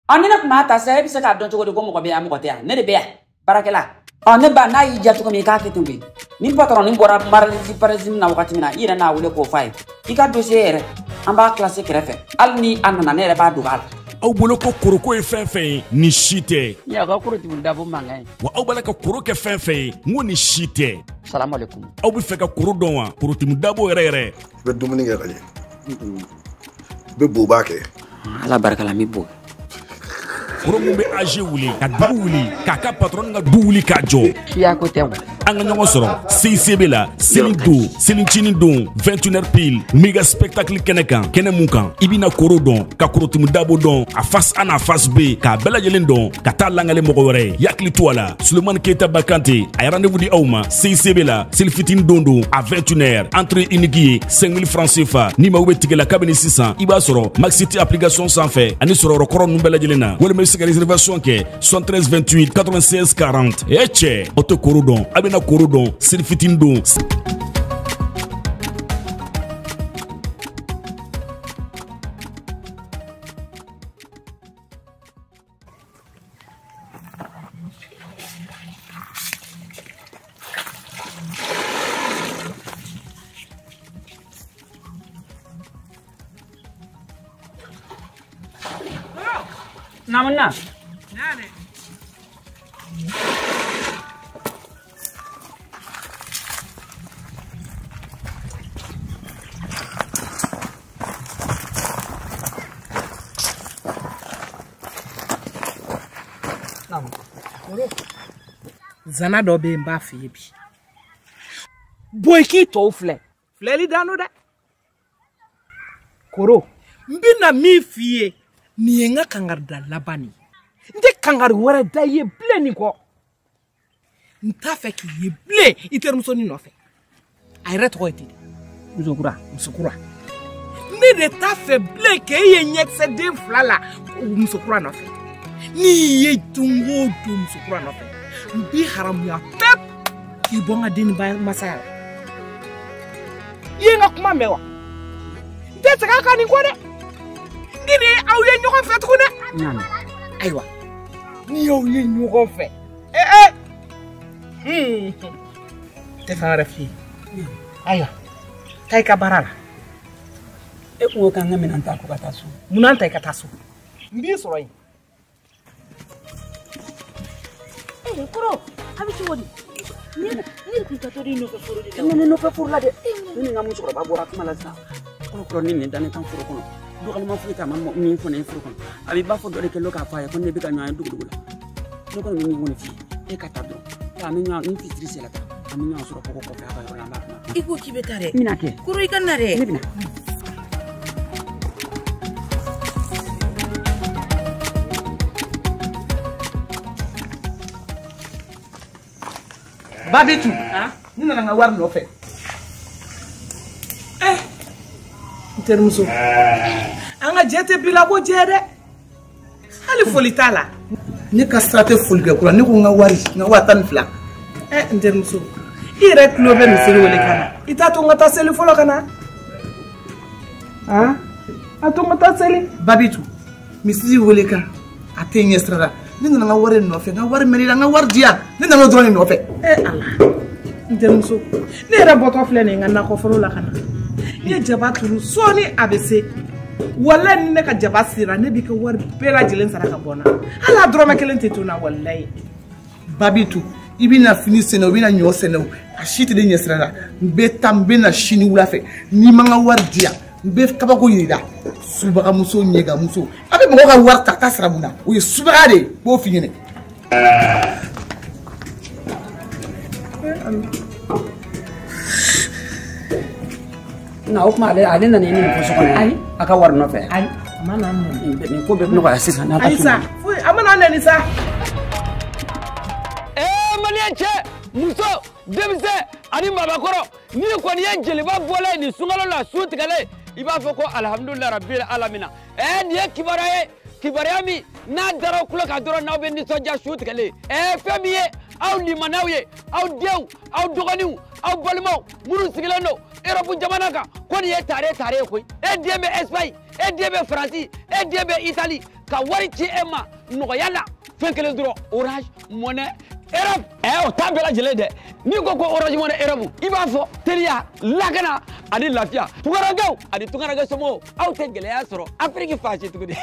Ɔ ni ne tun b'a ta sisan, e bɛ se k'a dɔn cogo di ko mɔgɔ bɛ yan mɔgɔ tɛ yan? Ne de bɛ yan baarakɛla. Ɔ ne ba, n'a y'i diya cogo min i k'a kɛ ten koyi. Ni patron nin bɔra paralysie na wagati min na, i yɛrɛ n'a wele k'o f'a ye. I ka dossier yɛrɛ, an b'a classé kɛrɛfɛ. Hali ni a nana, ne yɛrɛ b'a dogo a la. Aw bolo ko koroko ye fɛn fɛn ye, nin si tɛ. Ni a ka korotumu dabo mankan ye. Wa aw b'a la ka koro kɛ fɛn fɛn ye, n ko nin si tɛ. Salamu aleykum. Aw bɛ fɛ ka koro dɔn wa? Korotumu dabo yɛrɛ yɛrɛ. I bɛ dumuni kɛ ka ɲɛ. I bɛ boba kɛ. Ala barika la, n bɛ bo. Koro mun bɛ AG wuli, ka dugu wuli, k'a ka patron ka du wuli k'a jɔ. Siya ko tɛ o. An ka ɲɔgɔn sɔrɔ CICB la, seli don, selincinin don, 21h pile, méga spectacle kɛnɛ kan, kɛnɛ mun kan, i bɛna koro dɔn, ka korotumu dabo dɔn, a face A n'a face B, k'a bɛɛ lajɛlen dɔn, ka taa langale mɔgɔ wɛrɛ ye. Yakili to a la, Sulemani Keyita Bakante, a ye rendez-vous di aw ma CICB la, seli fitinin don don, à 21h, entrée unique ye 5000 francs CFA. Ni mago bɛ tigɛ la kabini sisan, i b'a sɔrɔ Maxiti application sanfɛ, ani sɔrɔyɔrɔ kɔrɔ ninnu bɛɛ lajɛlen na, walima i bɛ se ka réservation kɛ 73 28 96 40. E cɛ, aw tɛ koro dɔn, a bɛna koro dɔn, seli fitinin don. Namuna. Zana dɔ bɛ yen n b'a f'i ye bi. Bɔ i k'i tɔw filɛ. Filɛli dan don dɛ. Koro, n bɛna min f'i ye, nin ye n ka kangarida laban de ye. N tɛ kangari wɛrɛ da i ye bilen nin kɔ. N t'a fɛ k'i ye bilen i terimusonin nɔfɛ. A yɛrɛ tɔgɔ ye di? Musokura. Musokura. Ne de t'a fɛ bilen k'e ye ɲɛkisɛ den fila la musokura nɔfɛ. N'i ye don o don musokura nɔfɛ, n b'i haramuya pep k'i bɔ n ka denni masaya la. I ye n ka kuma mɛn wa? N tɛ segin a kan nin kɔ dɛ. Ni ni aw ye ɲɔgɔn fɛ tugun dɛ. Ayiwa, ni y'aw ye ɲɔgɔn fɛ, ee ee, tɛ fɛn wɛrɛ f'i ye. Ayiwa, taa i ka baara la. E kun ko k'an ka minɛn ta ko ka taa so. Minɛn ta i ka taa so. N b'i sɔrɔ yen. Koro, a bɛ cogo di? Ne tun taatɔ de nɔfɛ foro de la. Ne nɔfɛ foro la dɛ. Ne ni n ka musokɔrɔba bɔra kuma la sisan. Kɔrɔkɔrɔ ni nin da ne kan foro kɔnɔ. Dɔgɔnima foyi t'a ma min fɔ ne ye foro kɔnɔ. A b'i b'a fɔ dɔ de kɛlen k'a fɔ a ye ko ne bɛ ka ɲɔgɔn ye dugu la. Ne kɔni bɛ min kɔni f'i ye, e ka taa dɔrɔn. An bɛ ɲɔgɔn ni fitiri sera ta, an bɛ ɲɔgɔn sɔrɔ kɔkɔ kɔfɛ a ka yɔrɔ la, an b'a kuma. I ko k'i bɛ taa dɛ. N bɛna kɛ. Koro i ka na dɛ. Ne bɛna. Babitu, ne nana n ka wari nɔfɛ. N terimuso, an ka jɛ tɛ bi la ko jɛ dɛ. Hali foli t'a la. Ne ka sira tɛ foli kɛ kura, ne ko n ka wari, n ka 12,000. N terimuso, i yɛrɛ tulo bɛ misiri wele ka na. I t'a to n ka taa seli fɔlɔ ka na. A to n ka taa seli. Babitu, misiri wele kan, a tɛ ɲɛ sira la. Ne nana n ka wari nɔfɛ, n ka wari mɛnɛ n ka wari di yan. Ne nana o dɔrɔn de nɔfɛ. Ala, n terimuso, ne yɛrɛ bɔtɔ filɛ nin ye n ka nakɔforo la ka na. N ye jaba turu sɔɔni a bɛ se. Walayi ni ne ka jaba sera, ne b'i ka wari bɛɛ lajɛlen sara ka bɔ n na. Hali a dɔrɔmɛ kelen tɛ to n na walayi. Babitu, i bɛna fini sɛnɛ o, i bɛna ɲɔ sɛnɛ o, a si tɛ ne ɲɛ sira la. N bɛ taa, n bɛ na sini wula fɛ. N'i ma n ka wari di yan, n bɛ kabako yir'i la. Subagamuso, ɲɛgamuso, a bɛ mɔgɔ ka wari ta ka taa sara mun na? O ye subaga de ye, n b'o f'i ɲɛna. Na o kuma ale nana i ni nin so kɔnɔ. Ayi. A ka wari nɔfɛ. Ayi, a ma na nɛni. Nin ko bɛɛ bɛ nɔgɔya sisan. Ayi sa, foyi, a ma na nɛni sa. Maliyɛn cɛ, muso, denmisɛn ani maabakɔrɔ, n'i kɔni ye jeliba bɔlen ye nin sunkalo la su tigɛlen, i b'a fɔ ko alihamudulilayi rabil alamina. Nin ye kibaruya ye, kibaruya min n'a dara aw tulo kan dɔrɔn n'aw bɛ nisɔndiya su tigɛlen. Fɛn min ye aw limanaw ye, aw denw, aw dɔgɔninw, aw balimaw minnu sigilen don Europe jamana kan, ko nin ye tare tare ye koyi. E den bɛ Espagne, e den bɛ Faransi, e den bɛ Italie, ka wari ci e ma nɔgɔya la fɛn kelen dɔrɔn Orange Money Europe. O t'a bɛɛ lajɛlen dɛ, n'i ko ko Orange Money Europe i b'a fɔ teliya, lakana ani lafiya. Tunkarankew ani tunkaranke somɔgɔw, aw tɛ gɛlɛya sɔrɔ Afiriki fan si tuguni.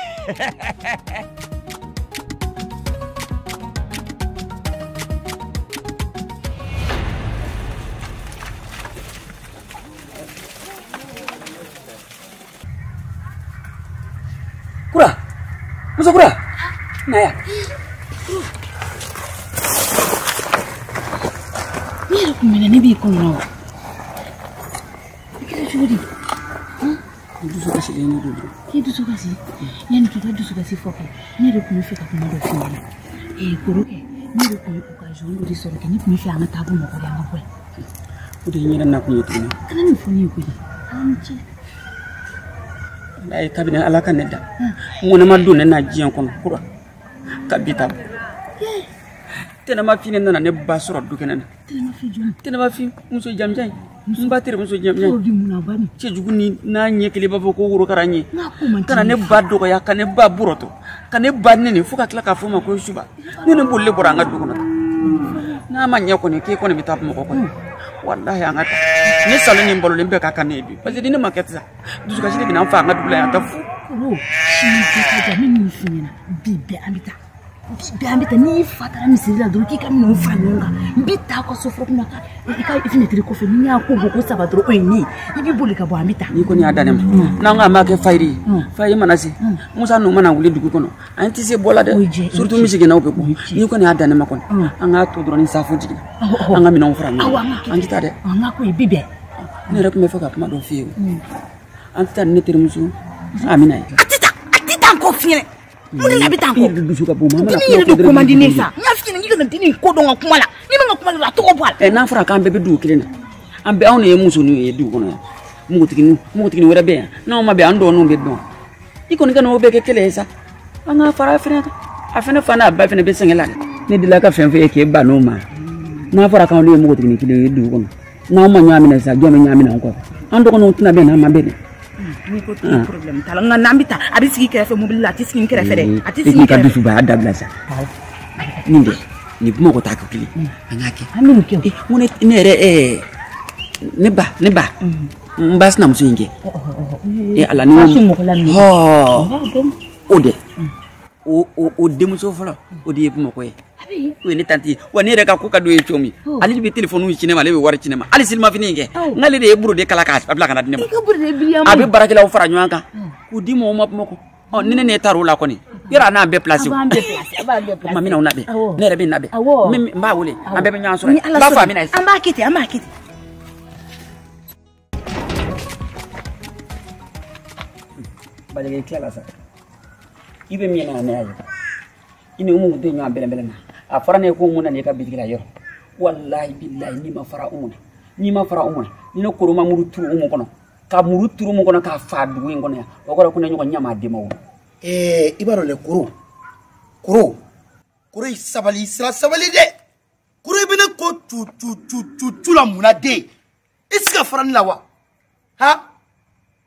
Kura, muso kura, na yan. Ne yɛrɛ kun mɛnna ne b'i kɔnɔ wa? I kɛra cogo di? N dusu kasilen de don. K'i dusu kasi? Yanni k'i ka dusu kasi fɔ kɛ, ne yɛrɛ kun bɛ fɛ ka kuma dɔ f'i ɲɛna. Koro kɛ, ne yɛrɛ kun ye occasion dɔ de sɔrɔ kɛ, ne kun bɛ fɛ an ka taa Bamakɔ de, an ka bɔ yen. O de ye n yɛrɛ nakun ye tuguni. Kana nin fɔ ne ye koyi. Ala ni ce. Walayi kabini Ala ka ne da, n ko ne ma don ne na diɲɛ kɔnɔ kura ka bi ta bɔ. Tɛnɛmafin ne nana ne ba sɔrɔ du kɛnɛ na. Tɛnɛmafin muso jamujan in, n ba terimuso jamujan in. Cɛjugu ni n'a ɲɛ kelen b'a fɔ ko worokara ɲɛ. Ka na ne ba dɔgɔya, ka ne ba bɔrɔtɔ, ka ne ba nɛni fo ka tila k'a fɔ ma ko suba. Ne ni bolilen bɔra an ka du kɔnɔ. N'a ma ɲɛ kɔni k'e kɔni bɛ taa Bamakɔ kɔni. Walahi an ka taa. Ne salen ni balolen bɛɛ ka kan ne ye bi. Parce que ni ne ma kɛ sisan, dusukasi de bɛna n fa an ka dugu la yan, a tɛ fu. Koro, sini bɛɛ ka jan, ne min f'i ɲɛna, bi bɛɛ an bɛ taa. Bi bɛɛ an bɛ taa, n'i fa taara misiri la dɔrɔn k'i ka minɛnw fara ɲɔgɔn kan, n bɛ taa aw ka so fɔlɔ kunna i ka fenêtre kɔfɛ, ni n y'a ko bɔ ko saba dɔrɔn o ye ne ye, i b'i boli ka bɔ an bɛ taa. N'i kɔni y'a dan ne ma, n'an ko an b'a kɛ fayiri ye, fayiri mana se, Musa ninnu mana wuli dugu kɔnɔ, an tɛ se bɔ la dɛ, surtout misigɛnnaw bɛ bɔ. N'i kɔni y'a dan ne ma kɔni, an k'a to dɔrɔn ni safo jiginna, an ka minɛnw fara ɲɔgɔn kan, an tɛ taa dɛ. An k'a ko ye bi bɛɛ. Ne yɛrɛ tun bɛ fɛ ka kuma dɔ f'i ye o. An tɛ taa ni ne terimuso Amina ye. A tɛ taa, a tɛ taa n kɔ fiɲɛ. Mun de la a bɛ taa n kɔ? I yɛrɛ dusu ka bon, maa mana kuma yɛrɛ de ko man di ne ye sa. N y'a f'i ɲɛna k'i kana dennin ko dɔn n ka kuma la. N'i ma n ka kuma la, a tɔgɔ bɔ a la. N'a fɔra k'an bɛɛ bɛ dugu kelen na, an bɛɛ anw de ye musoninw ye dugu kɔnɔ yan. Npogotiginin, npogotiginin wɛrɛ bɛ yan. N'anw ma bɛn, an dɔgɔninw bɛ dɔn. I kɔni ka n'o bɛɛ kɛ kɛlɛ ye sa. An ka fara a fɛnɛ kan. A fɛnɛ fa n'a ba fɛnɛ bɛ sɛgɛn la dɛ. Ne delila ka fɛn f'e ye k'e ban n'o ma. N'a fɔra k'anw de ye npogotiginin kelen ye dugu kɔnɔ, n'anw ma ɲɔgɔn minɛ sisan, jɔn bɛ ɲɔgɔn minɛ an kɔfɛ? An dɔgɔninw tɛna bɛn n'an ma bɛn dɛ. N'i ko k'i problème t'a la, nka n'an bɛ taa, a bɛ sigi kɛrɛfɛ mobili la, a tɛ sigi n kɛrɛfɛ dɛ, a tɛ sigi n kɛrɛfɛ. I k'i ka kɛrɛfɛ. dusubaya dabila sa. Nin dɛ, nin kuma ko t'a kɛ kelen, an k'a kɛ. An bɛ nin kɛ o. N ko ne yɛrɛ ne ba ne ba n ba sinamuso in kɛ. Ala ni o dɛ, o denmuso fɔlɔ o de ye Bamakɔ ye. O ye ne tante ye. Wa ne yɛrɛ ka ko ka d'o ye cogo min, ale de bɛ telefɔniw ci ne ma, ale bɛ wari ci ne ma, hali selimafini in kɛ, n'ale de ye buruden kala k'a bila ka na di ne ma. A bɛ baarakɛlaw fara ɲɔgɔn kan k'u di mɔgɔw ma Bamakɔ. Ni ne taara o la kɔni, yɔrɔ a n'an bɛɛ place o. O tuma n bɛna o labɛn, ne yɛrɛ bɛ n labɛn, n b'a wele, an bɛɛ bɛ ɲɔgɔn sɔrɔ yen. N b'a fɔ Amina ye. An b'a kɛ ten, an b'a kɛ ten. Bajɛgɛ, i tilala sa. I bɛ min na ne y'a ye. I ni Umu tɛ ɲɔgɔn bɛlɛn-bɛlɛn na. A fɔra ne ye ko mun nana i ka bitigi la yɔrɔ. Walahi bilahi n'i ma fara Umu na, n'i ma fara Umu na, ni ne koro ma muru turu Umu kɔnɔ, ka muru turu Umu kɔnɔ k'a fa dugu in kɔnɔ yan, o kɔrɔ ko ne ɲɔgɔn ɲama den ma wolo. I b'a dɔn dɛ, koro koro koro, i sabali, i sira sabali dɛ. Koro, i bɛ ne ko cu cu cu cu cu la mun na den? I tɛ se ka fara ne la wa? Ha,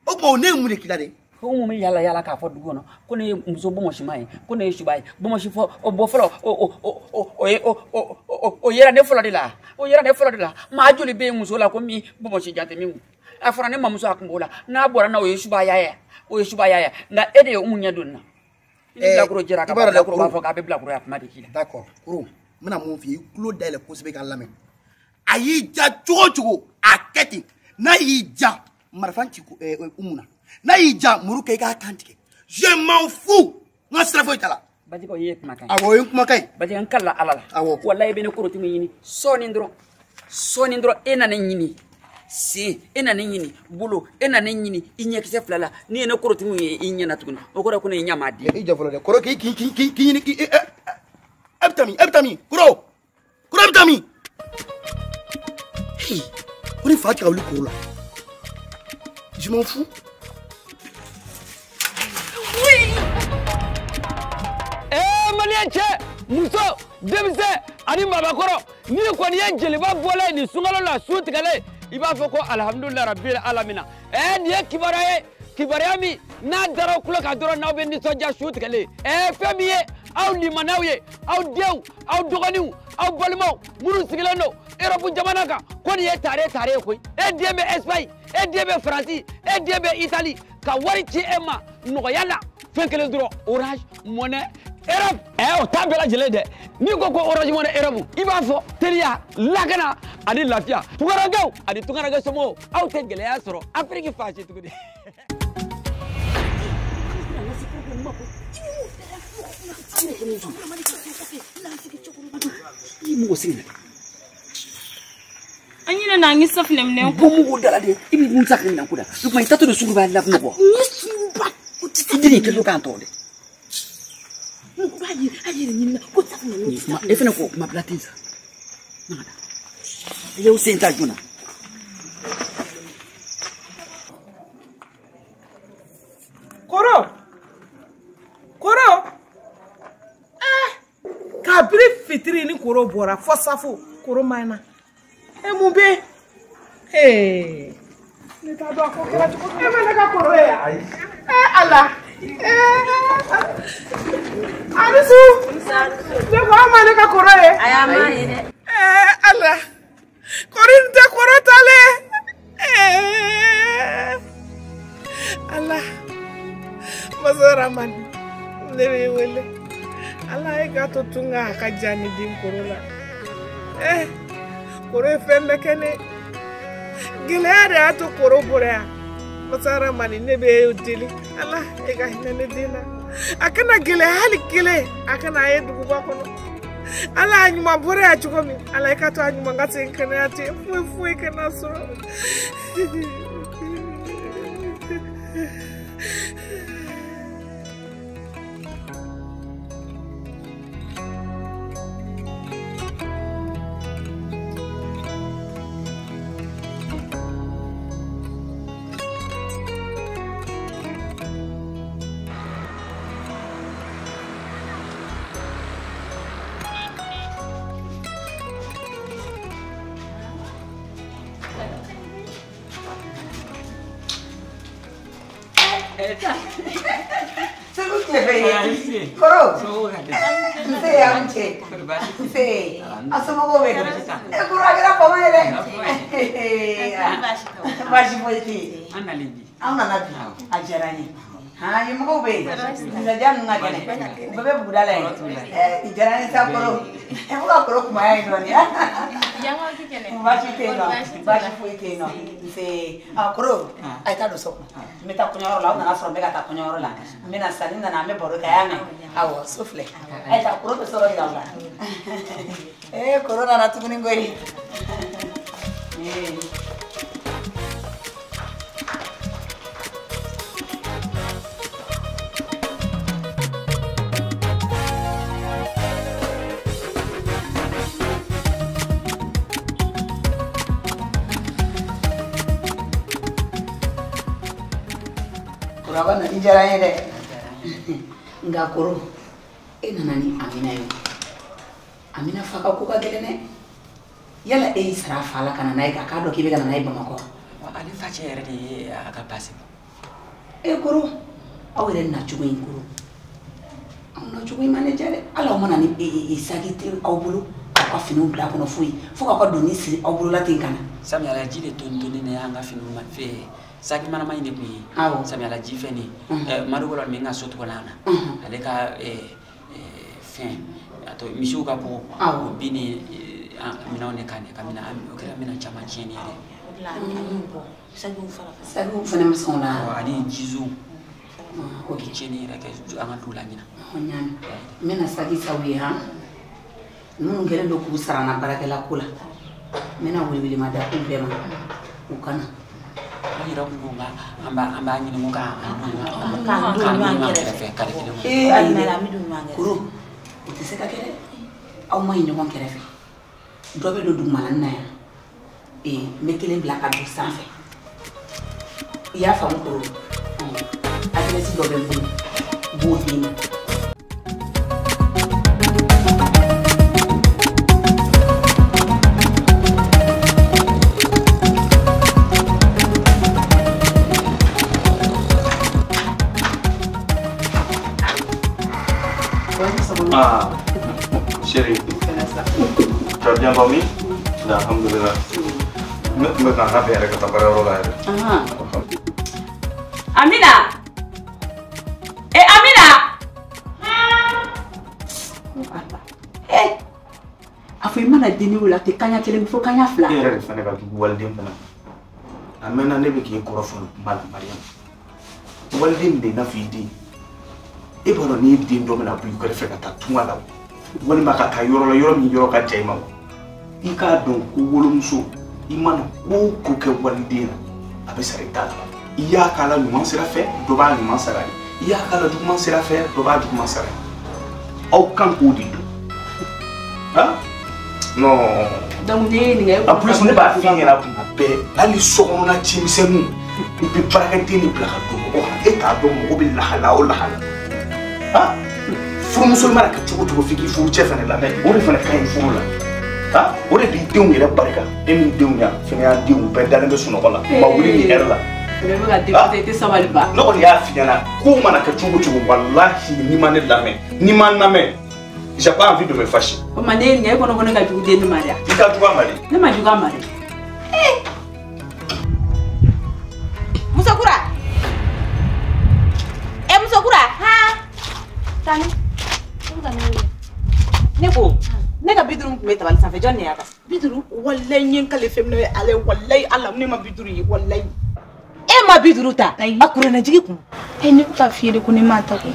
o tuma o ne ye mun de k'i la dɛ? Ko mun bɛ yala yala k'a fɔ dugu kɔnɔ ko ne ye muso bɔnmɔsima ye, ko ne ye suba ye, bɔnmɔsi fɔ o bɔ fɔlɔ, o o o o ye o o o yera ne fɔlɔ de la, o yera ne fɔlɔ de la. Maa joli bɛ yen muso la ko min bɔnmɔsi jan tɛ min kun? A fɔra ne mamuso a kun b'o la, n'a bɔra n'a o ye subaya ye, o ye subaya ye, nka e de ye Umu ɲɛ don nin na. Ni bilakoro jɛra ka ban, bilakoro b'a fɔ k'a bɛ bilakoroya kuma de k'i la. D'accord, koro, n bɛna mun f'i ye, i tulo dayɛlɛ kosɛbɛ k'a lamɛn. A y'i ja cogo o cogo, a kɛ ten. N'a y'i ja, marifa ci Umu na. N'a y'i ja, muru kɛ i k'a kan tigɛ. Je m'en fous, n ka sira foyi t'a la. Bajɛgɛ, o ye kumakan ye. Awɔ, o ye kumakan ye. Bajɛgɛ, n kalila Ala la. Awɔ. Walayi i bɛ ne korotumu ɲini sɔɔni dɔrɔn, sɔɔni dɔrɔn e na ne ɲini sen, e na ne ɲini bolo, e na ne ɲini i ɲɛkisɛ fila la. N'i ye ne korotumu ye i ɲɛna tuguni, o kɔrɔ ko ne ye ɲama den. I jɔ fɔlɔ dɛ, koro, k'i k'i k'i k'i ɲini k'i e bɛ taa min, e bɛ taa min, koro, koro, e bɛ taa min? Ko ni fa tɛ ka wuli koro la. Je m'en fous. Maliyɛn cɛ, muso, denmisɛn ani maabakɔrɔ, n'i kɔni ye jeliba bɔlen nin sunkalo la su tigɛlen, i b'a fɔ ko alihamudulilayi rabil alamina. Nin ye kibaruya ye, kibaruya min N'a dara aw tulo kan dɔrɔn n'aw bɛ nisɔndiya su tigɛlen. Fɛn min ye aw limanaw ye, aw denw, aw dɔgɔninw, aw balimaw minnu sigilen don Europe jamana kan, ko nin ye tare tare ye koyi. E den bɛ Espagne, e den bɛ Faransi, e den bɛ Italie, ka wari ci e ma nɔgɔya la. Fɛn kelen dɔrɔn, Orange Money Europe. O t'a bɛɛ lajɛlen dɛ. N'i ko ko Orange Money Europe, i b'a fɔ teliya, lakana ani lafiya. Tunkarankew ani tunkaranke somɔgɔw, aw tɛ gɛlɛya sɔrɔ Afiriki fan si tuguni. An ɲinɛ na an ye safinɛ minɛn ko. Bɔ mɔgɔw da la dɛ, i bɛ mun safinɛ minɛn ko da. O tuma i taatɔ de suguba la mɔgɔ. Ni suguba o tɛ I den kɛ k'an tɔɔrɔ dɛ. Mɔgɔ b'a yɛrɛ a yɛrɛ ɲini na ko safinɛ minɛn. Kuma e fana ko kuma bila ten sa. Na ka taa. I y'aw sen ta joona. Koro! Koro! Kabiri fitiri ni koro bɔra fɔ safo koro ma na. E mun bɛ? Ne t'a dɔn a ko kɛra cogo min. E ma ne ka koro ye wa? Ala! Alisu! Ne ko aw ma ne ka koro ye? Ayi, a ma ye dɛ. Ala! Koro in tɛ koro talen. Ala! Masa Ramani, ne b'i wele. Ala e k'a to tunga a ka ja ni den koro la. Koro ye fɛn bɛɛ kɛ ne. Gɛlɛya de y'a to koro bɔra yan. Masa Ramani, ne bɛ e deli. Ala e ka hinɛ ne den na. A kana gɛlɛya hali kelen, a kana a ye duguba kɔnɔ. Ala a ɲuman bɔra yan cogo min, Ala e ka to a ɲuman ka segin kɛnɛya ten, foyi foyi kana sɔrɔ. Koro! Nse aw ni ce. Nse, a somɔgɔw bɛ di? E koro a kɛra fama ye dɛ. Baasi foyi tɛ yen. An nalen bi. Aw nana bi, a diyara n ye. Han, yen mɔgɔw bɛ yen. Misaliya ninnu ka kɛnɛ. U bɛɛ bɛ buguda la yen. Nin diyara n ye sa koro. Fo ka koro kunbaya yen dɔɔnin. Baasi tɛ yen nɔ. Baasi foyi tɛ yen nɔ. Nse, a koro, a ye taa don so kɔnɔ. N bɛ taa kɔɲɔyɔrɔ la, aw nana sɔrɔ n bɛ ka taa kɔɲɔyɔrɔ la. N bɛ na sisan, ni nana an bɛ baro kɛ, a y'a mɛn. Awɔ, so filɛ. A ye taa, koro bɛ sɔrɔ yira aw la. Koro nana tuguni koyi. Koro, a ka nali diyara n ye dɛ. Nka koro, e nana ni Amina ye. Amina fa ka ko ka gɛlɛn dɛ. Yala e y'i sara a fa la ka na n'a ye k'a dɔn k'i bɛ ka na n'a ye Bamakɔ. Ale facɛ yɛrɛ de ye a ka baasi bɔ. E koro, aw yɛrɛ nacogo in koro, aw nacogo in ma ne diya dɛ. Hali aw mana ni saki tɛ aw bolo, aw ka finiw bila a kɔnɔ foyi, fo k'aw ka doni siri aw bolo la ten ka na. Samiyala ji de toni ne y'an ka finiw ma fɛ. Saki manama in de kun ye. Awɔ. Samiyala ji fɛn nin. Madu wɔlɔ min ka so tɔgɔ la na. Ale ka fɛn a to misiw ka bɔ. Awɔ. O bin ni minɛnw de kan ka minɛn, o kɛra minɛn caman tiɲɛni ye dɛ. Sakiw fana ma sɔn o la. Ani jizo. O kɛ tiɲɛni yɛrɛ kɛ an ka du la ɲina. N y'a mɛn. N bɛna saki s'aw ye han. Minnu kɛlen don k'u sara n na baarakɛla ko la. N bɛna welewelema da k'u bɛɛ ma. U ka na. An yɛrɛ kun ko an b'a ɲini ko k'an don ɲɔgɔn kɛrɛfɛ kari kelen kɔnɔ. Ayi dɛ, koro, o tɛ se ka kɛ dɛ. Aw ma ɲi ɲɔgɔn kɛrɛfɛ. Dɔ bɛ don dugumala na yan. N bɛ kelen bila ka don sanfɛ. I y'a faamu koro? Adresse dɔ bɛ n bolo, n b'o d'i ma. Ah, chérie. Tu as bien dormi? Alhamdulillah. Ne tun bɛ ka n labɛn yɛrɛ ka taa baarayɔrɔ la yɛrɛ. Amina! Eh Amina! Eh! A fɔ i mana denni wele a tɛ kaɲa kelen fo kaɲa fila. E yɛrɛ de fana ka jugu waliden fana. A mɛnna ne bɛ k'i kɔrɔ fɔ nin kuma la Mariam. Waliden de i n'a fɔ i den. E b'a dɔn n'i den dɔ bɛna bɔ i kɛrɛfɛ ka taa tunga la walima ka taa yɔrɔ la yɔrɔ min yɔrɔ ka jan i ma i k'a dɔn ko wolomuso i mana ko o ko kɛ waliden na a bɛ sara i ta la. I y'a k'a la ɲuman sira fɛ dɔ b'a ɲuman sara ye, i y'a k'a la juguman sira fɛ dɔ b'a juguman sara ye. Aw kan k'o de dɔn. Han? Non. Donc ne ye nin kɛ. En plus ne b'a f'i ɲɛna kuma bɛɛ hali sokɔnɔna cimisɛnninw i bɛ baarakɛden de bila ka don mɔgɔ kan e t'a dɔn mɔgɔ bɛ lahala o lahala. Han? Furumuso mana kɛ cogo o cogo f'i k'i furucɛ fana lamɛn o de fana ka ɲi furu la. Han? O de b'i denw yɛrɛ barika e min denw yan fɛnɛ y'an denw bɛɛ dalen bɛ sunɔgɔ la u ma wuli nin heure la. Ne bɛ ka député i tɛ sabali ba. Ne kɔni y'a f'i ɲɛna ko mana kɛ cogo o cogo walahi n'i ma ne lamɛn n'i ma n lamɛn j'ai pas envie de me fâcher. O ma ne ye nin kɛ e kɔnɔ ko ne ka jugu den ne ma dɛ. I ka jugu a ma de. Ne ma jugu a ma dɛ. Musokura. Eh Musokura. Han. Tani. Ne bɛ ka ne wele. Ne ko ne ka 50 tun bɛ tabali sanfɛ jɔn de y'a ta? 50 walayi n ye n kale fɛn min na ale walayi Ala ne ma 50 ye walayi. E ma 50 ta? A kuranɛjigi kun. Eh ne bɛ ka f'i ye de ko ne m'a ta koyi.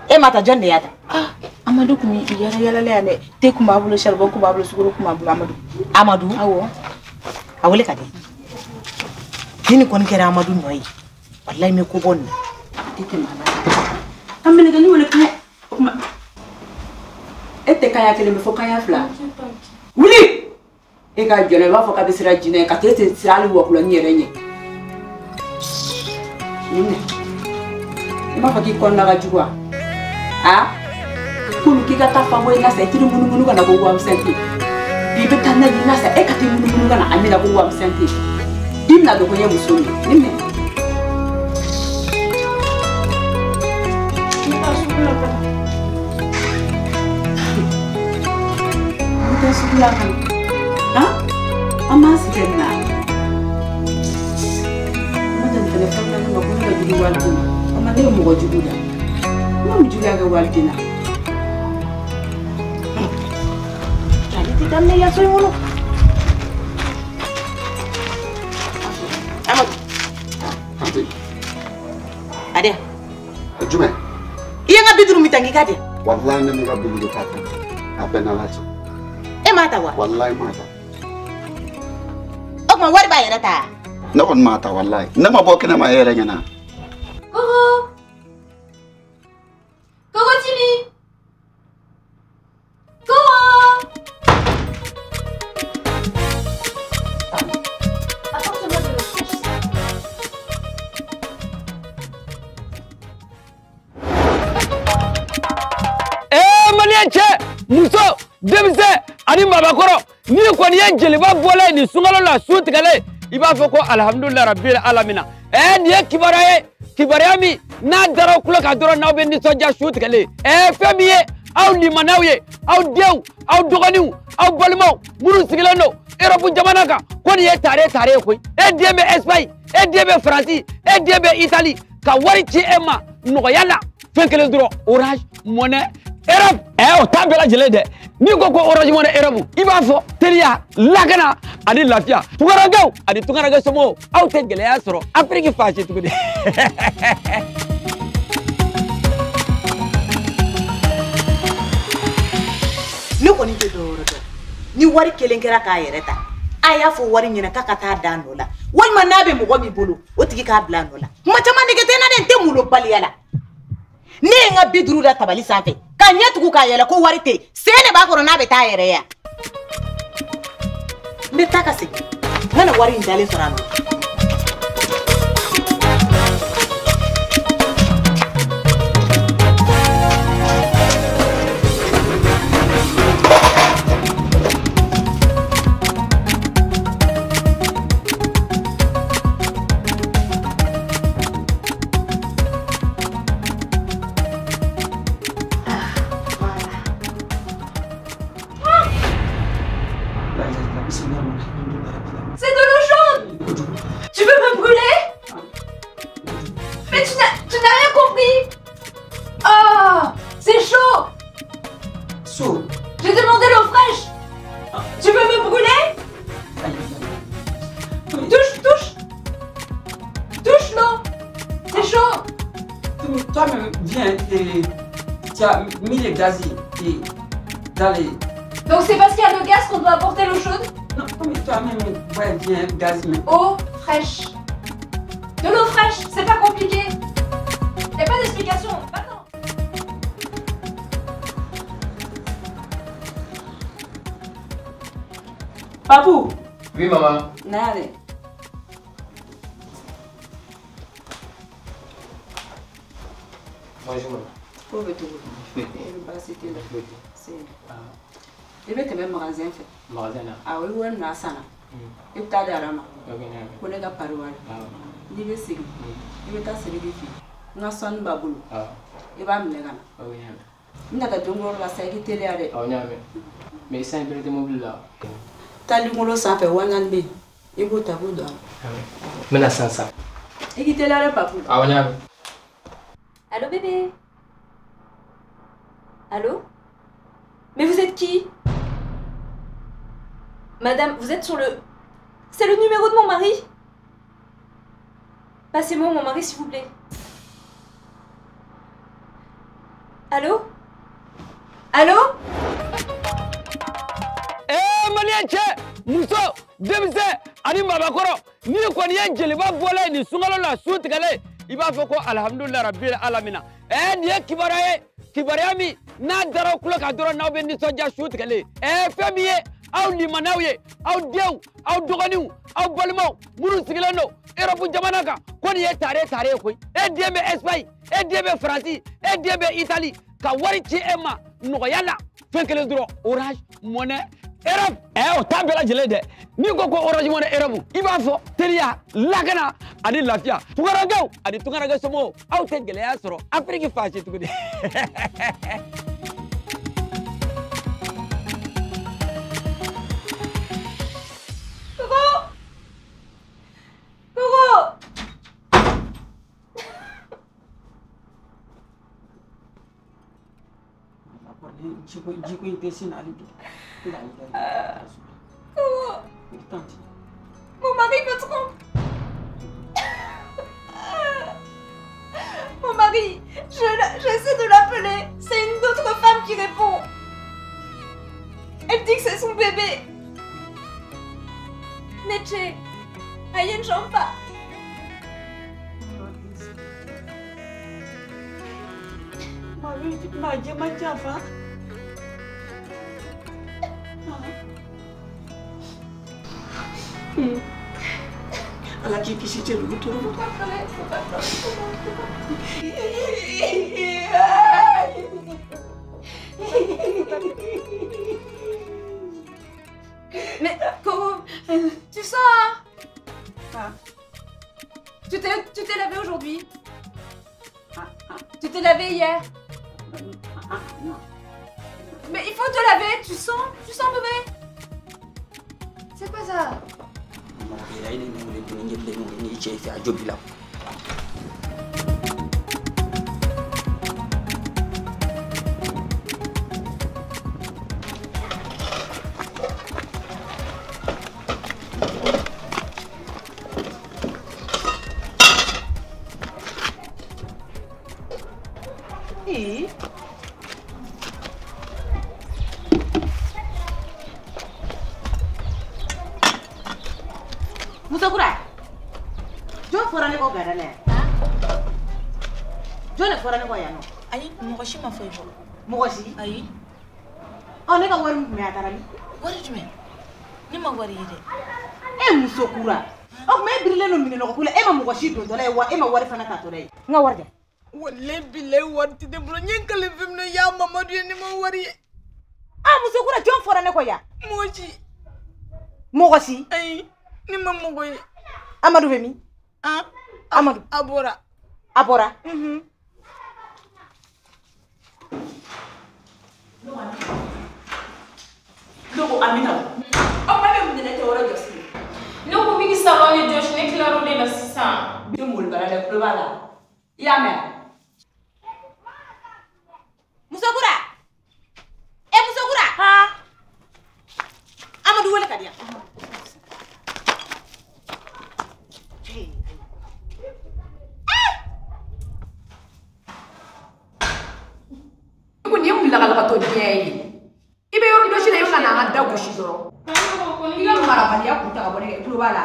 E m'a ta jɔn de y'a ta? Ah Amadu kun bɛ yala yala la yan dɛ. Te kun b'a bolo, charbon kun b'a bolo, sukaro kun b'a bolo Amadu. Amadu? Awɔ. A wele ka di. Ni nin kɔni kɛra Amadu nɔ ye walayi n bɛ ko bɔ nin na. A tɛ tɛmɛ a la. An bɛ ne wele kaɲa o kuma e tɛ kaɲa kelen bɛ fɔ kaɲa fila. Wuli! E ka jɔn i b'a fɔ k'a bɛ siran jinɛ ka t'e tɛ siran hali wɔkulɔnin yɛrɛ ɲɛ. Nin minɛ. I m'a fɔ k'i kɔnɔna ka jugu wa? Ah? K'olu k'i ka taa fanbɔ i la sa i t'i munumunu ka na ko wamisɛn tɛ yen. Bi i bɛ taa naji la sa e ka t'i munumunu ka na Amina ko wamisɛn tɛ yen. I bɛna dɔn ko n ye muso min ye. Nin minɛ. Ne taa sugu la ka na. N bɛ taa sugu la ka na. Han? An b'an sigi nin na. N ma taa nin fɛnɛ fɛn ne ma ko ne ka jugu waliden ma. O ma ne ye mɔgɔ jugu da. Ne ma juguya kɛ waliden na. Ale tɛ daminɛ yan so in kɔnɔ. Amadu. Tanti. A di yan. Jumɛn? I ye n ka 50 min ta n k'i k'a di yan. Walayi ne ka 50 t'a ta. A bɛɛ n'Ala cɛ. E m'a ta wa? Walayi m'a ta. O tuma wari b'a yɛrɛ ta? Ne kɔni m'a ta walayi. Ne ma bɔ kɛnɛma e yɛrɛ ɲɛna. Koko. Koko Timi. Koko. Apporte-moi de l'eau fraîche. Eh maliyɛn cɛ muso denmisɛn ani maabakɔrɔ n'i kɔni ye jeliba bɔlen ye nin sunkalo la su tigɛlen i b'a fɔ ko alihamudulilayi rabil alamina. Eh nin ye kibaruya ye kibaruya min n'a dara aw tulo kan dɔrɔn n'aw bɛ nisɔndiya su tigɛlen. Eh fɛn min ye aw limanaw ye aw denw aw dɔgɔninw aw balimaw minnu sigilen don Europe jamana kan ko nin ye tare tare ye koyi. E den bɛ Espagne, e den bɛ Faransi, e den bɛ Italie ka wari ci e ma nɔgɔya la fɛn kelen dɔrɔn Orange Money Europe. O t'a bɛɛ lajɛlen dɛ. N'i ko ko Orange Money Europe i b'a fɔ teliya lakana ani lafiya. Tunkarankew ani tunkaranke somɔgɔw aw tɛ gɛlɛya sɔrɔ Afiriki fan si tuguni. Ne kɔni tɛ dɔwɛrɛ dɔn ni wari kelen kɛra k'a yɛrɛ ta a y'a fɔ wari ɲɛna k'a ka taa da nɔ la walima n'a bɛ mɔgɔ min bolo o tigi k'a bila nɔ la. Kuma caman nege tɛ n na dɛ, n tɛ molobaliya la. Ne ye n ka 50 da tabali sanfɛ ka ɲɛ tugu k'a yɛlɛ ko wari tɛ yen sen de b'a kɔrɔ n'a bɛ taa yɛrɛ ya. N bɛ taa ka segin n ka na wari in dalen sɔrɔ a nɔ la. Tu as mis le gaz et dans les... Donc c'est parce qu'il y a le gaz qu'on doit apporter l'eau chaude? Non, mais toi-même, ouais, viens, gaz, mais... Eau fraîche. De l'eau fraîche, c'est pas compliqué. Y a pas d'explication, va-t'en. Papou. Oui, maman. Allez. Bonjour, maman. Pauvre tout. Oui. I bɛ tɛmɛ magasin fɛ. Magasin na. Awɔ, i bɛ wari minɛ a san na. I bɛ taa di Ara ma. Ko ne ka pari wari. N'i bɛ segin, i bɛ taa Sidiki fɛ yen. N ka sanu b'a bolo. I b'a minɛ ka na. N bɛna taa donkɔrɔ la sa, i k'i teliya dɛ. Awɔ, n y'a mɛn. Mais sisan i bɛrɛ tɛ mobili la. Taa likolo sanfɛ 4000 bɛ yen. I b'o ta k'o don a la. N bɛna san sisan. I k'i teliya dɛ Papu. Awɔ, n y'a mɛn. Allô bébé. Allô? Mais vous êtes qui? Madame, vous êtes sur le... C'est le numéro de mon mari? Passez-moi mon mari, s'il vous plaît. Allô? Allô? Eh, malien cɛ, muso, denmisɛn ani mabakɔrɔ, n'i kɔni ye jeliba bɔlen ye nin sunkalo la su tigɛlen, i b'a fɔ ko alihamudulilayi rabil alamina. Eh, nin ye kibaruya ye, kibaruya min n'a dara aw tulo kan dɔrɔn n'aw bɛ nisɔndiya su tigɛlen. Eh, fɛn min ye aw limanaw ye, aw denw, aw dɔgɔninw, aw balimaw minnu sigilen don Europe jamana kan, ko nin ye tare tare ye koyi. E den bɛ Espagne, e den bɛ Faransi, e den bɛ Italie, ka wari ci e ma nɔgɔya la fɛn kelen dɔrɔn, Orange Money Europe. O t'a bɛɛ lajɛlen dɛ. N'i ko ko Orange Money Europe, i b'a fɔ teliya, lakana ani lafiya. Tunkarankew ani tunkaranke somɔgɔw, aw tɛ gɛlɛya sɔrɔ Afiriki fan si tuguni. Koro! Koro! Mon mari me trompe! Mon mari, j'essaie de l'appeler, c'est une autre femme qui répond. Elle dit que c'est son bébé. Neche, Ayen Champa. Faut pas pleurer, faut pas pleurer, faut pas pleurer. Mais Koro, tu sens, hein? Tu t'es lavé aujourd'hui? Tu t'es lavé hier? Mais il faut te laver, tu sens mauvais. C'est quoi ça? Musokura, jɔn fɔra ne kɔ gada la yan? Jɔn de fɔra ne kɔ yan nɔ? Ayi, mɔgɔ si ma fɔ i kɔ. Mɔgɔ si? Ayi. Ɔ, ne ka wari min tun bɛ yen, a taara min? Wari jumɛn? Ne ma wari ye dɛ. E musokura, o tuma e birilen don minɛnɔgɔ ko la, e ma mɔgɔ si dontɔla ye wa e ma wari fana tatɔla ye. N ka wari di. Walayi bilayi wari tɛ ne bolo, n ye n kale fɛn min na ya Mamadu ye, ne ma wari ye. Ah, musokura, jɔn fɔra ne kɔ yan? Mɔgɔ si. Mɔgɔ si? Ayi. Ne ma mɔgɔ ye. Amadu bɛ min? Amadu. A bɔra. A bɔra? Ne ko Amina, aw ba bɛ mun de la cɛ wɛrɛ jɔsi? Ne ko k'i salon de jɔsi, ne tilar'o de la sisan. Ne molobala dɛ, tulo b'a la. I y'a mɛn? Musokura! E Musokura! Amadu wele ka di yan. mun lagalakatɔ diɲɛ ye? I bɛ yɔrɔ dɔsi la i bɛ ka na an ka da gosi dɔrɔn. I ka marabaliya kun ta ka bɔ ne kan, i tulo b'a la.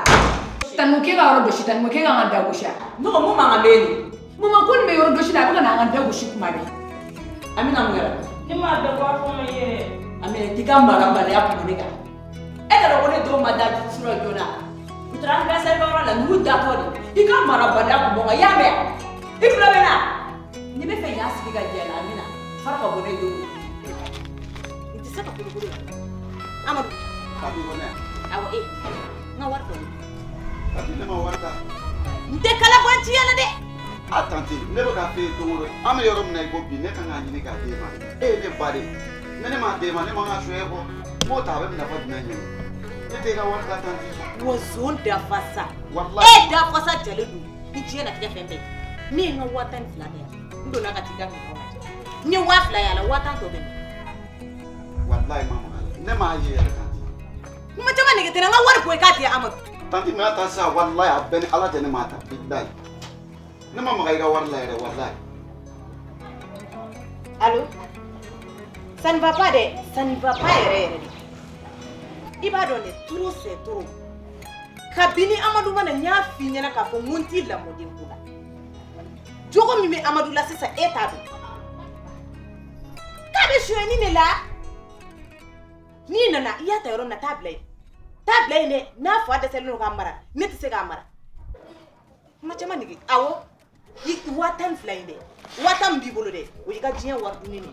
Tanu k'e ka yɔrɔ dɔsi, Tanu k'e ka da gosi. Ne ko mun mankan bɛ yen? Mama ko nin bɛ yɔrɔ dɔsi la, a bɛ ka na an ka da gosi kuma bɛɛ. Amina mun kɛra? Ne m'a bɛɛ bɔ a fɔ ma ye. Amina k'i ka marabaliya kun bɔ ne kan. E ka dɔn ko ne denw ma da sura joona. U taara anniversaire kɛyɔrɔ la, n'u datɔ de. I ka marabaliya kun bɔ n kan, i y'a mɛn? I tulo bɛ n na? N'i bɛ fɛ yan sigi ka jɛ la, Amina, fara ka bɔ ne denw na. I tɛ se ka kolokolo la. Amadu. Kabi ko ne. Awɔ e, n ka wari dɔ. Kabi ne ma wari ta. N tɛ kalabanciya la dɛ. A tante, ne bɛ k'a f'e ye don o don, an bɛ yɔrɔ min na i ko bi, ne kan k'a ɲini k'a d'e ma. E ye ne ba de ye. Ne ne m'a d'e ma, ne ma n ka sonya bɔ. N b'o ta a bɛ nafa jumɛn ɲɛ? Ne t'e ka wari ta tante. Wa zon dafa sa. Walayi. E dafa sa jalen don ni diɲɛlatigɛ fɛn bɛɛ ye. Ne ye n ka 12,000 de yan. N donna ka t'i ka minɛnw lajɛ. N ye 2,000 y'a la, 10,000 tɔ bɛ min? Walayi ma maga la. Ne m'a ye yɛrɛ tante. Kuma caman nege tɛ n na, n ka wari bɔ i k'a di Amadu. Tante n'a ta sisan, walayi a bɛɛ ni Ala cɛ ne m'a ta. Bilayi. Ne ma maga i ka wari la yɛrɛ, walayi. Allo? Ça ne va pas dɛ, ça ne va pas yɛrɛ yɛrɛ de. I b'a dɔn dɛ, trop c'est trop. Kabini Amadu ma na, n y'a f'i ɲɛna k'a fɔ n ko n t'i lamɔden ko la. Jogo min bɛ Amadu la sisan, e t'a dɔn. K'a bɛ sonyɛni de la. N'i nana, i y'a ta yɔrɔ min na, taa bila yen. Taa bila yen dɛ, n'a fa dɛsɛlen don k'a mara, ne tɛ se k'a mara. Kuma caman nege, awɔ. 12,000 in dɛ, 10,000 min b'i bolo dɛ, o y'i ka diɲɛ wari dunni de ye.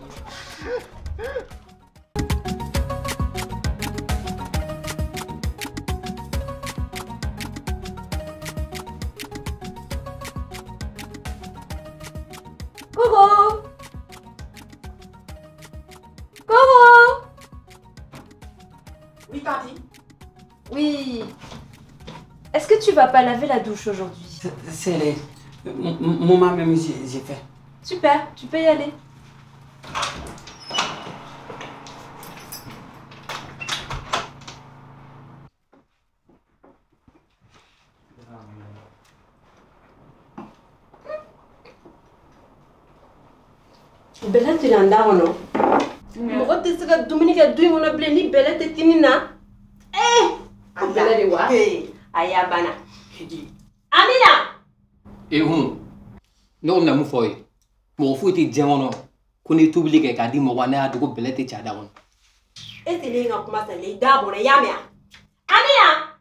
Koro! Koro! Oui, tanti. Oui. Est-ce que tu vas pas laver la douche aujourd'hui? C'est les... Moi-même, j'ai fait. Super, tu peux y aller. Bɛlɛ tɛ na da kɔnɔ. Mɔgɔ tɛ se ka dumuni kɛ du in kɔnɔ bilen ni bɛlɛ tɛ tini na. Ee! A bɛlɛ de wa? Ayi a banna. Amina! E hun, ne ko bɛna mun fɔ aw ye? Mɔgɔ foyi tɛ diɲɛ kɔnɔ ko n'i ye tobili kɛ k'a di mɔgɔ ma n'a y'a dogo bɛlɛ tɛ ci a da kɔnɔ. E tɛ ne ka kuma salen i da bɔra i y'a mɛn wa? Amina!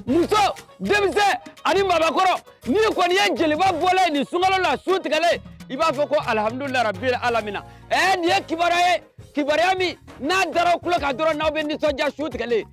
Muso, denmisɛn ani mabakɔrɔ, n'i kɔni ye jeliba bɔlen nin sunkalo la su tigɛlen, i b'a fɔ ko alihamudulilayi rabil alamina. Nin ye kibaruya ye, kibaruya min n'a dara aw tulo kan dɔrɔn n'aw bɛ nisɔndiya su tigɛlen.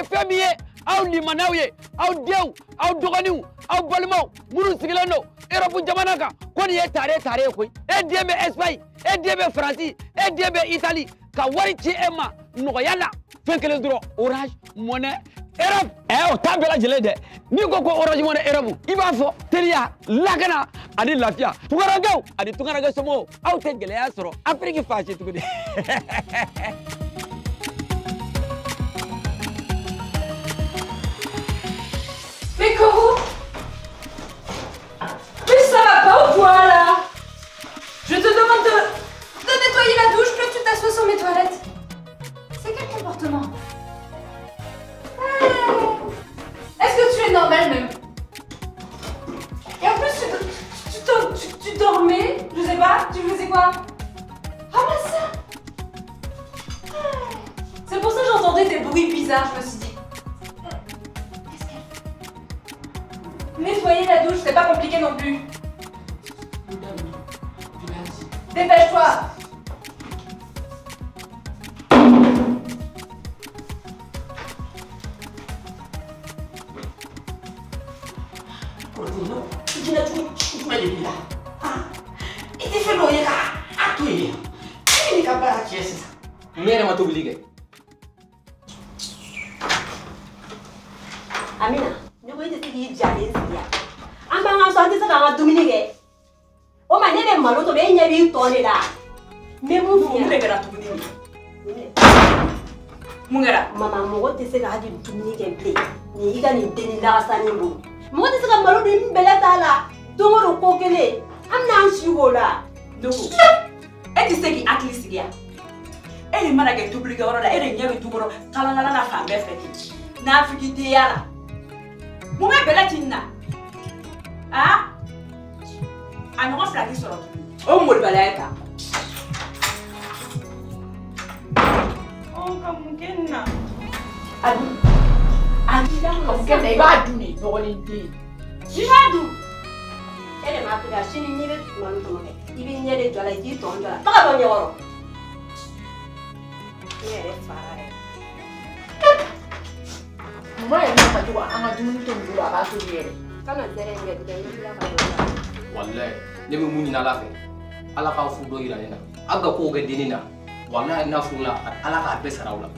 Fɛn min ye aw limanaw ye, aw denw, aw dɔgɔninw, aw balimaw minnu sigilen don Europe jamana kan, ko nin ye tare tare ye koyi. E den bɛ Espagne, e den bɛ Faransi, e den bɛ Italie, ka wari ci e ma nɔgɔya la, fɛn kelen dɔrɔn, Orange Money Europe. O t'a bɛɛ lajɛlen dɛ. N'i ko ko Orange Money Europe, i b'a fɔ teliya, lakana ani lafiya. Tunkarankew ani tunkaranke somɔgɔw, aw tɛ gɛlɛya sɔrɔ Afiriki fan si tuguni. Mais Koro! Mais ça va pas ou quoi là? Je te demande de nettoyer la douche, puis tu t'assois sur mes toilettes. C'est quel comportement? Est-ce que tu es normal même? Et en plus tu dormais, je sais pas, tu faisais quoi? Ramasse ça! C'est pour ça que j'entendais des bruits bizarres, je me suis dit. Qu'est-ce qu'elle fait? Nettoyer la douche, c'est pas compliqué non plus. Dépêche-toi! I tɛ fɛn dɔw ye k'a to yen. E bɛ n'i ka baara tiɲɛ sisan. Ne yɛrɛ ma tobili kɛ. Amina, ne ko e tɛ se k'i jalen sigi yan. An b'an ka so an tɛ se k'an ka dumuni kɛ. O ma ne bɛ malo tobi e ɲɛ b'i tɔ de la. N bɛ mun f'i ɲɛna. Mun de kɛra tuguni? Mun kɛra? Mama mɔgɔ tɛ se ka hali dumuni kɛ bilen. Nin i ka nin denni lakasanin bolo. Mɔgɔ tɛ se ka malo dun ni bɛlɛ t'a la. Don o don ko kelen. An bɛna an si k'o la. Ne ko e tɛ se k'i hakili sigi yan. E de mana kɛ tobilikɛyɔrɔ la e de ɲɛ bɛ du kɔnɔ kalankala na fan bɛɛ fɛ ten. Nafigidenya la. Mun bɛ bɛlɛ ti nin na? Ah? A ɲɔgɔn fila k'i sɔrɔ tuguni. O molobaliya ye ta. Ka mun kɛ nin na? A dun. A dun ka mun kɛ nin na i b'a dun de dɔgɔnin den. I b'a dun. E de m'a tobi sini n'i bɛ malo tɔmɔ kɛ i b'i ɲɛ de jɔ a la i k'i tɔn jɔ a la fo ka bɔ ɲɛkɔrɔ. Ne yɛrɛ fara yɛrɛ. Mama yɛrɛ ma to an ka dumuni to bolo a b'a tobi yɛrɛ. Kana zɛrɛ in kɛ dɛ n bɛ tila ka dɔ la. Walayi ne bɛ mun ɲini Ala fɛ Ala k'aw furu dɔ yira ne na aw ka kow kɛ denni na walayi n'a furu la Ala k'a bɛɛ sara aw la.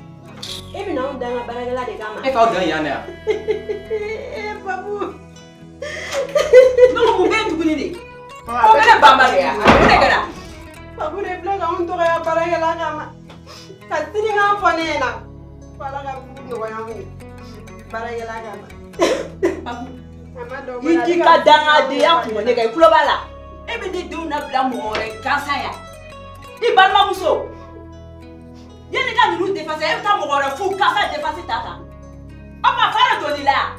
E bɛna anw dan ka baarakɛla de kama. E k'aw dan yan de yan. Ee Babu. Ne ko mun bɛ yen tuguni de? Ko bɛ ne banbali ya? Mun de kɛra? Babu de filɛ k'anw dɔgɔya baarakɛla kama. Ka sinikan fɔ ne ɲɛna. Ko Ala ka furu nɔgɔya anw ye. Baarakɛla kama. Babu. I k'i ka dangadenya kun bɔ ne kan i tulo b'a la. E bɛ ne denw labila mɔgɔ wɛrɛ gansan yan. I balimamuso. Yanni ka ninnu dépenser e bɛ taa mɔgɔ wɛrɛ fu gansan dépenser ta kan. Aw ma fa de don n'i la yan.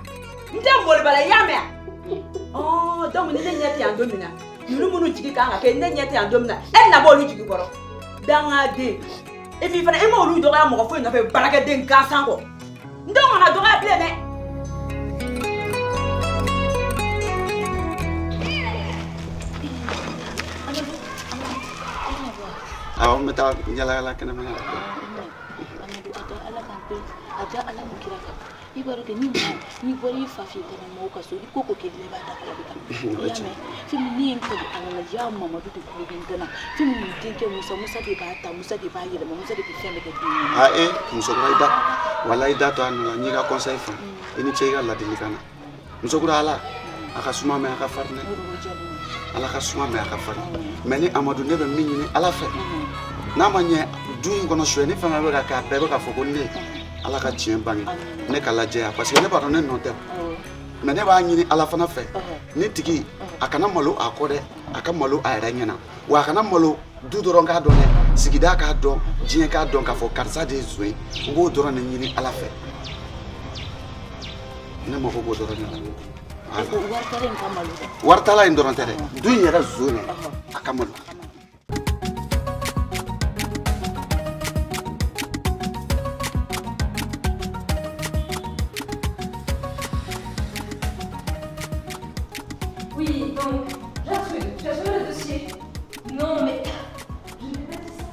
N tɛ molobala i y'a mɛn wa? Ɔɔ donc ni ne ɲɛ tɛ yan don min na ninnu minnu jigi kan ka kɛ ne ɲɛ tɛ yan don min na e bɛna bɔ olu jigi kɔrɔ. Dangaden. Et puis fana e ma olu dɔgɔya mɔgɔ foyi nɔfɛ baarakɛden gansan kɔ. N denw kana dɔgɔya bilen dɛ. Awɔ n bɛ taa yala yala kɛnɛmana la. Amadu a da Ala kan koyi a da Ala ni kira kan i b'a dɔn kɛ ni n'i bɔra i fa fɛ yen ka na mɔgɔw ka so i ko ko k'i la i b'a da kala bɛ taa i y'a mɛn fɛn min ne ye n kali Ala la ya Mamadu de tulo bɛ n da la fɛn min nin denkɛ Musa Musa de b'a ta Musa de b'a yɛlɛma Musa de bɛ fɛn bɛɛ kɛ den ye. Aa ee musokura i da walayi i da to a nɔ la n y'i ka conseil faamu i ni ce i ka ladilikan na musokura Ala a ka suma mɛ a ka farin dɛ. Ala ka suma mɛ a ka farin mɛ ni Amadu ne bɛ min ɲini Ala fɛ n'a ma ɲɛ du in kɔnɔ sonyɛni fɛn fɛn bɛ ka kɛ a bɛɛ bɛ ka fɔ ko ne Ala ka tiɲɛ bange ne ka lajɛya parce que ne b'a dɔn ne nɔ tɛ mɛ ne b'a ɲini Ala fana fɛ ni tigi a kana malo a kɔ dɛ a ka malo a yɛrɛ ɲɛna wa a kana malo du dɔrɔn k'a dɔn dɛ sigida k'a dɔn diɲɛ k'a dɔn k'a fɔ karisa de ye zon ye n b'o dɔrɔn de ɲini Ala fɛ ne mako b'o dɔrɔn de la. Waritala in dɔrɔn tɛ dɛ du in yɛrɛ zon yɛrɛ a ka malo. Oui, donc, Gertrude, tu as trouvé le dossier? Non, mais je ne vais pas dire ça.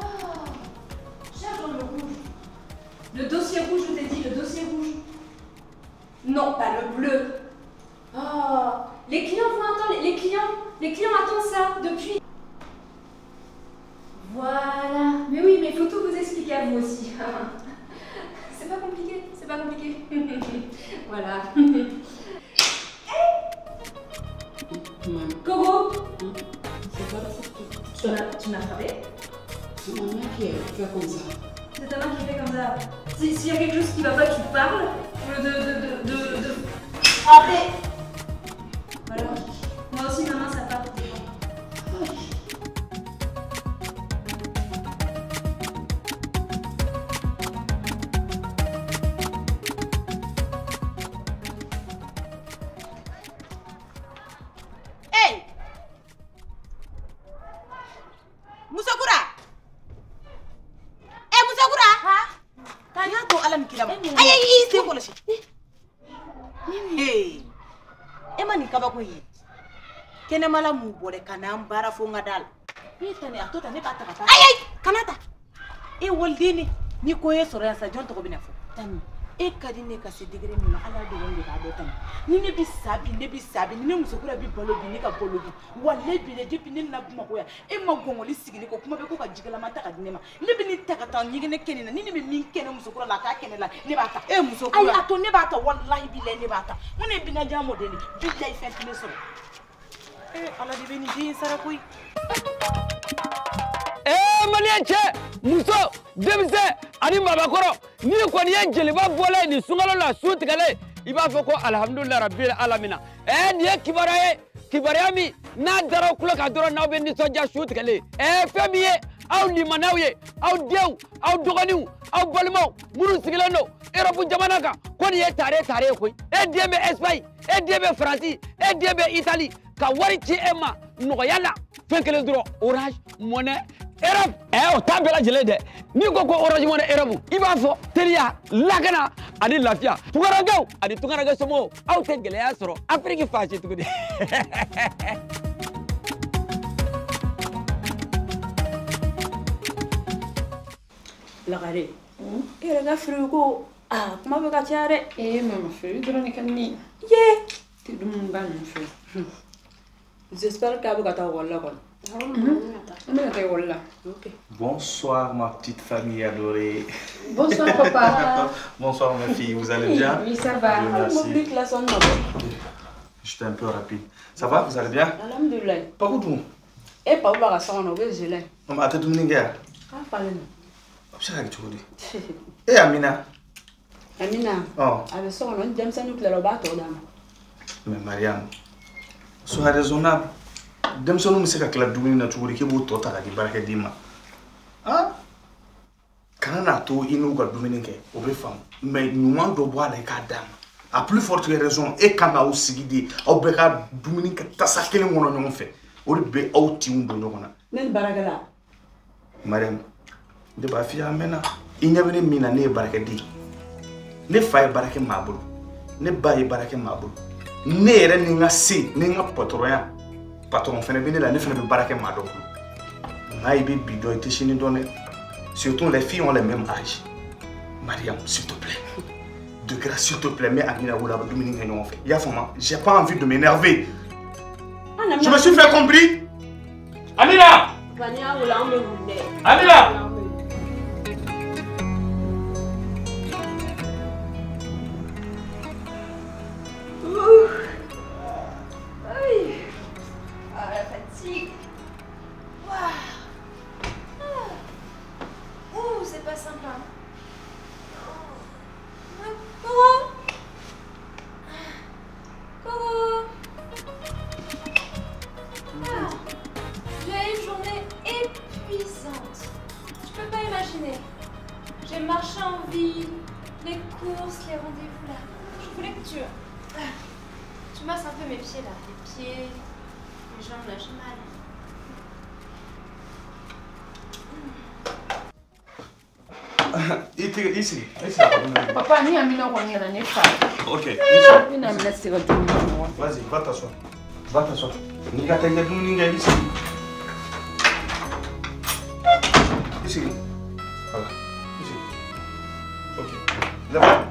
Ah, cherche dans le rouge. Le dossier rouge, je t'ai dit, le dossier rouge. Non, pas le bleu. Oh, les clients vont attendre, les clients attendent ça depuis. Voilà. Mais oui, mais il faut tout vous expliquer à vous aussi. C'est pas compliqué, c'est pas compliqué. Voilà. Coco. C'est quoi? Tu m'as frappé? C'est ma main qui fait comme ça. C'est ta main qui fait comme ça. S'il y a quelque chose qui va pas, tu parles. Au lieu de frapper. Voilà. Moi aussi, ma main, ça frappe. Hey! Musokura! Eh, Musokura! Ha? Y'a to Ala ni kira ma. Ayi ayi sen kɔlɔsi. Ee e ma nin kabako ye. Kɛnɛmala mun bɔra ka n'an baara fo n ka da la. E ta nin a to tan ne b'a ta ka taa. Ayi ayi kana ta. E waliden ne ni ko ye sɔrɔ yan sa jɔn tɔgɔ bɛna fɔ. Tani E ka di ne ka se degré min ma Ala dɔrɔn de b'a dɔn tan. Ni ne bi sa bi, ne bi sa bi, ni ne musokura bi balo bi, ne ka balo bi. Walayi bi dɛ, depuis ne nana Bamakɔ yan, e ma gɔngɔli sigi ne kɔ, kuma bɛ ko ka jigalama ta ka di ne ma. Ne bɛ nin ta ka taa ɲɛgɛnɛ kɛ nin na, ni ne bɛ min kɛ ne musokura la, a k'a kɛ ne la, ne b'a ta. E musokura. Ayi a to ne b'a ta, walayi bilayi ne b'a ta. N ko ne ye Binajan mɔden de ye, bilayi fɛn tɛ ne sɔrɔ. Ee Ala de bɛ nin den in sara koyi. Ee maliyɛn cɛ, muso, denmisɛn ani maabakɔrɔ, n'i kɔni ye jeliba bɔlen ye nin sunkalo la su tigɛlen, i b'a fɔ ko alihamudulilayi rabil alamina. Ɛɛ nin ye kibaruya ye, kibaruya min n'a dara aw tulo kan dɔrɔn n'aw bɛ nisɔndiya su tigɛlen. Ɛɛ fɛn min ye aw limanaw ye, aw denw, aw dɔgɔninw, aw balimaw minnu sigilen don Europe jamana kan, ko nin ye tare tare ye koyi. E den bɛ Espagne, e den bɛ Faransi, e den bɛ Italie, ka wari ci e ma nɔgɔya la fɛn kelen dɔrɔn, Orange Money Europe. Ɛ o t'a bɛɛ lajɛlen dɛ, n'i ko ko Orange Money Europe, i b'a fɔ teliya, lakana ani lafiya. Tunkarankew ani tunkaranke somɔgɔw, aw tɛ gɛlɛya sɔrɔ Afiriki fan si tuguni. Lagare, e yɛrɛ ka firigo ko aa kuma bɛ ka caya dɛ. Ee mama firigo dɔrɔn de ka di ne ye. Ye. Tɛ dumuni ba ninnu fɛ. J'espère k'a bɛ ka taa ekɔli la kɔni. N bɛna taa ekɔli la. Ok. Bonsoir ma petite famille adorée. Bonsoir papa. Bonsoir ma fille, vous allez bien? Oui, ça va. Dieu merci. Mobili klaxon na bɔ. J'étais un peu rapide. Ça va, vous allez bien? Alhamdulilayi. Papu dun? E Papu b'a ka so kɔnɔ, o bɛ ze la yen. Mama a tɛ dumuni kɛ yan? K'a falen don. A bɛ se ka kɛ cogo di? E Amina? Amina. Ɔ. A bɛ so kɔnɔ, ni denmisɛnninw tilara u b'a tɔ d'a ma. Mais Mariam, sois raisonnable. Denmisɛnninw bɛ se ka tila dumuni na cogo di k'e b'o tɔ ta ka di baarakɛden ma? Han? Kana n'a to i n'u ka dumuni kɛ, o bɛ faamu. Mais ɲuman dɔ bɔ a la i k'a d'a ma. À plus forte raison, e kan k'aw sigi de, aw bɛɛ ka dumuni kɛ tasa kelen kɔnɔ ɲɔgɔn fɛ. O de bɛ aw tinw don ɲɔgɔn na. Ne ni baarakɛla. Mariam, ne b'a f'i ye a mɛnna. I ɲɛ bɛ ne min na, ne ye baarakɛden ye. Ne fa ye baara kɛ maa bolo. Ne ba ye baara kɛ maa bolo. Ne yɛrɛ ni n ka se, ni n ka patɔrɔnya, patɔrɔn fɛnɛ bɛ ne la, ne fɛnɛ bɛ baara kɛ maa dɔ bolo. Nka i bɛ bi dɔn, i tɛ sini dɔn dɛ. Surtout les filles ont le même âge. Mariam, s'il te plaît. De grâce, s'il te plaît, mets Amina wele a bɛ dumuni kɛ ɲɔgɔn fɛ. I y'a faamu? J'ai pas envie de m'énerver. Je me suis fait compris? Amina! Nka n'i y'a wele anw bɛ wuli dɛ. Amina! Ouh. Aïe. Ah, la fatigue. Waouh. Ah. Ouh, c'est pas simple, hein. Oh. Koro. Koro. Ah. J'ai eu une journée épuisante. Tu peux pas imaginer. J'ai marché en ville, les courses, les rendez-vous là. Je voulais que tu... Tu masses un peu mes pieds là, les pieds, les jambes là, j'ai mal. Ici, ici. Papa, ni Amina kɔni nana ne fa. Ok. Ne ni Amina tɛ se ka dumuni kɛ ɲɔgɔn fɛ. Vas-y, va t'asseoir. Va t'asseoir. N'i ka taa i ka dumuni kɛ, i sigi. I sigi. Voilà. I sigi. Ok. Lève-toi.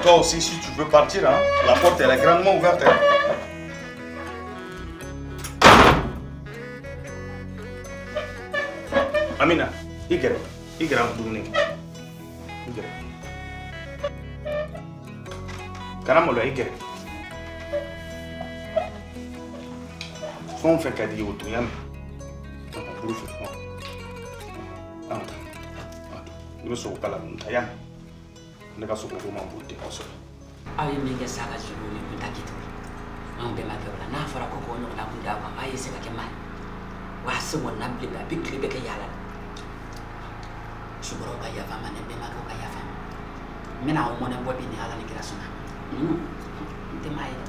Toi aussi, si tu veux partir, hein, la porte elle est grandement ouverte. Hein. Amina, i gɛrɛ, i gɛrɛ an dumuni kɛ. I gɛrɛ. Kana maloya, i gɛrɛ. Fɛn o fɛn ka di i ye o dun, i y'a mɛn? Bolo fɛ, an ka taa. I bɛ sogo kala ninnu ta, i y'a mɛn? Ne ka sogo ko man bon ten kosɛbɛ. Aw ye min kɛ sa ka juru ni kun ta k'i to anw bɛɛ ma kɛ o la. N'a fɔra ko k'o ɲɔgɔnna kun d'a kan, a ye se ka kɛ maa ye. Wa se kɔni na bilen, a bɛ tile bɛɛ kɛ yaala la. Sukɔrɔw ka yafa ma, ne bɛnbakɛw ka yafa ma. N bɛna aw mɔnɛ bɔ bi ni Ala ni kira sɔnna. N tɛ maa ye dɛ.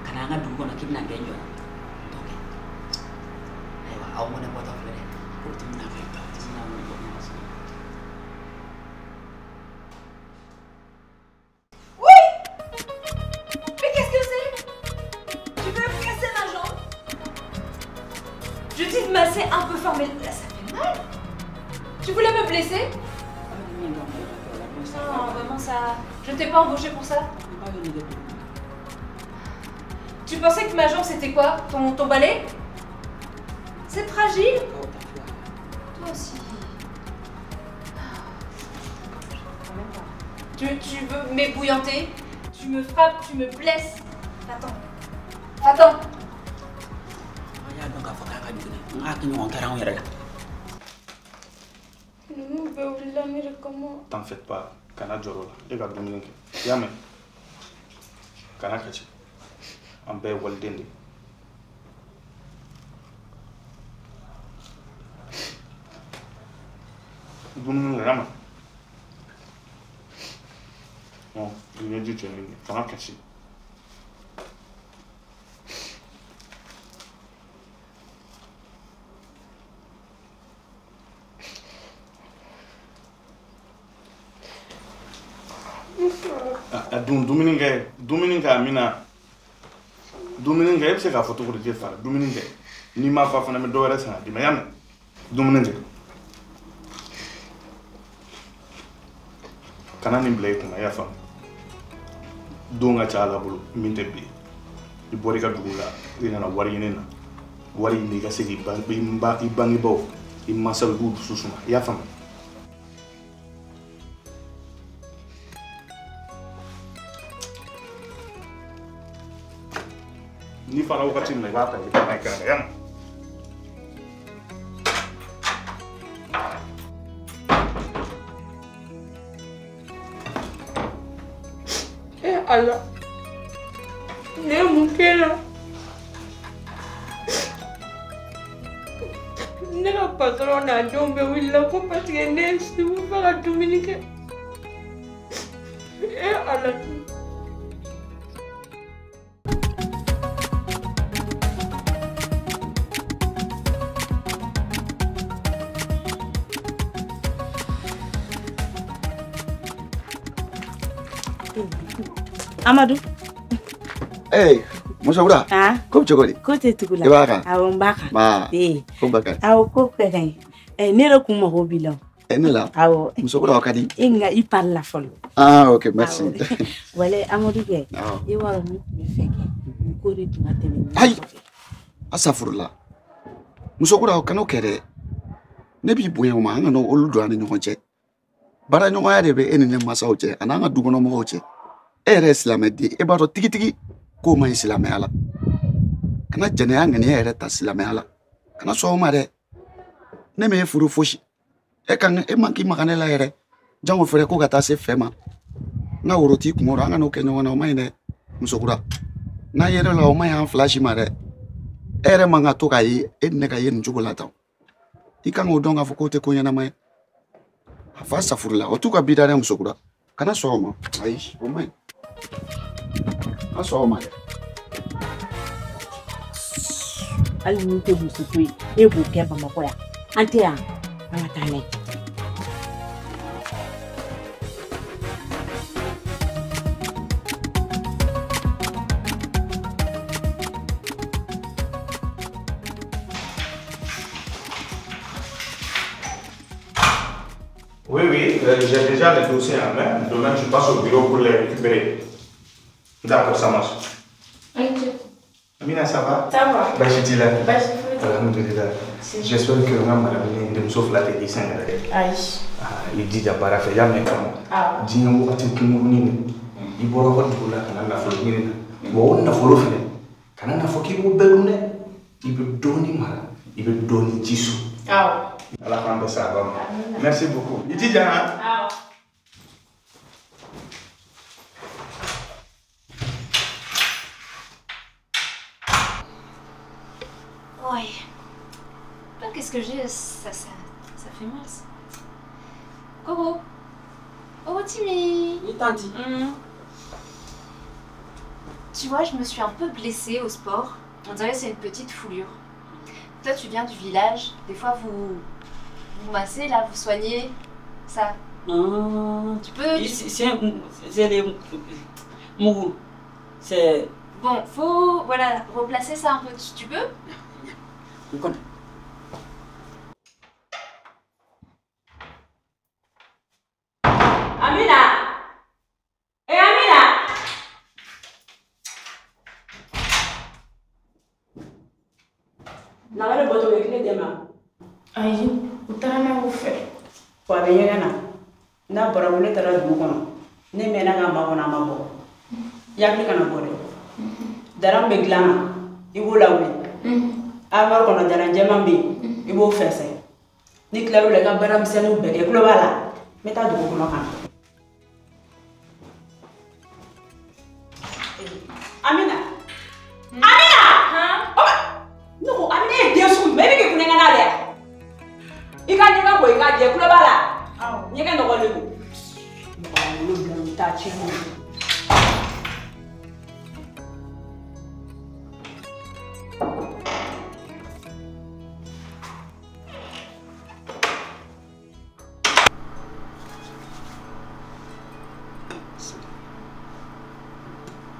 Ka na an ka dugu kɔnɔ k'i bɛna gɛn jɔ. N t'o kɛ. Ayiwa, aw mɔnɛ bɔtɔ filɛ dɛ. Ko tɛ bɛna fɛ, tɛ bɛna mɔnɛ bɔ ni Ala sɔnna. Oui! Mais qu'est-ce que c'est? Tu veux casser ma jambe? Je dis de masser un peu fort, mais là, ça fait mal. Tu voulais me blesser? Non, vraiment ça... Je ne t'ai pas embauché pour ça. Tu pensais que ma jambe c'était quoi? Ton balai? C'est fragile. Toi aussi. Tu veux m'ébouillanter? Tu me frappes, tu me blesses. Attends. Attends. T'en fais pas. Kana jɔrɔ la e ka dumuni kɛ i y'a mɛn kana kasi an bɛɛ ye waliden de ye. Dumuni kɛ i y'a mɛn ɔ i ɲɛji cɛ nin kana kasi. A dun dumuni kɛ Amina dumuni kɛ e bɛ se k'a fɔ cogo di k'e fara dumuni kɛ n'i ma fa fana n bɛ dɔ wɛrɛ san ka d'i ma i y'a mɛn dumuni kɛ kana nin bila i kunna i y'a faamu don ka ca Ala bolo min tɛ bi i bɔra i ka dugu la i nana wari ɲini na wari ɲini i ka se k'i bangebaaw i mansaw i k'u dusu suma i y'a faamu. Ni fana wagati min na i b'a ta i bɛ taa n'a ye kɛnɛ kan y'a mɛn. Eh Ala, ne ye mun k'e la? Ne ka patɔrɔn n'a denw bɛɛ wulila ko parce que ne ye sigi f'a ka dumuni kɛ. Eh Ala. Amadou. Hey, Musokura. Ah. Ko bɛ cogo di? Ko tɛ tugu la. I b'a kan? Awɔ, n b'a kan. Maa. Ee. Ko bɛɛ ka ɲi. Awɔ, ko bɛɛ ka ɲi. Ne yɛrɛ kun mago b'i la. Ne la? Awɔ. Musokura o ka di? E nka i pari la fɔlɔ. Ah, ok, merci. Wala Amadou kɛ. Awɔ. I b'a dɔn n tun bɛ fɛ kɛ. Ko de tun ka tɛmɛ. Ayi. Asafurula. Musokura o kana o kɛ dɛ. Ne b'i bonya o ma, an kana olu don an ni ɲɔgɔn cɛ. Baaraɲɔgɔnya de bɛ e ni ne mansaw cɛ, a n'an ka dukɔnɔmɔgɔw cɛ. E yɛrɛ ye silamɛden e b'a dɔn tigitigi k'o man ɲi silamɛya la kana jɛnɛya ŋaniya yɛrɛ ta silamɛya la kana sɔn o ma dɛ ne m'e furu fosi e kan e man k'i maga ne la yɛrɛ jango fɛrɛ ko ka taa se fɛ ma n ka woro t'i kun kɔrɔ an ka n'o kɛ ɲɔgɔn na o man ɲi dɛ musokura n'an yɛrɛ la o man ɲi an fila si ma dɛ e yɛrɛ man ka to k'a ye e ni ne ka ye nin cogo la tan i kan k'o dɔn k'a fɔ k'o tɛ ko ɲɛnama ye a fa safurula o t'u ka bida dɛ musokura kana sɔn o ma ayi o man ɲi. A sɔn o ma dɛ. Hali n'i tɛ muso to yen, e b'o kɛ Bamakɔ yan. An tɛ yan, an ka taa n'a ye. Oui, oui, j'ai déjà les dossiers en main. Demain, je passe au bureau pour les récupérer. D'accord, ça marche. Ok. Amina, ça va? Ça va. Baasi t'i la? Baasi foyi tɛ. Alhamdulillah. J'espère que n ka madame ni denmuso fila tɛ k'i sɛgɛn dɛ. Ayi. Ah, i jija baara fɛ, i y'a mɛn kama. Awɔ. Diɲɛ wagati kunkurunin de. I bɔra aw ka dugu la ka na nafolo ɲini na. Wa o nafolo fɛnɛ, kana n'a fɔ k'i b'o bɛɛ dun dɛ. I bɛ dɔɔnin mara, i bɛ dɔɔnin ji so. Awɔ. Ala k'an bɛn sababa ma. Merci beaucoup. I jija han. Awɔ. Ouais. Qu'est-ce que j'ai? Ça fait mal. Ça. Koro. Oh, Timmy. Oui, tanti. Tu vois, je me suis un peu blessée au sport. On dirait que c'est une petite foulure. Toi, tu viens du village. Des fois, vous massez, là, vous soignez. Ça. Non. Tu peux... C'est les... Mougou. C'est... Bon, faut, voilà, replacer ça un peu. Tu peux? Je connais. den ma? Ayi, u taara n'a y'u fɛ. Wa a bɛ ɲɛgɛn na. N'a bɔra ko ne taara dugu kɔnɔ, ne mɛnna ka makɔnɔ a ma bɔ. I hakili kana bɔ dɛ. Dara min bɛ dilan na, i b'o lawuli. Armoire kɔnɔ dara jɛman bɛ yen, i b'o fɛnsɛ. Ni tilal'o la, i ka baara misɛnninw bɛɛ kɛ, i tulo b'a la. N bɛ taa dugu kɔnɔ ka na. Amina! Amina! Ne ko Amina ye den sugu jumɛn ye? E bɛ k'i kulonkɛ n'a de ye wa? I ka ɲɛgɛn ko i k'a jɛ, tulo b'a la. Ɲɛgɛn nɔgɔlen don. Mɔgɔ wolonwula bɛ taa tiɲɛ.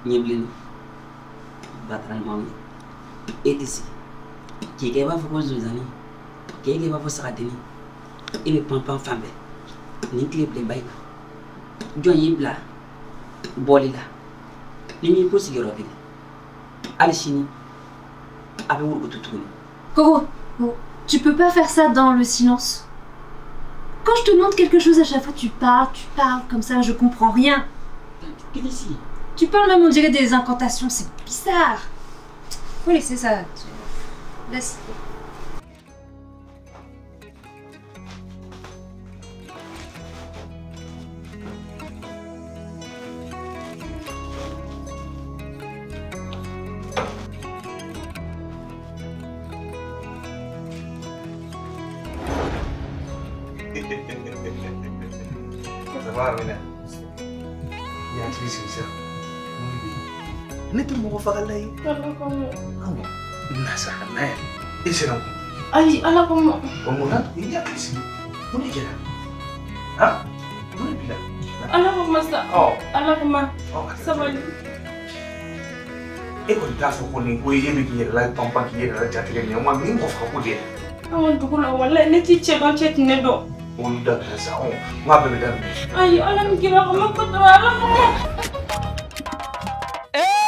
Ɲɛbilen batara ɲuman ye e tɛ sigi k'i kɛ i b'a fɔ ko zonzanni k'e kɛ i b'a fɔ sagadenni e bɛ panpan fan bɛɛ nin tile bilenba in na jɔn y'i bila bɔli la ni m'i ko sigiyɔrɔ kelen hali sini a bɛ wurukutu tuguni. Koko, tu peux pas faire ça dans le silence. Quand je te demande quelque chose à chaque fois, tu parles comme ça, je comprends rien. Qu'est-ce ici? Tu parles même, on dirait des incantations, c'est bizarre. Faut laisser ça. Laisse. Ça va, Amina? Il y a un truc, c'est ça. Ne tɛ mɔgɔ fagala ye. Ala kama. Awɔ. Na sa na ye. E sera mun? Ayi, Ala kama. O mun na? I hakili sigi. Mun de kɛra? Han? Mun de b'i la? Ala kama sa. Ɔ. Ala kama. Sabali. E kɔni t'a fɔ ko nin ko e bɛ k'i yɛrɛ la panpan k'i yɛrɛ la jatigɛ nin ye wa nin mɔgɔ faga ko de ye. An ka dugu la walayi ne t'i cɛ dɔn cɛ tɛ ne dɔn. Olu dabila sa ɔ n k'a bɛɛ bɛ daminɛ. Ayi, Ala ni kira kama ko dɔrɔn Ala kama.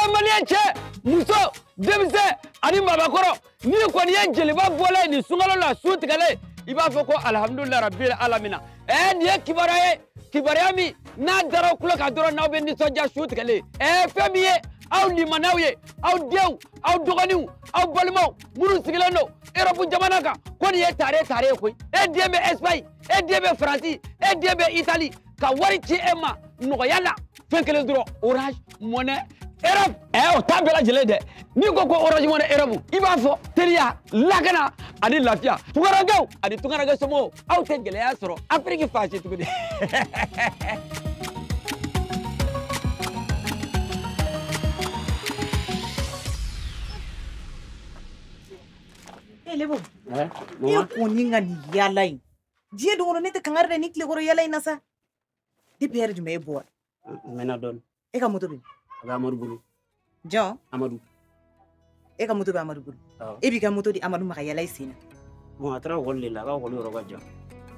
Maliyɛn cɛ muso denmisɛn ani maabakɔrɔ n'i kɔni ye jeliba bɔlen ye nin sunkalo la su tigɛlen i b'a fɔ ko alihamudulilayi rabil alamina. Nin ye kibaruya ye kibaruya min n'a dara aw tulo kan dɔrɔn n'aw bɛ nisɔndiya su tigɛlen. Fɛn min ye aw limanaw ye aw denw aw dɔgɔninw aw balimaw minnu sigilen don Europe jamana kan ko nin ye tare tare ye koyi. E den bɛ Espagne, e den bɛ Faransi, e den bɛ Italie ka wari ci e ma nɔgɔya la fɛn kelen dɔrɔn Orange Money Europe. O t'a bɛɛ lajɛlen dɛ. N'i ko ko Orange Money Europe i b'a fɔ teliya lakana ani lafiya tunkarankew ani tunkaranke somɔgɔw aw tɛ gɛlɛya sɔrɔ Afiriki fan si tuguni. E Lebo, e kɔni ka nin yaala in diɲɛ don o don ne tɛ kangari da ni tilekɔrɔ yaala in na sa. Depuis heure jumɛn e bɔra? N mɛnna dɔɔni. E ka moto bɛ min? A bɛ Amadu bolo. Jɔn? Amadu. E ka moto bɛ Amadu bolo? Awɔ. E b'i ka moto di Amadu ma ka yaala i sen na? Bon, a taara ekɔli de la, a ka ekɔli yɔrɔ ka jan.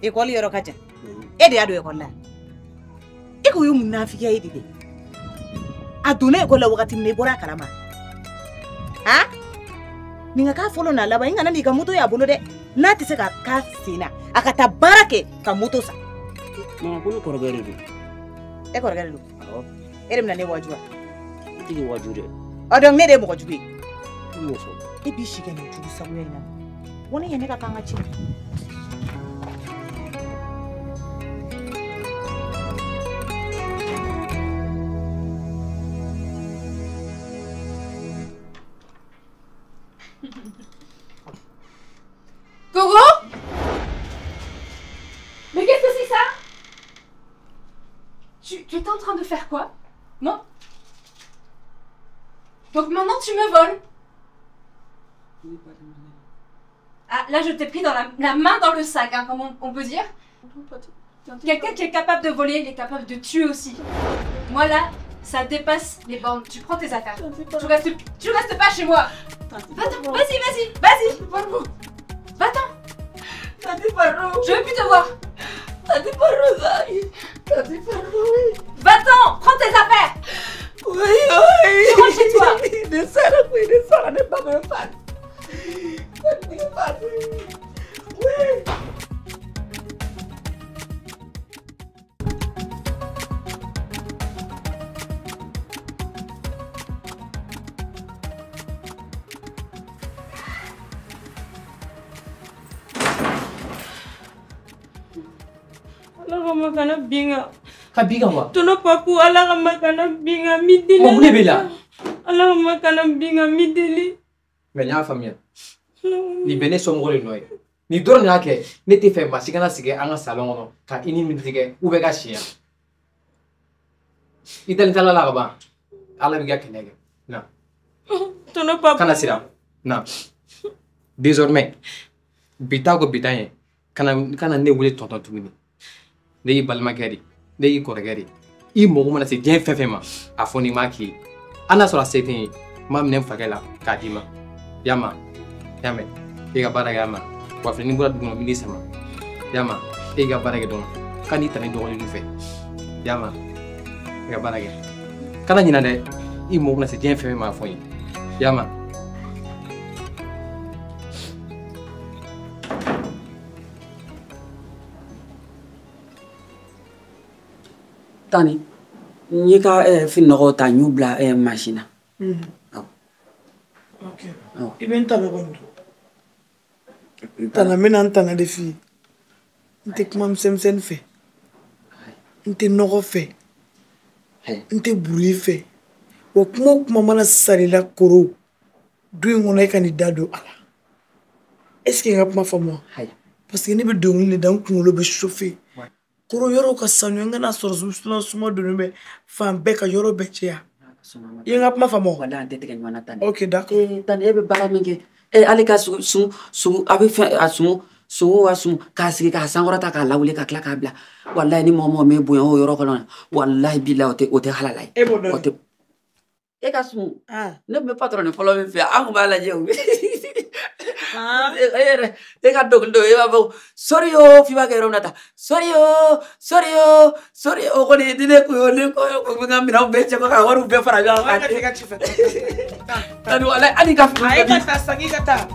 Ekɔli yɔrɔ ka jan? E de y'a don ekɔli la? E ko ye munafigiya ye de dɛ. A donna ekɔli la wagati min na i bɔra a kalama. Han? Nin ka k'a fɔlɔ n'a laban i kana n'i ka moto y'a bolo dɛ. N'a tɛ se ka k'a sen na, a ka taa baara kɛ ka moto san. Non, ko ne kɔrɔkɛ de don. E kɔrɔkɛ de don? Awɔ. E de bɛna ne waaju wa? Ne tɛ k'i waaju dɛ. Ɔ donc ne de ye mɔgɔ jugu ye. Ne m'o fɔ. E b'i si kɛ nin jugu sagoya in na. Ko ne ye ne ka kan ka ci. Gogo? Mais qu'est-ce que c'est ça? Tu étais en train de faire quoi? Non? Donc maintenant tu me voles? Ah, là je t'ai pris dans la main dans le sac, hein, comme on peut dire. Quelqu'un qui est capable de voler, il est capable de tuer aussi. Moi là, ça dépasse les bornes. Tu prends tes affaires. Tu restes pas chez moi. Va-t'en, vas-y, vas-y, vas-y. Va-t'en. Je veux plus te voir. Va-t'en, prends tes affaires. Oui, oui. Tu rentres chez toi. Kana binga. Ka binga wa? Tono papu ala kama kana binga mideli. Mo ne bela. Ala kama kana binga mideli. Mais y'a faamuya. Ni bɛ ne somɔgɔw de nɔ ye. Ni dɔrɔn de y'a kɛ ne tɛ fɛ maa si kana sigi an ka salon kɔnɔ ka i ni min tigɛ ou bien ka si yan. I dalen t'a la ka ban. Ala b'i ka kɛnɛ kɛ. Na. Tono papu. Kana siran. Na. Désormais bi ta ko bi ta ye. Kana ne wele tonton tuguni. Ne y'i balimakɛ de, ne y'i kɔrɔkɛ de. I mago mana se diɲɛ fɛn fɛn ma, a fɔ n'i m'a k'i ye. Hali n'a sɔrɔ a se tɛ n ye, n b'a minɛ n fakɛ la k'a d'i ma. I y'a mɛn? I y'a mɛn? E ka baara kɛ a ma. Wa fɛnɛ n'i bɔra dugu kɔnɔ n bɛ n'i sama. I y'a mɛn? E ka baara kɛ dɔrɔn. Kan'i ta ni dɔgɔnin fɛ. I y'a mɛn? E ka baara kɛ. Kana ɲinɛ dɛ, i mago mana se diɲɛ fɛn fɛn ma a fɔ n ye. I y'a mɛn? Tani, n y'i ka finɔgɔw ta n y'u bila mansin na. Ok. I bɛ n tana kɔni dɔn. N tana, n bɛna n tana de f'i ye. N tɛ kuma misɛnmisɛnnin fɛ. N tɛ nɔgɔ fɛ. N tɛ bruit fɛ. Wa kuma o kuma mana sari la koro du in kɔnɔ e ka n'i da don a la. Est ce que n ka kuma faamu wa? Parce que ne bɛ dɔnkili de da n kunkolo bɛ chauffer. Koro yɔrɔ ka sanu n kana sɔrɔ suma donnen bɛ fan bɛɛ ka yɔrɔ bɛɛ cɛya. I ye n ka kuma faamu wa? Walahi an tɛ tigɛ ɲɔgɔn na Tani. Ok d'accord. Tani e bɛ baara min kɛ hali ka sumu a bɛ fɛn a sumu wa sumu k'a sigi k'a sankɔrɔta k'a lawuli ka tila k'a bila walahi ni mɔgɔ mɔgɔ m'e bonya o yɔrɔ kɔnɔ walahi bilahi o tɛ halala ye. E b'o dɔn. E ka sumu ne tun bɛ patron ni fɔlɔ min fɛ an tun b'a lajɛ o. E ka dɔnkili dɔ e b'a fɔ sori o f'i b'a kɛ yɔrɔ min na tan sori o sori o sori o kɔni ni ne kun y'o ne ko n ka minɛnw bɛɛ cɛ ka wariw bɛɛ fara ɲɔgɔn kan. Ka ci fɛ. Tani walahi hali ka fini. Ayi ka taa segin ka taa.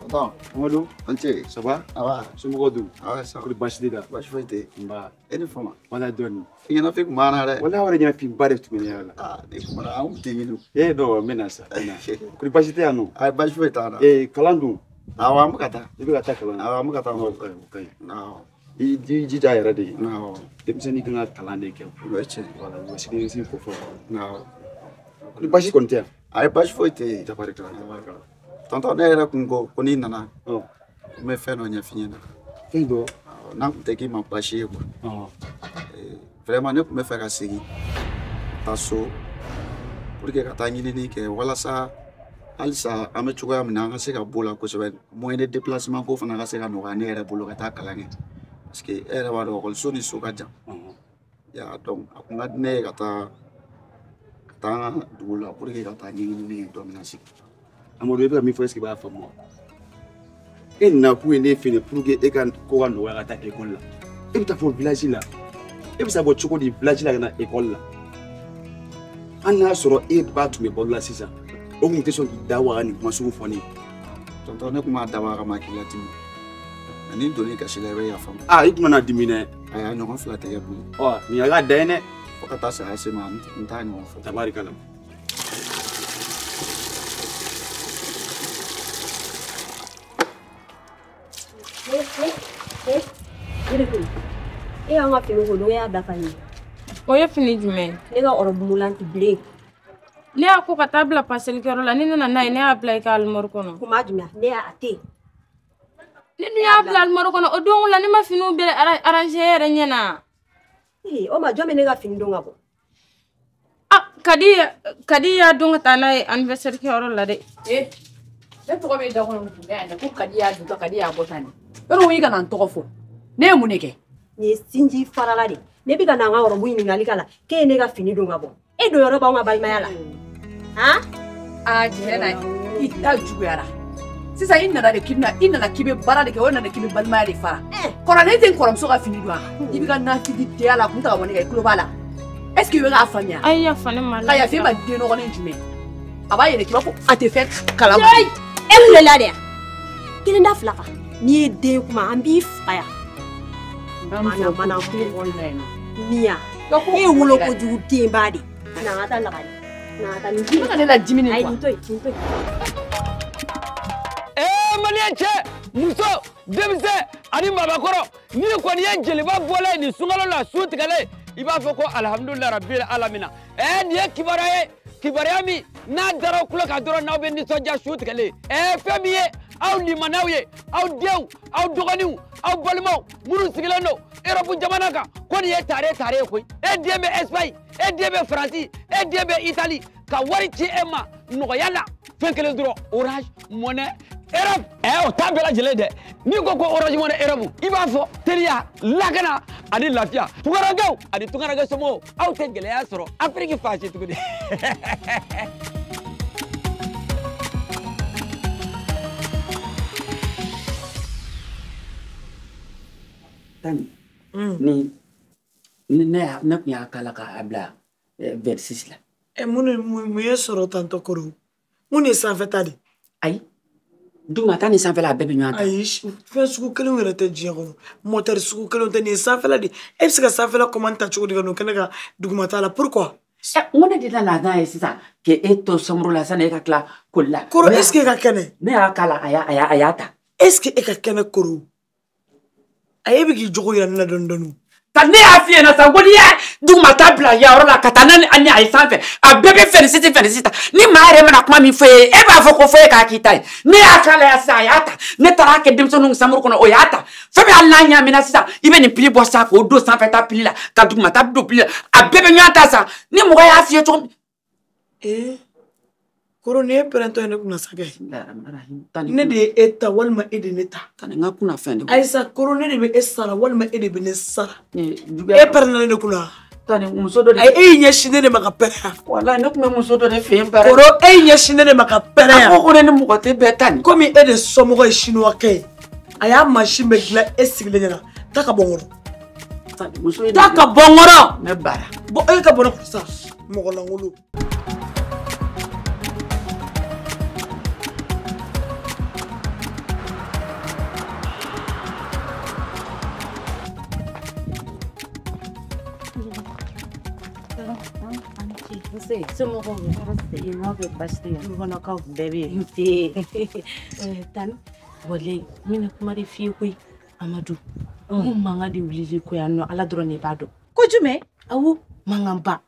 Attends, Amadou, Ante, ça va? Ah ouais. Somɔgɔw dun? Ah ouais, ça va. Kɔri baasi t'i la? Baasi foyi tɛ yen. Nba. E ni fama. Wala dɔɔni. I ɲɛnafin kun b'an na dɛ. Wala wɛrɛ ɲɛnafinba de tun bɛ ne yɛrɛ la. Ah, ne kumana an kun tɛ ɲini. Eh non, n bɛ na sa, n bɛ na. Kɔri baasi tɛ yan nɔ? Ayi, baasi foyi t'an na. Eh, kalan dun? Awɔ, an bɛ ka taa. I bɛ ka taa kalan na? Awɔ, an bɛ ka taa. O ka ɲi, o ka ɲi. Awɔ. I jija yɛrɛ de. Awɔ. Denmisɛnnin kan ka kalan de kɛ. O ye tiɲɛ. Wala, u ka siniɲɛsigi ko fɔ. Awɔ. Kɔri baasi kɔni tɛ yan? Ayi, baasi foyi tɛ yen. Tabarikala, tabarikala. Tonton, ne yɛrɛ kun ko ko n'i nana n bɛ fɛn dɔ ɲɛf'i ɲɛna. Fɛn dɔ? N'a kun tɛ k'i ma baasi ye quoi. Vraiment ne kun bɛ fɛ ka segin ka taa so pour que ka taa ɲinini kɛ walasa halisa an bɛ cogoya min na an ka se ka b'o la kosɛbɛ moyen de déplacement ko fana ka se ka nɔgɔya ne yɛrɛ bolo ka taa kalan kɛ parce que e yɛrɛ b'a dɔn ekɔliso ni so ka jan. Ya donc a kun ka di ne ye ka taa an ka dugu la pour que ka taa ɲɛɲinini kɛ dɔ min na sigi. Amadou, e bɛ ka min fɔ est-ce que i b'a faamu wa? E nakun ye ne fɛ yen pour que e ka ko ka nɔgɔya ka taa ekɔli la. E bɛ taa fɔ village la. E bɛ se ka bɔ cogo di village la ka na ekɔli la? Hali n'a sɔrɔ e ba tun bɛ balo la sisan, o tun tɛ sɔn k'i da waga nin kuma sugu fɔ ne ye. Tonton, ne tun b'a dabɔ a kama k'i ladimi. Mais ni n donn'i gasi la i bɛ yafa n ma. Aa, i tun kana dimi dɛ. Ayi, a ɲɔgɔn fila tɛ kɛ bilen. Ɔ, nin y'a dan ye dɛ. Fo ka taa saya se ma, n t'a ɲɔgɔn fɔ. Tabarikala. E y'an ka fini ko don, e y'a dafa n ye. O ye fini jumɛn ye? Ne ka ɔrɔbu bilen. Ne y'a ko ka taa bila paselikɛyɔrɔ la, ne nana n'a ye, ne y'a bila i ka alimɔri kɔnɔ. Kuma jumɛn? Ne y'a tɛ yen. Ne dun y'a bila alimɔri kɔnɔ, o don la ne ma finiw bɛɛ arranger yɛrɛ ɲɛ na. Ee, o ma jɔn bɛ ne ka fini don ka bɔ? Ah, Kadi y'a don ka taa n'a ye anniversaire kɛyɔrɔ la dɛ. Ee, ne tɔgɔ bɛ da kɔnɔ kun bɛ yan dɛ, ko Kadi y'a don Kadi y'a bɔ tan de. Yɔrɔ ko i kana n tɔgɔ fɔ. Ne ye mun de kɛ? Nin ye sinji farala de. Ne bɛ ka na n ka ɔrɔbu ɲininkali k'a la k'e ye ne ka fini don ka bɔ. E don yɔrɔ b'anw ka balimaya la. Han? Aa tiɲɛ na i ta juguyara. Sisan i nana de k'i bɛna i nana k'i bɛ baara de kɛ o nana k'i bɛ balimaya de fara. Kɔrɔlen tɛ n kɔrɔmuso ka fini don wa? I bɛ ka nafigi denya la kun ta ka bɔ ne kan i tulo b'a la. Est ce que i bɛ k'a faamuya? Ayi yafa ne ma. Ka yafa e ma den nɔgɔlen jumɛn? A b'a yɛrɛ k'i b'a fɔ a tɛ fɛn kalama. E kulela de ya? Kelen da fila kan. N'i ye den kuma an b'i faga yan. Mana mana Mia. E ye wolo kojugu denba de. Na an ka taa Lagare. Na an ka taa nin. I bɛ ka ne ladimi de quoi. Ayi nin to yen nin to yen. Maliyɛn cɛ muso denmisɛn ani maabakɔrɔ n'i kɔni ye jeliba bɔlen ye nin sunkalo la su tigɛlen i b'a fɔ ko alihamudulilayi rabil alamina nin ye kibaruya ye kibaruya min n'a dara aw tulo kan dɔrɔn n'aw bɛ nisɔndiya su tigɛlen fɛn min ye aw limanaw ye aw denw aw dɔgɔninw aw balimaw minnu sigilen don Europe jamana kan ko nin ye tare tare ye koyi e den bɛ Espagne e den bɛ Faransi e den bɛ Italie ka wari ci e ma nɔgɔya la fɛn kelen dɔrɔn Orange Money Europe o t'a bɛɛ lajɛlen dɛ n'i ko ko Orange Money Europe i b'a fɔ teliya lakana ani lafiya tunkarankew ani tunkaranke somɔgɔw aw tɛ gɛlɛya sɔrɔ Afiriki fan si tuguni. Tani ni ne tun y'a kala k'a bila 26 la. Mun ye sɔrɔ tantɔ kɔrɔ mun ye sanfɛta de? Ayi. Duguma ta ni sanfɛla a bɛɛ bɛ ɲɔgɔn kan. Ayi fɛn sugu kelenw yɛrɛ tɛ diɲɛ kɔnɔ mɔtɛri sugu kelenw tɛ nin ye sanfɛla de e bɛ se ka sanfɛla commande ta cogo di ka n'o kɛ ne ka duguma ta la pourquoi? N ko ne de nana n'a ye sisan k'e to samuru la sani e ka tila koli la. Koro est ce que e ka kɛnɛ? Ne y'a k'a la a y'a ta. Est ce que e ka kɛnɛ koro? A e bɛ k'i jogo yira ne la dɔɔni dɔɔni. Ka ne y'a f'i ɲɛna sisan ko n'i y'a duguma ta bila yan yɔrɔ la ka taa n'a ni a ye sanfɛ a bɛɛ bɛ 26 ta ni maa yɛrɛ mana kuma min fɔ e ye e b'a fɔ ko fɔ e k'a k'i ta ye ne y'a k'a la yan sisan a y'a ta ne taara kɛ denmisɛnninw samuru kɔnɔ o y'a ta fɛn min hali n'a ɲaamina sisan i bɛ nin pili bɔ sisan k'o don sanfɛ ta pili la ka duguma ta don pili la a bɛɛ bɛ ɲɔgɔn ta sisan ni mɔgɔ y'a f'i ye cogo min. Koro nin ye pɛrɛntɔ ye ne kunna sa kɛ. Ne de ye e ta walima e de ne ta. Tani n ka kunna fɛn de. Ayisa koro ne de bɛ e sara walima e de bɛ ne sara. E pɛrɛnna ne de kunna. Tani muso dɔ de. Ayi e y'i ɲɛsin ne de ma ka pɛrɛn. Walayi ne tun bɛ muso dɔ de fɛ yen pɛrɛn. Koro e y'i ɲɛsin ne de ma ka pɛrɛn. A ko ko ne ni mɔgɔ tɛ bɛn Tani. Komi e de somɔgɔ ye sinuwakɛ ye a y'a mansin bɛɛ dilan e sigilen ɲɛna taa ka bɔ n kɔrɔ. Tani muso ye. Taa ka bɔ n kɔrɔ. Ne bara. Bɔn e ka bɔ ne kɔrɔ sa mɔgɔ lankolon. Somɔgɔw bɛ baasi tɛ yen kɔnɔkaw bɛɛ bɛ yen nse tani walayi n bɛna kuma de f'i ye koyi Amadu n ko mankan de wulili ko yan nɔ Ala dɔrɔn de b'a dɔn. Ko jumɛn? Awɔ mankanba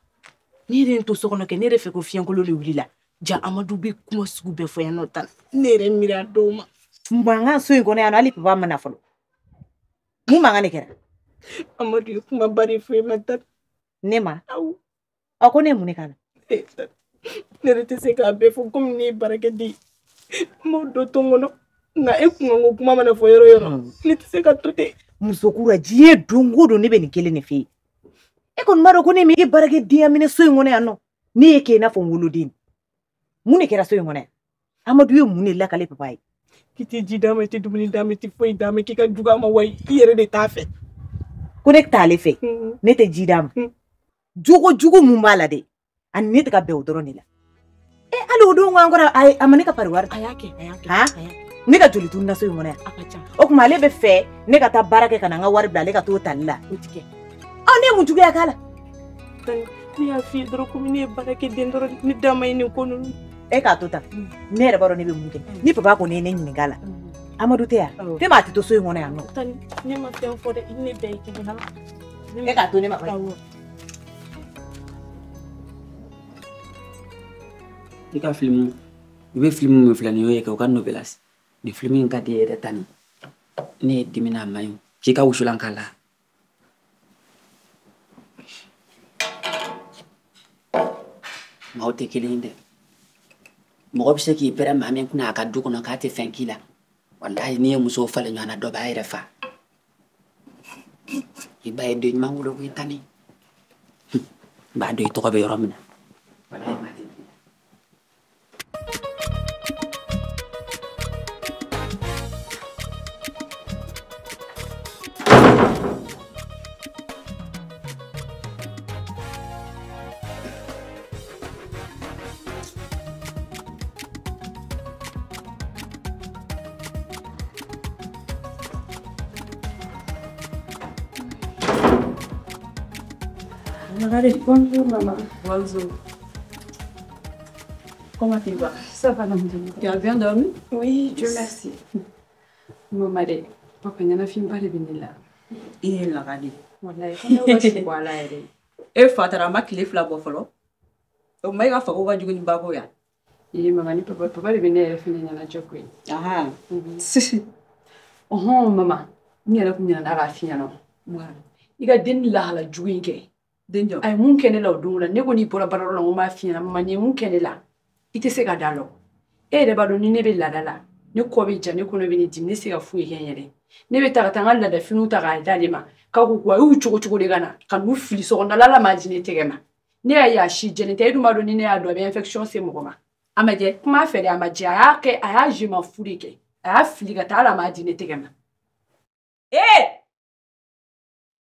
ne yɛrɛ ye n to so kɔnɔ kɛ ne yɛrɛ fɛ ko fiɲɛkolo de wulila ja Amadu bɛ kuma sugu bɛɛ fɔ yan nɔ tani ne yɛrɛ miiri a dɔw ma. Mankan so in kɔnɔ yan nɔ hali papa ma na fɔlɔ mun mankan de kɛra? Amadu ye kumaba de fɔ e ma tani. Ne ma? Awɔ. A ko ne ye mun de k'a la? Ne yɛrɛ tɛ se k'a bɛɛ fɔ komi ne ye baarakɛden ye n m'o dɔ to n kɔnɔ nka e kunkanko kuma mana fɔ yɔrɔ o yɔrɔ ne tɛ se ka to ten. Musokura diɲɛ don o don ne bɛ nin kelen de f'e ye e kɔni b'a dɔn ko ne ma e baarakɛdenya minɛ so in kɔnɔ yan nɔ ne ye k'e i n'a fɔ n woloden mun de kɛra so in kɔnɔ yan Amadu ye mun de lakale papa ye. K'i tɛ ji d'a ma i tɛ dumuni d'a ma i tɛ foyi d'a ma k'i ka jugu a ma wa i yɛrɛ de t'a fɛ. Ko ne t'ale fɛ ne tɛ ji d'a ma jogo jugu mun b'a la dɛ. Ani ne tɛ ka bɛn o dɔrɔn de la hali o don an kɔrɔ a ma ne ka pari wari a y'a kɛ a y'a kɛ ne ka joli tununa so in kɔnɔ yan o tuma ale bɛ fɛ ne ka taa baara kɛ ka na n ka wari bila ale ka t'o tali la o ti kɛ ne ye mun juguya k'a la. Ne y'a f'i ye dɔrɔn komi ne ye baarakɛden dɔrɔn ne da ma ye nin ko ninnu. E k'a to tan ne yɛrɛ b'a dɔn ne bɛ mun kɛ ni papa kɔni ye ne ɲininka a la Amadu tɛ yan fɛn min a tɛ to so in kɔnɔ yan nɔ. Tani ne ma fɛn fɔ dɛ i ni ne bɛɛ ye kelen ye. E k'a to ne ma. I ka filimu i bɛ filimu min filɛ nin y'o ye kɛ o ka novelas nin filimu in ka di e yɛrɛ tani ne ye dimina a ma ɲi k'i ka wusulan k'a la. Maaw tɛ kelen ye dɛ mɔgɔ bɛ se k'i pɛrɛn maa min kunna a ka du kɔnɔ k'a tɛ fɛn k'i la walayi n'i ye muso falen ɲɔgɔn na dɔ b'a yɛrɛ fa i ba ye den ɲuman wolo koyi tani. N b'a dɔn i tɔgɔ bɛ yɔrɔ min na. Walayi maa tɛ. Bonjour maman. Bonjour. Comment tu vas? Ça va, alhamdoulilah. Tu as bien dormi? Oui, Dieu merci. Maman, papa ɲɛnafin ba de bɛ ne la. I ye lagale. Walayi, ko ne ka su bɔ a la yɛrɛ. E fa taara a ma tile 2 bɔ fɔlɔ. O ma e ka fago ka jugu ni bako ya. Ee mama ni papa, papa de bɛ ne yɛrɛ fɛnɛ ɲɛnajɛ koyi. Ahan. Ɔhɔn mama, n yɛrɛ kun ɲinɛna k'a f'i ɲɛna. I ka den lahala jugu in kɛ. A ye mun kɛ ne la o don la, ne ko n'i bɔra baarayɔrɔ la n ko n b'a f'i ɲɛna, mama nin ye mun kɛ ne la, i tɛ se ka da lɔ. E yɛrɛ b'a dɔn ni ne bɛ laada la, ne kɔ bɛ ja, ne kɔnɔ bɛ ne dimi, ne tɛ se ka foyi kɛ n yɛrɛ. Ne bɛ taa ka taa n ka laadafiniw ta k'a d'ale ma, k'a ko ko a y'u cogo cogo de ka na, ka n'u fili so kɔnɔ, ala m'a di ne tɛgɛ ma. Ne y'a ye a si jɛlen tɛ, e dun b'a dɔn ni ne y'a dɔn a bɛ infection se mɔgɔ ma. A ma jɛ, kuma fɛ dɛ, a ma jɛ, a y'a kɛ, a y'a je m'en fous de kɛ, a y'a fili ka taa, ala m'a di ne tɛgɛ ma. Ee!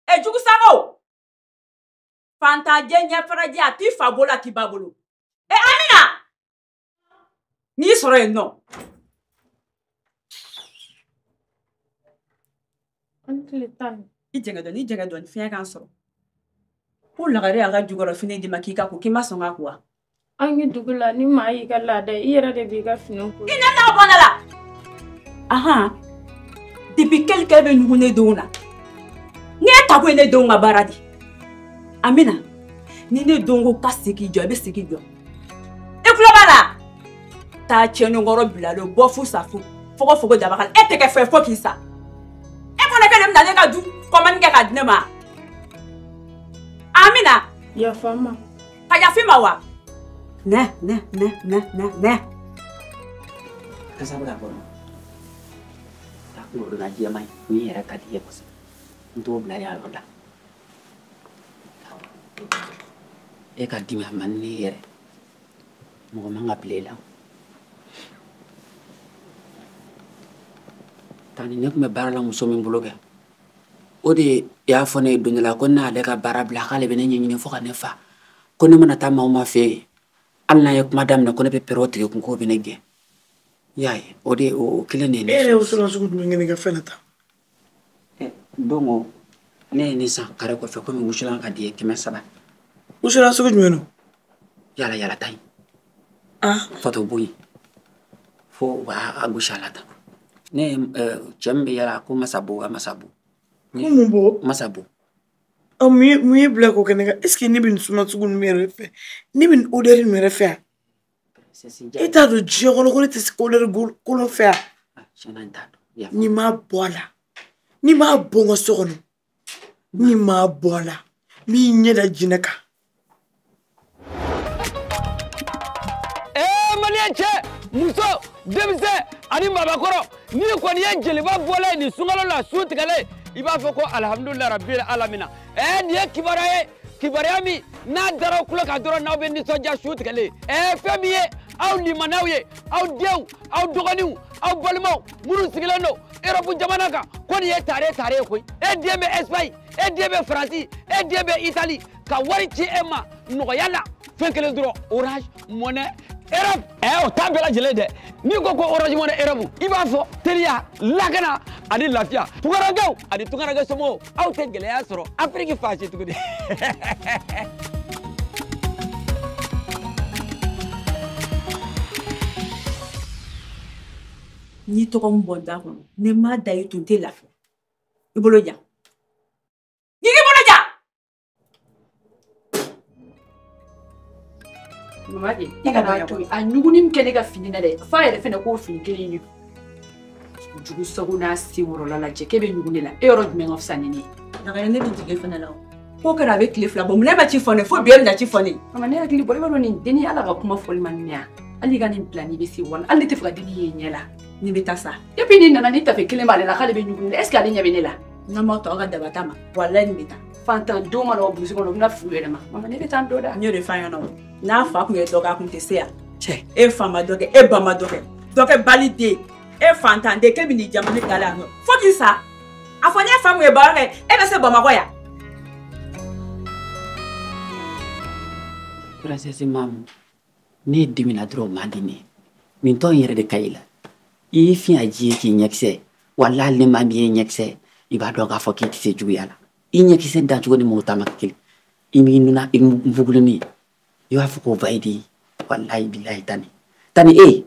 E jugu sago! Fantajɛ ɲɛfɛrɛjɛ a t'i fa bolo a t'i ba bolo. E Amina! N'i sɔrɔ yen nɔ. An tile tan. I jɛngɛ dɔɔni, i jɛngɛ dɔɔni, fiɲɛ k'an sɔrɔ. Ko lagare y'a ka jukɔrɔfini d'i ma k'i ka ko k'i ma sɔn k'a ko wa? An ye dugu la ni maa y'i ka laada ye, i yɛrɛ de b'i ka finiw ko. I nana bɔ ne la. Ahan. Depuis quel bɛ ɲugun ne denw na? N'i ye tako ye ne denw ka baara de. Amina, ni ne denw ko ka segin jɔ, i bɛ segin jɔ. I tulo b'a la? Taa tiɲɛnikɔrɔ bilalen bɔ fu sa fu, fogo fogo daba kan, e tɛ kɛ fɛn fo k'i sa. E kɔni kɛlen bɛna ne ka du kɔmani kɛ k'a di ne ma. Amina. Yafa n ma. Ka yafa i ma wa? Nɛ nɛ nɛ nɛ nɛ nɛ. Kasa bɛ ka bɔ nɔ. Taa kunkolo na jɛman ye, min yɛrɛ ka di i ye kosɛbɛ. N t'o bila yan yɔrɔ la. E ka dimi a man di ne yɛrɛ. Mɔgɔ man ka bila i la. Tani ne tun bɛ baara la muso min bolo kɛ, o de y'a fɔ ne ye don dɔ la ko ne y'ale ka baara bila k'ale bɛ ne ɲɛɲini fo ka ne fa. Ko ne mana taa maaw ma fɛ yen, hali n'a ye kuma daminɛ ko ne bɛ pɛrɛn o tigi kun k'o bɛ ne gɛn. I y'a ye, o de o kelen de ye ne. E yɛrɛ ye wusulan sugu jumɛn kɛ ne ka fɛn na tan? Don o ne ye nin san kare kɔfɛ komi wusulan ka di ye 300. Wusulan sugu jumɛn don? Yala yala ta in. Fato bo yen fo u b'a gosi a la tan. Ne ye cɛ min bɛ yala ko Masabo wa Masabo. Ko mun bo? Masabo. Mun ye bila k'o kɛ ne kan? Est ce que ne bɛ nin suma sugu ninnu yɛrɛ fɛ? Ne bɛ nin odeur ninnu yɛrɛ fɛ yan? E t'a dɔn diɲɛ kɔnɔ ko ne tɛ se odeur kolon fɛ yan? Tiɲɛna n t'a dɔn. N'i m'a bɔ a la, n'i m'a bɔ n ka so kɔnɔ, n'i m'a bɔ a la, n b'i ɲɛ da jinɛ kan. Maliyɛn cɛ, muso, denmisɛn ani maabakɔrɔ, n'i kɔni ye jeliba bɔlen ye nin sunkalo la su tigɛlen, i b'a fɔ ko alihamudulilayi rabil alamina. Nin ye kibaruya ye, kibaruya min n'a dara aw tulo kan dɔrɔn n'aw bɛ nisɔndiya su tigɛlen. Fɛn min ye aw limanaw ye, aw denw, aw dɔgɔninw, aw balimaw minnu sigilen don Europe jamana kan, ko nin ye tare tare ye koyi. E den bɛ Espagne, e den bɛ Faransi, e den bɛ Italie, ka wari ci e ma nɔgɔya la. Fɛn kelen dɔrɔn, Orange Money Europe. O t'a bɛɛ lajɛlen dɛ. N'i ko ko Orange Money Europe, i b'a fɔ teliya, lakana ani lafiya. Tunkarankew ani tunkaranke somɔgɔw, aw tɛ gɛlɛya sɔrɔ Afiriki fan si tuguni. N'i tɔgɔ min bɔ n da kɔnɔ, ni n m'a da i tun tɛ lafiya. I bolo ja. N'i k'i bolo ja. Mama de, i kana to yen. A ɲugunni min kɛ ne ka fini na dɛ, f'a yɛrɛ fɛnɛ k'o fini kelen ye. Jugu sago n'a sen wɔrɔla lajɛ k'e bɛ ɲugun ne la, e yɔrɔ jumɛn ka fisa ni ne ye? Lagare, ne bɛ jigin fana la o. Ko kɛra a bɛ tile 2 bɔ, mun na e ma ci fɔ ne fo bi e bɛna ci fɔ ne? Mama, ne hakili bɔra, i b'a dɔn nin denni Ala ka kuma fɔli man di ne ye. Hali i ka nin bila n'i bɛ se wala, hali ne tɛ fɛ ka denni ye ɲɛ la. Ni bɛ taa sa. Depuis ni nana ni tafe kelen b'ale la k'ale bɛ ɲugun ne la, est ce que ale ɲɛ bɛ ne la? N'an m'aw to aw ka daba ta ma, walayi nin bɛ taa. Fantan denw mana bɔ burusi kɔnɔ u bɛna f'u yɛrɛ ma. Mama ne bɛ taa n dɔ da. N y'o de f'a ɲɛna o. N'a fa kun ye dɔ kɛ a kun tɛ se yan. Cɛ e fa ma dɔ kɛ e ba ma dɔ kɛ. Dɔ kɛ bali den e fantan den k'e bɛ n'i jama ne da la yan nɔ fo k'i sa. A fɔ n'e fa kun ye baara kɛ e bɛ se Bamakɔ yan. Princesse Mamu, ne dimina dɔrɔn o man di ne ye. Nin tɔn in yɛrɛ de ka ɲi la. I y'i fiɲɛ ji ye k'i ɲɛkisɛ. Walahi ni maa min ye ɲɛkisɛ, i b'a dɔn k'a fɔ k'i tɛ se juguya la. I ɲɛkisɛ dancogo ni mɔgɔ ta ma kɛ kelen. I m'i nuna i bugulini. I b'a fɔ ko Vayidi. Walahi bilahi tani. Tani e.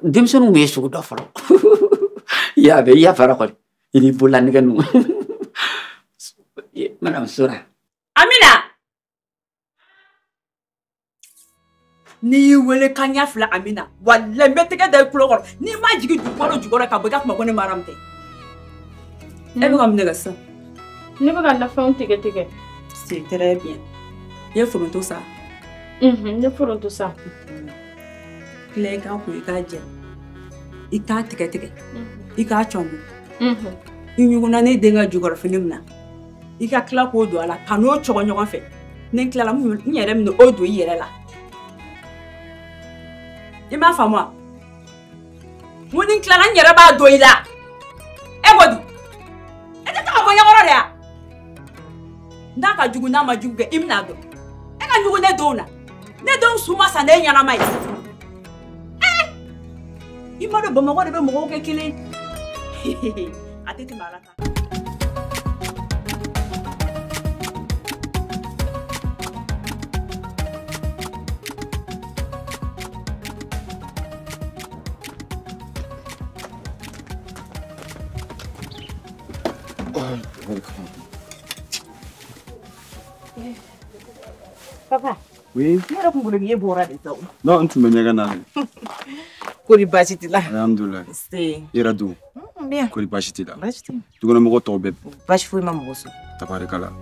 Denmisɛnninw bɛ sugu dɔ fɔlɔ. I y'a mɛn i yafara kɔni. I n'i bolola nɛgɛ ninnu. Madame Sora. Amina. N'i y'i wele kan ɲɛ fila Amina, walahi n bɛ tɛgɛ da i tulo kɔrɔ. N'i ma jigin dugukolo jukɔrɔ ka bɔ i ka kuma ko ne maramu tɛ. E bɛ ka mun de kɛ sisan? Ne bɛ ka nafɛnw tigɛ tigɛ. C'est très bien. I ye foronto san? Unhun, n ye foronto san. Tila i k'a ko i k'a jɛ. I k'a tigɛ tigɛ. I k'a cɔngo. I ɲugunna ne den ka jukɔrɔfini min na, i ka tila k'o don a la ka n'o cɔgɔ ɲɔgɔn fɛ. Ni n tilala n yɛrɛ bɛna o don i yɛrɛ la. I m'a faamu wa? N ko ni n tilala n yɛrɛ b'a don i la. E ko di? E tɛ taa ka bɔ ɲɛkɔrɔ de ya? N'a ka jugu n'a ma jugu kɛ i bɛna dɔn. E ka ɲugun ne denw na. Ne denw su ma sa ne ɲɛnama ye. I m'a dɔn Bamakɔ de bɛ mɔgɔw kɛ kelen ye. A tɛ tɛmɛ ala kan. Papa. Oui. Ne yɛrɛ kunkolo k'i bɔra de sa o. Non, n tun bɛ ɲɛgɛn na de. Kori baasi t'i la? Alhamdulilayi. Se. I yɛrɛ dun? N bɛ yan. Kori baasi t'i la? Baasi tɛ yen. Dukɔnɔmɔgɔ tɔw bɛɛ? Baasi foyi ma mɔgɔ sɔrɔ. Tabarikala.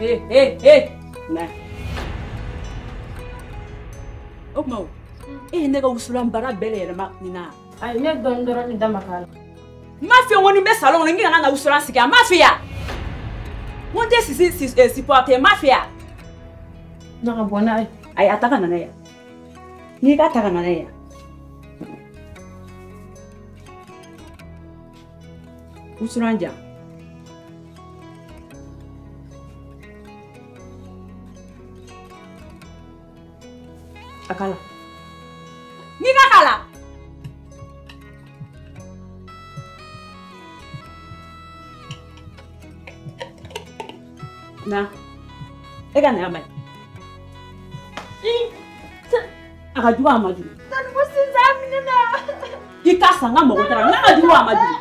Hey, hey, hey! Na. O kuma o, e ye ne ka wusulan baara bɛɛ yɛlɛma nin na. Ayi, ne dɔɔnin dɔrɔn de da ma k'a la. N m'a f'i ye ko ni n bɛ salon kɔnɔ n k'i kana na wusulan sigi a, n m'a f'i ye wa? N ko n tɛ sisi supporter n m'a f'i ye wa? Na ka bɔ n'a ye. Ayi, a ta ka na n'a ye. N'i k'a ta ka na n'a ye. Wusulan ja. A kala. N'i ka kala. Na. E ka na yan bani. A ka jugu a ma jugu. Tani ko sisan minɛ na. I ka san n ka mago t'a la n'a ka jugu a ma jugu.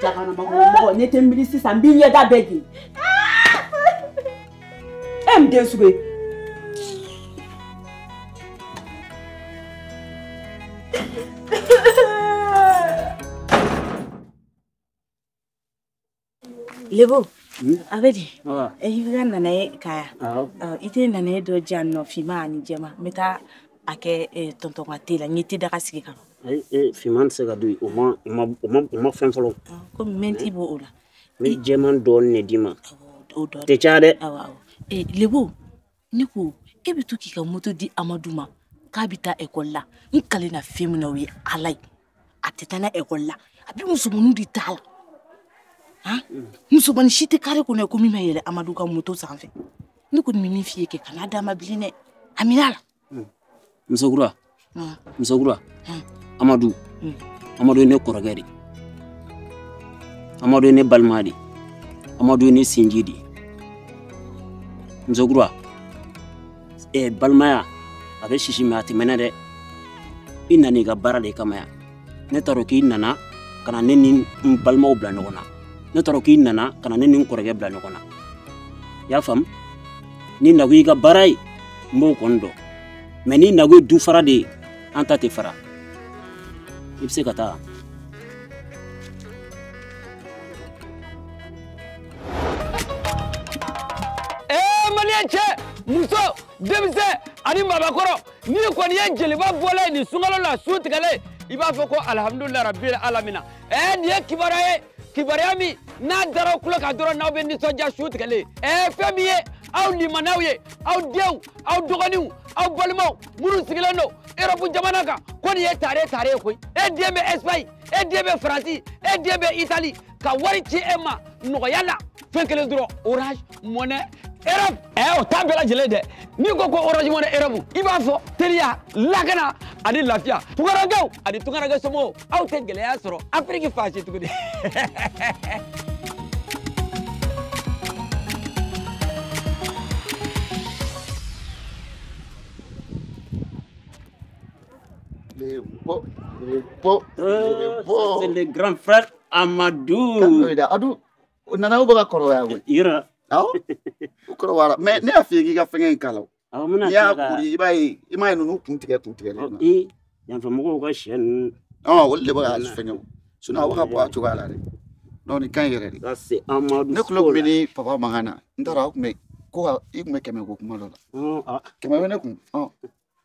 Jaganama mɔgɔ ne tɛ miiri sisan n b'i ɲɛda bɛɛ jeni. E min den sugu ye. Lebo, a bɛ di? I bɛ ka nana ye ka yan. I tɛ nana ye dɔ di yan nɔ finman ani jɛman. N bɛ taa a kɛ tɔntɔn ka te la. N ye te daga sigi ka ban. Ayi, finman tɛ se ka don o ma fɛn fɔlɔ. Komi mɛnti b'o la. N bɛ jɛman dɔɔnin de d'i ma. O dɔɔnin. Tɛ caya dɛ. Awɔ awɔ. Lebo, ne ko e bɛ to k'i ka moto di Amadu ma k'a bɛ taa ekɔli la. N kalenna fɛn min na o ye Ala ye. A tɛ taa n'a ekɔli la. A bɛ musomaninw de t'a la. Han? Musomanin si tɛ kare kɔnɔ ko min ma yɛlɛ Amadu ka moto sanfɛ. Ne kɔni bɛ min f'i ye kɛ kana d'a ma bilen dɛ. A minɛ a la. Musokura. Musokura. Amadu. Amadu ye ne kɔrɔkɛ de. Amadu ye ne balima de. Amadu ye ne sinji de. Musokura. Balimaya a bɛ sisi mɛ a tɛ mɛnɛ dɛ. I nana i ka baara de kama yan. Ne t'a dɔn k'i nana ka na ne ni n balimaw bila ɲɔgɔn na. Ne t'a dɔn k'i nana ka na ne ni n kɔrɔkɛ bila ɲɔgɔn na. I y'a faamu? N'i nakun y'i ka baara ye, N b'o kɔni dɔn. Mais n'i nago ye du fara de ye, an ta tɛ fara. I bɛ se ka taa. Maliyɛn cɛ, muso, denmisɛn ani maabakɔrɔ, n'i kɔni ye jeliba bɔlen ye nin sunkalo la su tigɛlen, i b'a fɔ ko alihamudulilayi rabil alamina. Nin ye kibaruya ye, kibaruya min n'a dara aw tulo kan dɔrɔn n'aw bɛ nisɔndiya su tigɛlen. Fɛn min ye aw limanaw ye, aw denw, aw dɔgɔninw, aw balimaw minnu sigilen don Europe jamana kan, ko nin ye tare tare ye koyi. E den bɛ Espagne, e den bɛ Faransi, e den bɛ Italie, ka wari ci e ma nɔgɔya la. Fɛn kelen dɔrɔn, Orange Money Europe. O t'a bɛɛ lajɛlen dɛ. N'i ko ko Orange Money Europe, i b'a fɔ teliya, lakana ani lafiya. Tunkarankew ani tunkaranke somɔgɔw, aw tɛ gɛlɛya sɔrɔ Afiriki fan si tuguni. Le beau, le beau, le beau. C'est le grand frère Amadou. Adou, nana u bɛ ka kɔrɔbaya koyi. Yɔrɔ. Awɔ, u kɔrɔbayara mais ne y'a f'i ye k'i ka fɛngɛ in k'a la o. Awɔ, n bɛna N'i y'a tila ka. kori i b'a ye, i m'a ye ninnu kun tigɛ kun tigɛlen na. Ee, yanfɛ mɔgɔw ka sɛ ninnu. Ɔn, olu de bɛ ka fɛngɛ o. Sinon a bɛ ka bɔ a cogoya la dɛ. Non, nin ka ɲi yɛrɛ de. Ça c'est Amadou. Ne tulo tun bɛ ni papa mankan na. N t'a dɔn aw tun bɛ ko ka i tun bɛ 100 ko kuma dɔ la. 100 bɛ ne kun. Ɔn,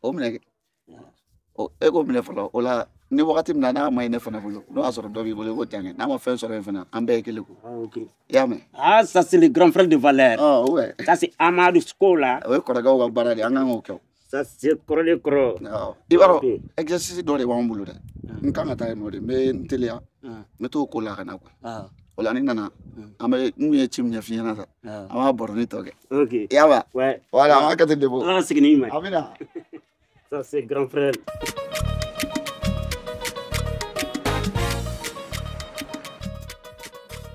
o minɛ kɛ. Ɔ, e k'o minɛ fɔlɔ o la. Ni wagati min na n'a ma ɲi ne fana bolo, n'o y'a sɔrɔ dɔ b'i bolo i b'o jan kɛ. N'a ma fɛn sɔrɔ yen fana, an bɛɛ ye kelen ko. Ok. I y'a mɛn? Ah, ça c'est le grand frère de valeur. Ah ouais. Ça c'est Amadou Sikola. O ye kɔrɔkɛw ka baara de ye, an kan k'o kɛ o. Ça c'est kɔrɔ de kɔrɔ. Awɔ. I b'a dɔn exercice dɔ de b'anw bolo dɛ. N kan ka taa yen nɔ de, n bɛ n teliya. N bɛ t'o ko la ka na quoi. O la ni nana, an bɛ n kun ye ci min ɲɛf'i ɲɛna sa, an b'a baroni tɔ kɛ. Ok. I y'a mɛn? Ouais. Voilà, an b'a kɛ ten de. Ala ka segin n'i ma. Amina. Ça c'est grand frère.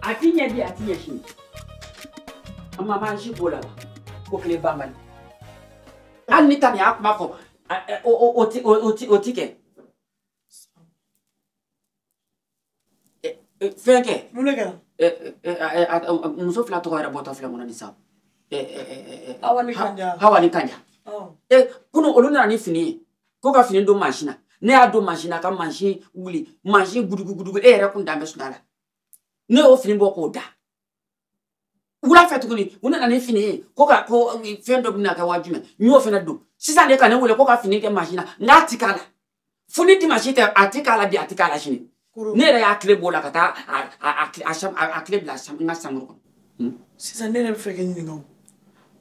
A ti ɲɛ bi, a ti ɲɛ sini. An ma m'an si ko la wa ko kelen banbali. Hali ni ta nin y'a kuma fɔ, o ti kɛ. Fɛn kɛ. Mun de kɛra? Muso fila tɔgɔ yɛrɛ bɔtɔ filɛ n kɔnɔ nin sa. Awa ni Kanja. Hawa ni Kanja. Kunun olu nana ni fini ye ko ka fini don mansin na. Ne y'a don mansin na ka mansin wuli, mansin gudugu gudugu, e yɛrɛ kun dan bɛ sunɔgɔ la. Ne y'o fini bɔ k'o da. Wula fɛ tuguni, u nana ni fini ye ko ka ko fɛn dɔ bɛna kɛ waa jumɛn, n y'o fana don. Sisan de ka ne wele ko ka fini kɛ mansin na, n k'a ti k'a la. Fo ni dimanche tɛ, a ti k'a la bi, a ti k'a la sini. Ne yɛrɛ y'a tile bɔ o la ka taa a tile bila n ka chambre kɔnɔ. Sisan ne yɛrɛ bɛ fɛ k'i ɲininka o.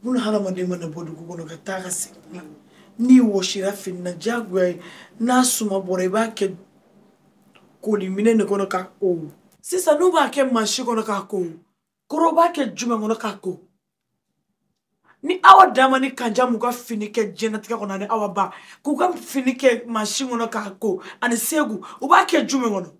Buna hadamaden mana bɔ dugu kɔnɔ ka taa ka segin la, n'i wɔsira fini na diyagoya ye, n'a suma bɔra i b'a kɛ koliminɛ de kɔnɔ k'a ko. Sisan n'u b'a kɛ mansin kɔnɔ k'a ko, kɔrɔ b'a kɛ jumɛn kɔnɔ k'a ko? Ni Awa dama ni Kanja m'u ka fini kɛ diɲɛlatigɛ kɔnɔ ani Awa ba k'u ka fini kɛ mansin kɔnɔ k'a ko, ani Segu u b'a kɛ jumɛn kɔnɔ?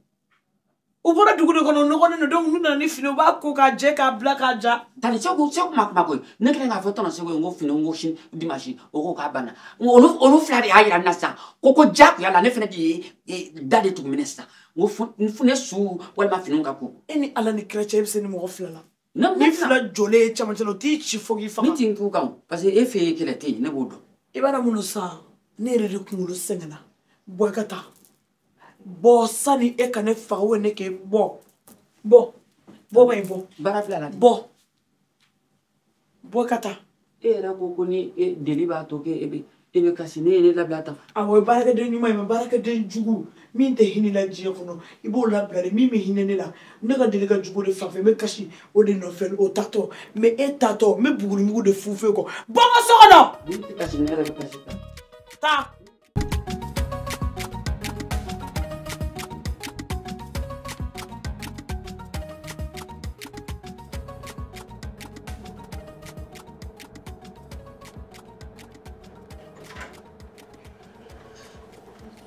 U bɔra dugu de kɔnɔ, u nɔgɔlen don, donc n'u nana ni fini u b'a ko k'a jɛ k'a bila k'a ja. Tani Segu, Segu ma kuma koyi. Ne kɛlen k'a fɔ tɔnɔ Segu ye n ko fini n ko sini dimanche o ko k'a banna. Olu fila de y'a yira n na sisan ko diyagoya la ne fana de ye da de tugu minɛ sisan. N ko fo ne su walima finiw ka ko. E ni Ala ni kira cɛ, e bɛ se ni mɔgɔ fila la. Ne Ni fila jɔlen ye cɛmancɛ la, o t'i ci fo k'i faga. Ne t'i k'u kan o, parce que e fɛ yen kɛlɛ tɛ yen, ne b'o dɔn. I b'a dɔn mun don sisan, ne yɛrɛ de kunkolo sɛgɛnna. Bɔ i ka taa. Bɔ sani e ka ne faga ou ne k'e bɔ. Bɔ. Bɔ ba in bɔ. Baara fila la de. Bɔ. Bɔ i ka taa. E yɛrɛ ko ko ni e deli b'a to k'e bɛ kasi, ne ye ne labila tan. Awɔ, o ye baarakɛden ɲuman ye, mais baarakɛden jugu min tɛ hinɛ la diɲɛ kɔnɔ, i b'o labila de. Min bɛ hinɛ ne la, ne ka deli ka jugu de fan fɛ, n bɛ kasi o de nɔfɛ, o tatɔ. Mais e tatɔ, n bɛ bugurimugu de funfun e kɔ. Bɔ n ka so kɔnɔ! Ni tɛ kasi, ne yɛrɛ bɛ kasi tan. Taa.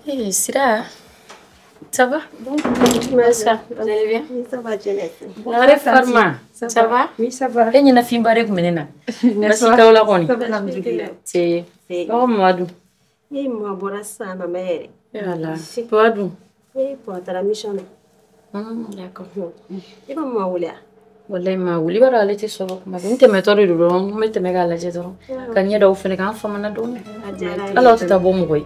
Hey, Sira, ça va? Bonsoir, vous allez bien? Oui, ça va, Dieu merci. Nare Farma, ça va? Oui, ça va. E ɲɛna finba de tun bɛ ne na. N'est-ce Basi pas? t'aw la kɔni. Ça va, alhamdulillah. Se. Aw Mamadu. E ma bɔra sisan mama yɛrɛ. Voilà. Papa dun? E papa taara mission na. D'accord. E ma mama wele wa? Wallahi ma wuli b'a dɔn ale tɛ sɔrɔ kuma bɛɛ. N tɛmɛtɔ de don dɔrɔn, n bɛ tɛmɛ k'a lajɛ dɔrɔn. Ka ɲɛ d'aw fɛnɛ kan, an famana dɔɔni. Hali aw tɛ taa bɔ mɔgɔ ye.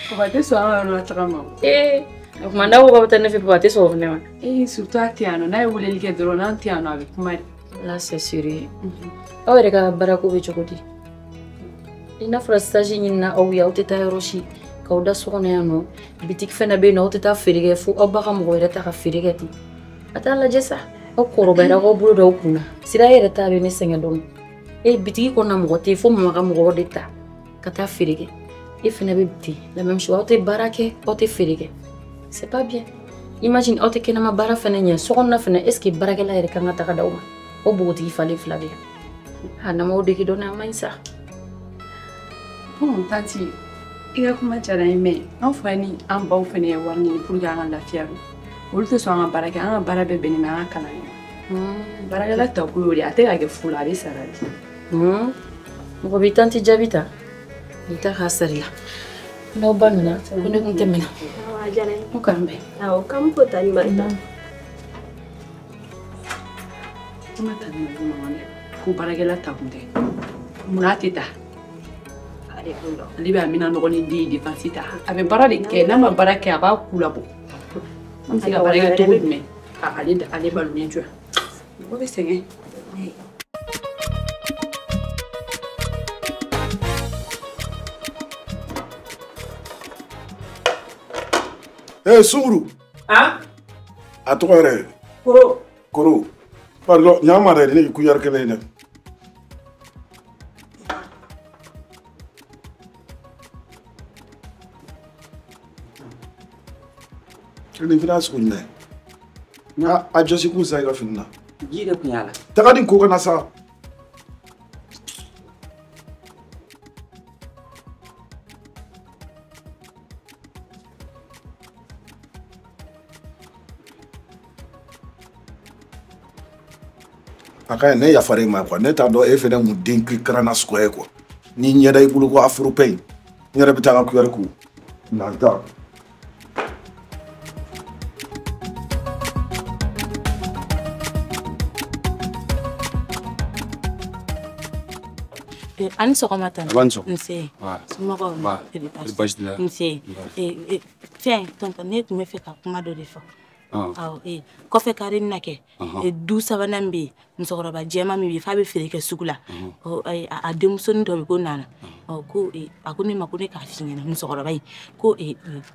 Papa tɛ sɔn an ka yɔrɔ la taga ma. Ee, o tuma n'a ko k'aw bɛ taa ne fɛ, papa tɛ sɔn o fɛnɛ ma. Ee, surtout a tɛ yan nɔ, n'a ye weleli kɛ dɔrɔn n'an tɛ yan nɔ a bɛ kuma de. Là c'est sérieux. Aw yɛrɛ ka baarako bɛ cogo di? I n'a fɔra stage ɲinina aw ye, aw tɛ taa yɔrɔ si. K'aw da so kɔnɔ yan nɔ, bitiki fɛnɛ bɛ yen nɔ, aw tɛ taa feere kɛ fo aw ba ka mɔgɔ wɛrɛ ta ka feere kɛ ten. A t'a lajɛ sa. Aw kɔrɔbayara k'aw bolo d'aw kun na. Sira yɛrɛ ta bɛ ne sɛgɛn dɔɔni. E bitiki kɔnɔna mɔgɔ tɛ yen fo mama ka mɔgɔw de ta ka taa feere kɛ. E fɛnɛ bɛ ten la même chose, aw tɛ baara kɛ, aw tɛ feere kɛ. C'est pas bien. Imagine aw tɛ kɛnɛma baara fɛnɛ ɲɛ, so kɔnɔna fɛnɛ est ce que baarakɛla yɛrɛ kan ka taga d'aw ma? O npogotigi falen fila bɛ yan. A n'an m'aw dege dɔɔni a man ɲi sa. Bon tantie, i ka kuma diyara n ye mais an fa ni an baw fɛnɛ ye wari ɲini pour que an ka lafiya don. Olu tɛ sɔn an ka baara kɛ, an ka baara bɛɛ bɛnnen bɛ an ka kalan de ma. Baarakɛla ta ko y'o de ye, a tɛ ka kɛ fu la, a bɛ sara de. Mɔgɔ b'i tantie jaabi ta, i ta k'a sari la. N'aw ba nana, ko ne kun tɛmɛna. Awɔ, a diyara n ye. Ko k'an bɛn. Awɔ, k'an fo tani Marita. Kuma tani ma mama dɛ, ko baarakɛla ta kun tɛ. Munna a tɛ ta? Ale bɛ a mina nɔgɔnin den dépense ta. A bɛ baara de kɛ, n'a ma baara kɛ a b'a ku labɔ. An bɛ se ka baara kɛ cogo jumɛn ka ale balolen to yan? Mɔgɔ bɛ sɛgɛn. Eh, Sunguru. Ah? A tɔgɔ yɛrɛ? Koro. Koro. Pardon, ɲa ma dɛ, ne ye kuyɛri kelen ye dɛ. Nin fana sugu jumɛn? A jɔsi kun sa i ka fini na. Ji de kun y'a la. Taga nin ko kana sa. A ka ɲi ne yafara e ma quoi, ne t'a dɔn e fɛnɛ mun den kirikaranna suguya ye quoi. N'i ɲɛda i bolo ko afropɛn, n yɛrɛ bɛ taa n ka kuyɛri ko. Na taa. Ani sɔgɔma tante. A b'a ni sɔgɔma. Nse. Somɔgɔw Kɔri baasi t'i la? Nse. Fɛn tonton ne tun bɛ fɛ ka kuma dɔ de fɔ. Awɔ, kɔfɛ kari na kɛ. Du sabanan bɛ yen, musokɔrɔba jɛman min bɛ yen f'a bɛ feere kɛ sugu la. A denmusonin dɔ bɛ yen ko Nana. Ko a ko ne ma ko ne k'a f'i ɲɛna musokɔrɔba in ko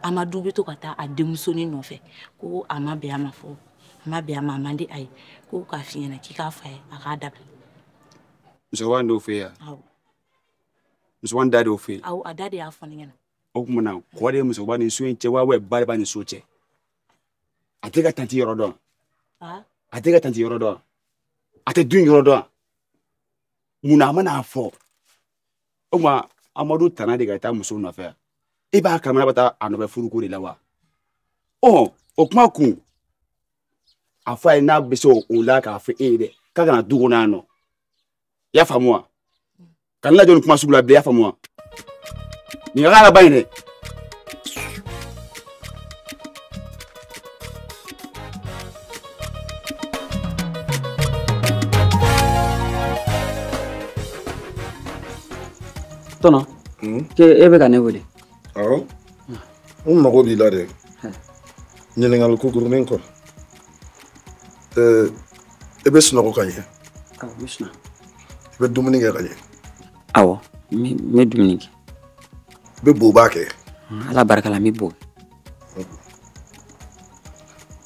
Amadu bɛ to ka taa a denmusonin nɔfɛ. Ko a ma bɛn a ma fɔ. A ma bɛn a ma, a man di a ye. Ko k'a f'i ɲɛna k'i k'a fɔ a ye a k'a dabila. Musokɔrɔba in d'o fɛ yen wa? Awɔ. Musokɔrɔba in da de y'o fɛ yen? Awɔ, a da de y'a fɔ ne ɲɛna. O tuma na kɔ de ye musokɔrɔba ni so in cɛ wa ba de b'a ni so cɛ? A tɛ ka tanti yɔrɔ dɔn. A tɛ ka tanti yɔrɔ dɔn. A tɛ du in yɔrɔ dɔn. Munna a mana fɔ? O tuma Amadu tana de ka taa muso nɔfɛ. E b'a kalama bɛ taa a nɔfɛ furuko de la wa? Ɔ o kuma kun a fɔ a ye n'a bɛ se o la k'a fɔ e ye dɛ k'a kana du kɔnɔ yan nɔ. I y'a faamu wa? Ka ne lajɔ nin kuma sugu la bilen, i y'a faamu wa? Nin ka k'a laban ye dɛ. Tɔnɔ, ke e bɛ ka ne wele? Awɔ. N mago b'i la dɛ. Ɲininkali kukurunin kɔ. E bɛ sunɔgɔ ka ɲɛ? Awɔ, n bɛ sunɔgɔ. I bɛ dumuni kɛ ka ɲɛ? Awɔ, n bɛ dumuni kɛ. I bɛ boba kɛ? Ala barika la, n bɛ bo.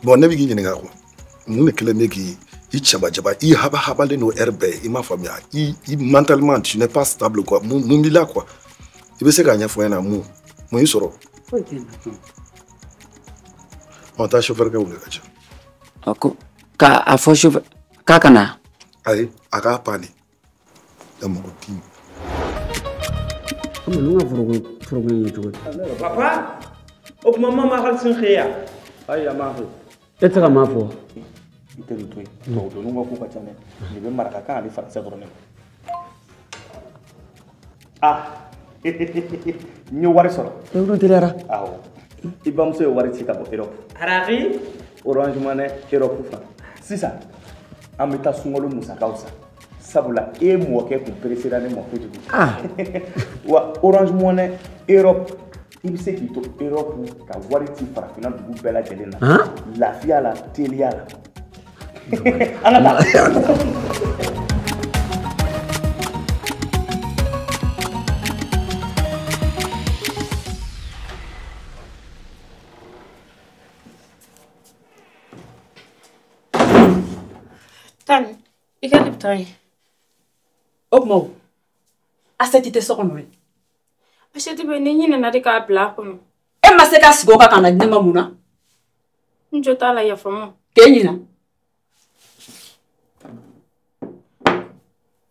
Bon, ne bɛ k'i ɲininka quoi. Mun de kɛlen bɛ k'i cɛba jaba, i haba habalen don heure bɛɛ, i m'a faamuya, i mentalement tu n'es pas stable quoi. Mun b'i la quoi? I bɛ se k'a ɲɛfɔ n ɲɛna mun y'i sɔrɔ? Foyi tɛ n na. Ɔ taa chauffeur kɛ wele ka ca. Ɔ ko k'a fɔ chauffeur k'a ka na? Ayi, a k'a pan de. Ɛ mɔgɔ kin. Komi ninnu ka foroko in ye cogo di? Papa, o tuma mama hali sin xeya. Ayi, a m'a fɔ. E tɛ se ka maa fɔ. I tɛ nin to yen. Tubabu ninnu ka ko ka ca dɛ. Nin bɛ marakakan ani faransɛ dɔrɔn de. Ah, n ye wari sɔrɔ. E olu teliyara. Awɔ. I bamuso ye wari ci ka bɔ Europe. Arari. Orange Money Europe fan. Sisan, An bɛ taa sunkalo musakaw san. Sabula e mɔkɛ kun peresera ne ma kojugu. Wa Orange Money Europe i bɛ se k'i to Europe ka wari ci farafinna dugu bɛɛ lajɛlen na. Lafiya la, teliya la. An ka taa. Tan, i ka Lipton ye. O tuma o, assiette tɛ so kɔnɔ ye. Assiette bɛ ne ɲinɛna de k'a bila a kɔnɔ. E ma se ka sigi o kan ka na di ne ma mun na? N jo t'a la, yafa n ma. K'e ɲina.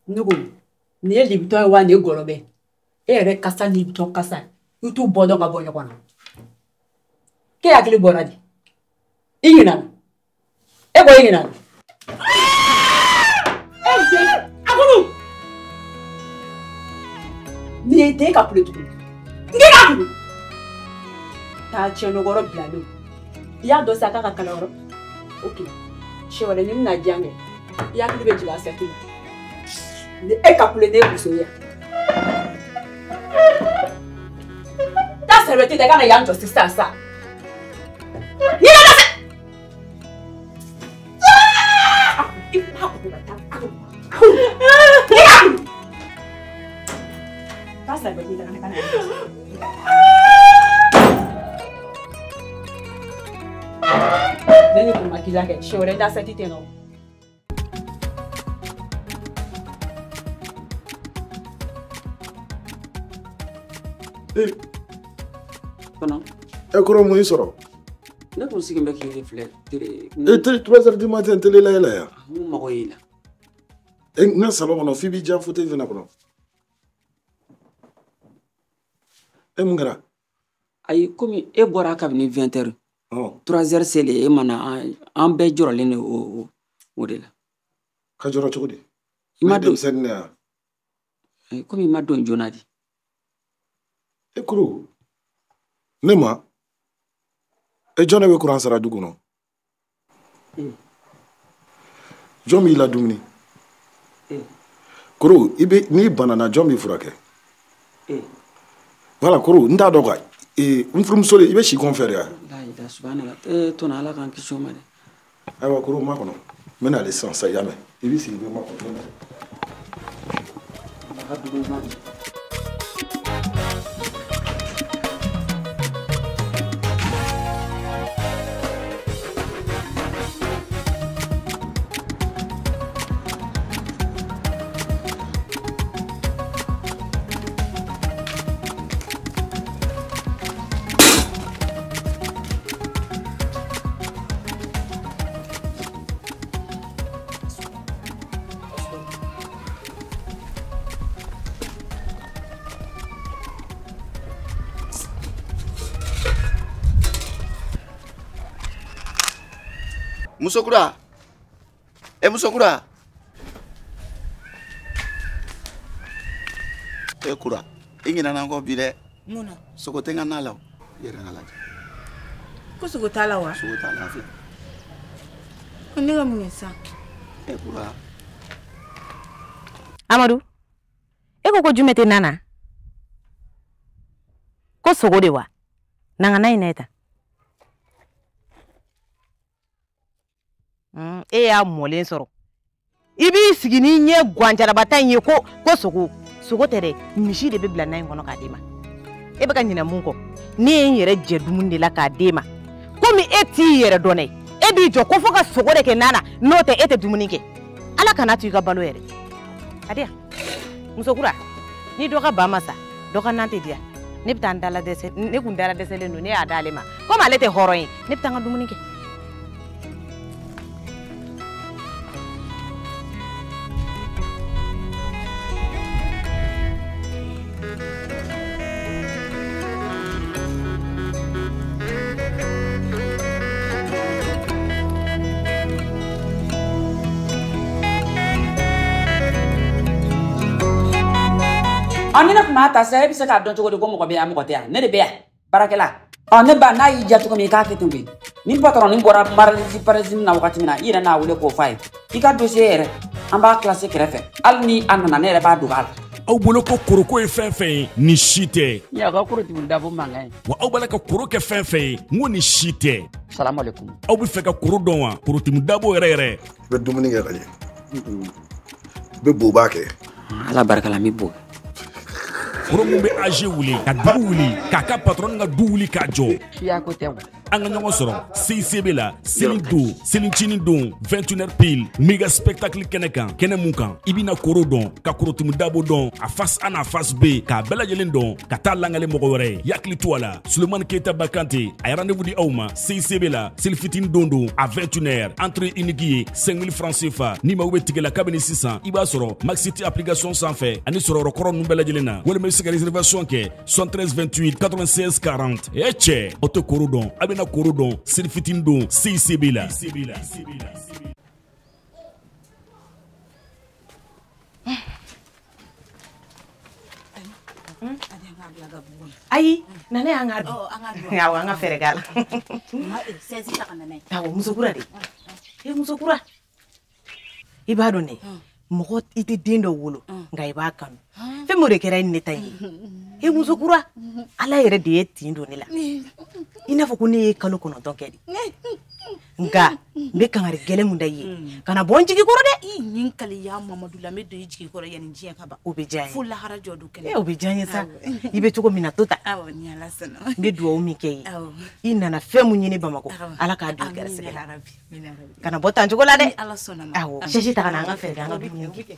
Ne ko nin ye Lipton ye wa nin ye gɔlɔbɛ? E yɛrɛ kasa ni Lipton kasa i t'u bɔ dɔn ka bɔ ɲɔgɔn na. K'e hakili bɔra di? I ɲinɛna. E ko i ɲinɛna. Nin ye den ka kule tuguni. N k'i k'a kule. Taa tiɲɛnokɔrɔ bilalen. I y'a dɔn sa k'a ka kalanyɔrɔ. Ok. Siɲɛ wɛrɛ ni n bɛna diya kɛ, i hakili bɛ jigin assiette la. Ni e ka kule ne ye muso ye. Taa serviette ta i ka na yan jɔ sisan sa. N'i ka se. I b'a kule ka taa. I k'a kule. Taa serviette ta ka na yan jɔ. Ne ni kun ma k'i la kɛ, siɲɛ wɛrɛ i assiette tɛ yen nɔ. E kɔrɔ mun y'i sɔrɔ? Ne kun sigilen bɛ k'i de filɛ télé. E télé 3 heures du matin télé la yɛlɛ yan. N mago y'i la. E n ka salon kɔnɔ f'i b'i ja fauteuil fana kɔnɔ. E mun kɛra? Ayi komi e bɔra kabini 20 heures. 3 heures selen e ma na an bɛɛ jɔrɔlen de o de la. Ka jɔrɔ cogo di? I ma don denmisɛnnin de yan. Komi i ma don joona de. E kuru ne ma e jɔn de bɛ kuran sara du kɔnɔ? Jɔn b'i la dumuni? Koro i bɛ n'i banana jɔn b'i furakɛ? Voilà koro n t'a dɔn quoi n furumuso de i bɛ si kɔn fɛ de wa? La subhanallah e tɔnɔ Ala k'an kisi o ma dɛ. Ayiwa koro ma kɔnɔ n bɛ n'ale sisan sa i y'a mɛn i b'i sigi i bɛ ma kɔnɔ. Ala ka dugu ɲuman di. Musokura, e musokura, e kura, i ɲinɛna n kɔ bi dɛ. Mun na? Sogo tɛ n ka na la o, i yɛrɛ ka lajɛ. Ko sogo t'a la wa? Sogo t'a la filɛ. Ko ne ka mun kɛ sisan? E kura. Amadu, e ko ko jumɛn tɛ na na? Ko sogo de wa? Na n ka na in na ta. E y'a mɔlen sɔrɔ i b'i sigi n'i ɲɛ guwanjarabata in ye ko sogo sogo tɛ dɛ, misi de bɛ bila na in kɔnɔ k'a d'e ma. E bɛ ka ɲinɛ mun kɔ? Ne ye n yɛrɛ jɛ dumuni de la k'a d'e ma. Komi e t'i yɛrɛ dɔn dɛ, e b'i jɔ ko fo ka sogo de kɛ na na, n'o tɛ e tɛ dumuni kɛ. Ala kana to i ka balo yɛrɛ. A di yan musokura, ni dɔ ka ba ma sa, dɔ ka nan tɛ diya. Ne bɛ taa n dala dɛsɛ, ne kun dala dɛsɛlen don, ne y'a d'ale ma. Komi ale tɛ hɔrɔn ye, ne bɛ taa n ka dumuni kɛ. Ni ne tun b'a ta sisan e bɛ se k'a dɔn cogo di ko mɔgɔ bɛ yan mɔgɔ tɛ yan? Ne de bɛ yan baarakɛla. Ne ba n'a y'i diya cogo min i k'a kɛ ten koyi. Ni patron ni bɔra maralisi paralisi na wagati min na i yɛrɛ n'a wele k'o f'a ye. I ka dossier yɛrɛ an b'a classé kɛrɛfɛ hali ni a nana ne yɛrɛ b'a dogo a la. Aw bolo ko koroko ye fɛn fɛn ye ni si tɛ. Ɲa ka korotigi dabo mankan ye. Wa aw b'a la ka koro kɛ fɛn fɛn ye n ko ni si tɛ. Salamu aleykum. Aw bɛ fɛ ka koro dɔn wa korotigi dabo yɛrɛ yɛrɛ. I bɛ dumuni kɛ ka ɲɛ. I bɛ boba kɛ. Ala barika la n bɛ bo. Koro mun bɛ AG wuli ka dugu wuli k'a ka patron ka du wuli k'a jɔ. Siya ko tɛ o. An ka ɲɔgɔn sɔrɔ CICB la seli don selincinin don 21h pile méga spectacle kɛnɛ kan kɛnɛ mun kan i bɛna koro dɔn ka korotumu dabo dɔn a face A n'a face B k'a bɛɛ lajɛlen dɔn ka taa langale mɔgɔ wɛrɛ ye yakili to a la Sulemani Keyita Bakante a ye rendez-vous di aw ma CICB la seli fitinin don don à 21h entrée unique ye 5000 francs CFA ni mago bɛ tigɛ la kabini sisan i b'a sɔrɔ Maxiti application sanfɛ ani sɔrɔyɔrɔ kɔrɔ ninnu bɛɛ lajɛlen na walima i bɛ se ka réservation kɛ 73 28 96 40 e cɛ aw tɛ koro dɔn a bɛna koro dɔn seli fitinin don CICB la. Ayi na ne y'an ka dun awɔ an ka fɛɛrɛ k'a la awɔ musokura de e musokura i b'a dɔn dɛ mɔgɔ i tɛ den dɔ wolo nka i b'a kanu fɛn min de kɛra e ni ne ta ye e musokura ala yɛrɛ de ye tin don ne la i n'a fɔ ko ne ye kalo 9 kɛ de nka n bɛ kangari gɛlɛn mun da i ye kana bɔ n jigi kɔrɔ dɛ. I nin kaliya Mamadu la n bɛ don i jigi kɔrɔ yanni diɲɛ ka ban. O bɛ diya n ye fo lahara jɔ don kɛnɛ. O bɛ diya n ye sa i bɛ cogo min na to ta. Awɔ ni Ala sɔnna. N bɛ dugawu min kɛ i ye i nana fɛn mun ɲini Bamakɔ Ala k'a don i garisigɛ la kana bɔ tan cogo la dɛ. Ni Ala sɔnna ma. Awɔ sɛsi ta ka na an ka fɛɛrɛ kɛ an ka dumuni kɛ.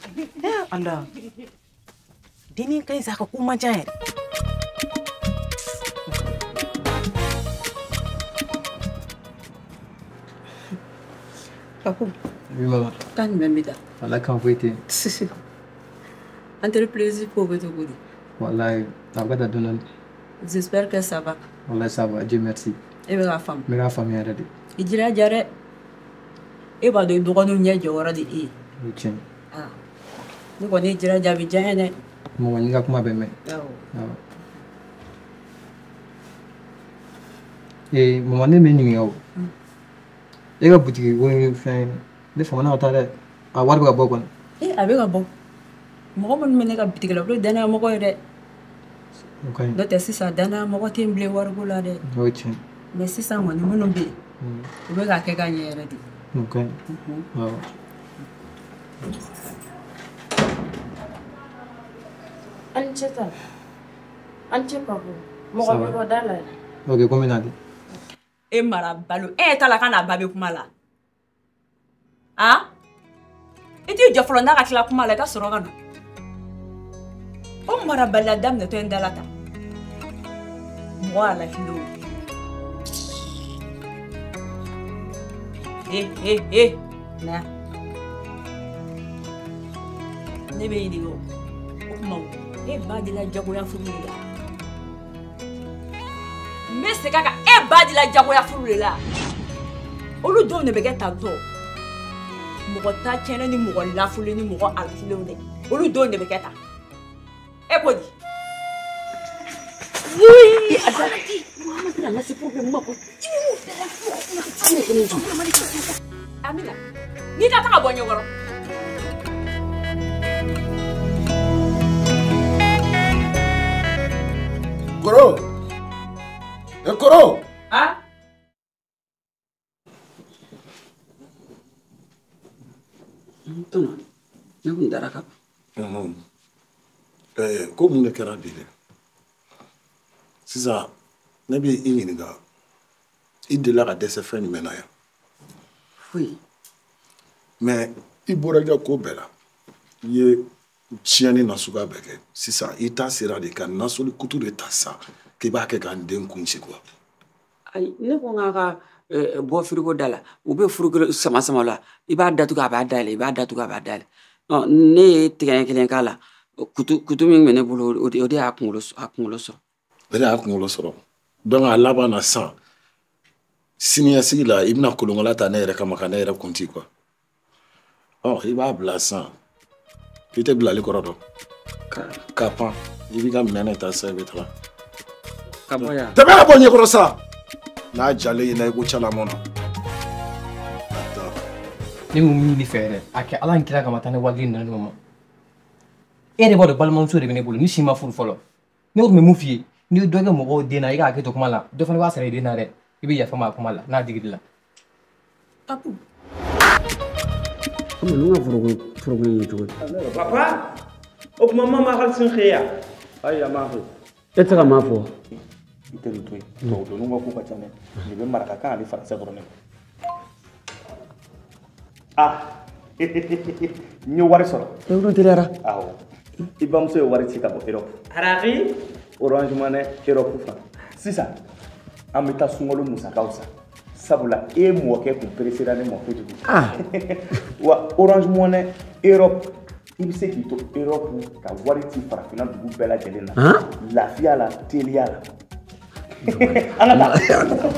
Ala dennin ka ɲi sa a ka ko man ca yɛrɛ. Paco. Oui, maman. Kan jumɛn bɛ taa? Walahi kan foyi tɛ yen. Entreprise ko bɛ cogo di? Walahi a bɛ ka taa dɔɔni dɔɔni. J'espère que ça va. Walahi ça va, Dieu merci. E bɛ k'a faamu? N bɛ k'a faamu yɛrɛ de. I jilaja dɛ. E b'a dɔn i dɔgɔninw ɲɛ jɔyɔrɔ de e ye. O ye tiɲɛ ye. Ah. Ne kɔni y'i jilaja a bɛ diya n ye dɛ. Mɔgɔ n'i ka kuma bɛ mɛn. Awɔ. Awɔ. Ee maman ne bɛ ɲininka o. E ka butigi ko ni fɛn ne famana ka taa dɛ a wari bɛ ka bɔ kɔni. Ee a bɛ ka bɔ mɔgɔ minnu bɛ ne ka bitigi la olu ye danaya mɔgɔ ye dɛ. O ka ɲi. N'o tɛ sisan danaya mɔgɔ tɛ yen bilen wariko la dɛ. O ye tiɲɛ. Mais sisan kɔni minnu bɛ yen u bɛ k'a kɛ ka ɲɛ yɛrɛ de. O ka ɲi. Awɔ. A ni ce tan. A ni ce Papu. Mɔgɔ bɛ bɔ da la. Ok ko n bɛ na de. E mara balo e t'a la ka n'a ba bɛ kuma la a i t'i jɔ fɔlɔ n'a ka tila kuma la i ka sɔrɔ ka na o marabaliya daminɛtɔ in da la tan mɔgɔ y'a lafili o e e e na ne bɛ ɲininka o o tuma e ba de la jagoya furu de la. N bɛ segin a kan e ba de la jagoya furu de la olu denw de bɛ kɛ tantɔ mɔgɔ ta tiɲɛnen ni mɔgɔ lafulen ni mɔgɔ alafilenw dɛ olu denw de bɛ kɛ tan e ko di. Amina n'i ka taga bɔ ɲɛkɔrɔ. Koro. E Koro. Ah? Tɔnɔ, ne kun dara ka ban. Ko mun de kɛra bi dɛ? Sisan ne bɛ i ɲininka i delila ka dɛsɛ fɛn jumɛn na yan? Foyi. Mais i bɔra i ka ko bɛɛ la i ye tiɲɛni nasuguya bɛɛ kɛ sisan i ta sera de ka nasoli kutu de ta sisan k'i b'a kɛ k'an den kun ci quoi. Ayi ne ko n k'a ka bɔ frigo da la u bɛ frigo sama sama la i b'a datugu a b'a dayɛlɛ i b'a datugu a b'a dayɛlɛ ne ye tigɛ kelen k'a la kutu min bɛ ne bolo o de y'a kunkolo sɔrɔ. O de y'a kunkolo sɔrɔ donc a laban na sisan siniɲɛsigi la i bɛna kolonkala ta ne yɛrɛ kama ka ne yɛrɛ kun ci quoi. I b'a bila sisan i tɛ bilali kɔrɔ dɔn ka pan i b'i ka minɛn de ta sisan i bɛ taga. Ka bɔ yan. Tɛmɛ ka bɔ ɲɛkɔrɔ sa. N'a jalen ɲɛna i ko calamɔ na. Ne bɛ mun ɲini fɛ yɛrɛ, a kɛ Ala ni kira kama taa ne waliden nana ɲɔgɔn ma. E yɛrɛ b'a dɔn balimamuso de bɛ ne bolo, ni si ma furu fɔlɔ. Ne tun bɛ mun f'i ye, n'i ye dɔ kɛ mɔgɔw den na, i ka hakɛ to kuma la, dɔ fana b'a sara i den na dɛ. I bɛ yafa ma a kuma la, n'a digir'i la. Papu. Ninnu ka foroko in ye cogo di? Papa, o tuma ma ma hali sin xeya. Ayi, a m'a fɔ. E tɛ se ka maa fɔ. I tɛ nin to yen. Tubabu ka ko ka ca dɛ. Nin bɛ marakakan ani faransɛ dɔrɔn de. Ah, n ye wari sɔrɔ. E teliyara. Awɔ. I bamuso ye wari ci ka bɔ Europe. Harari. Orange Money Europe fan. Sisan, an bɛ taa sunkalo musakaw san. Sabula e mɔkɛ kun peresera ne ma kojugu. Ah. Wa Orange Money Europe, i bɛ se k'i to Europe ka wari ci farafinna dugu bɛɛ lajɛlen na. Lafiya la, teliya la. An ka taa.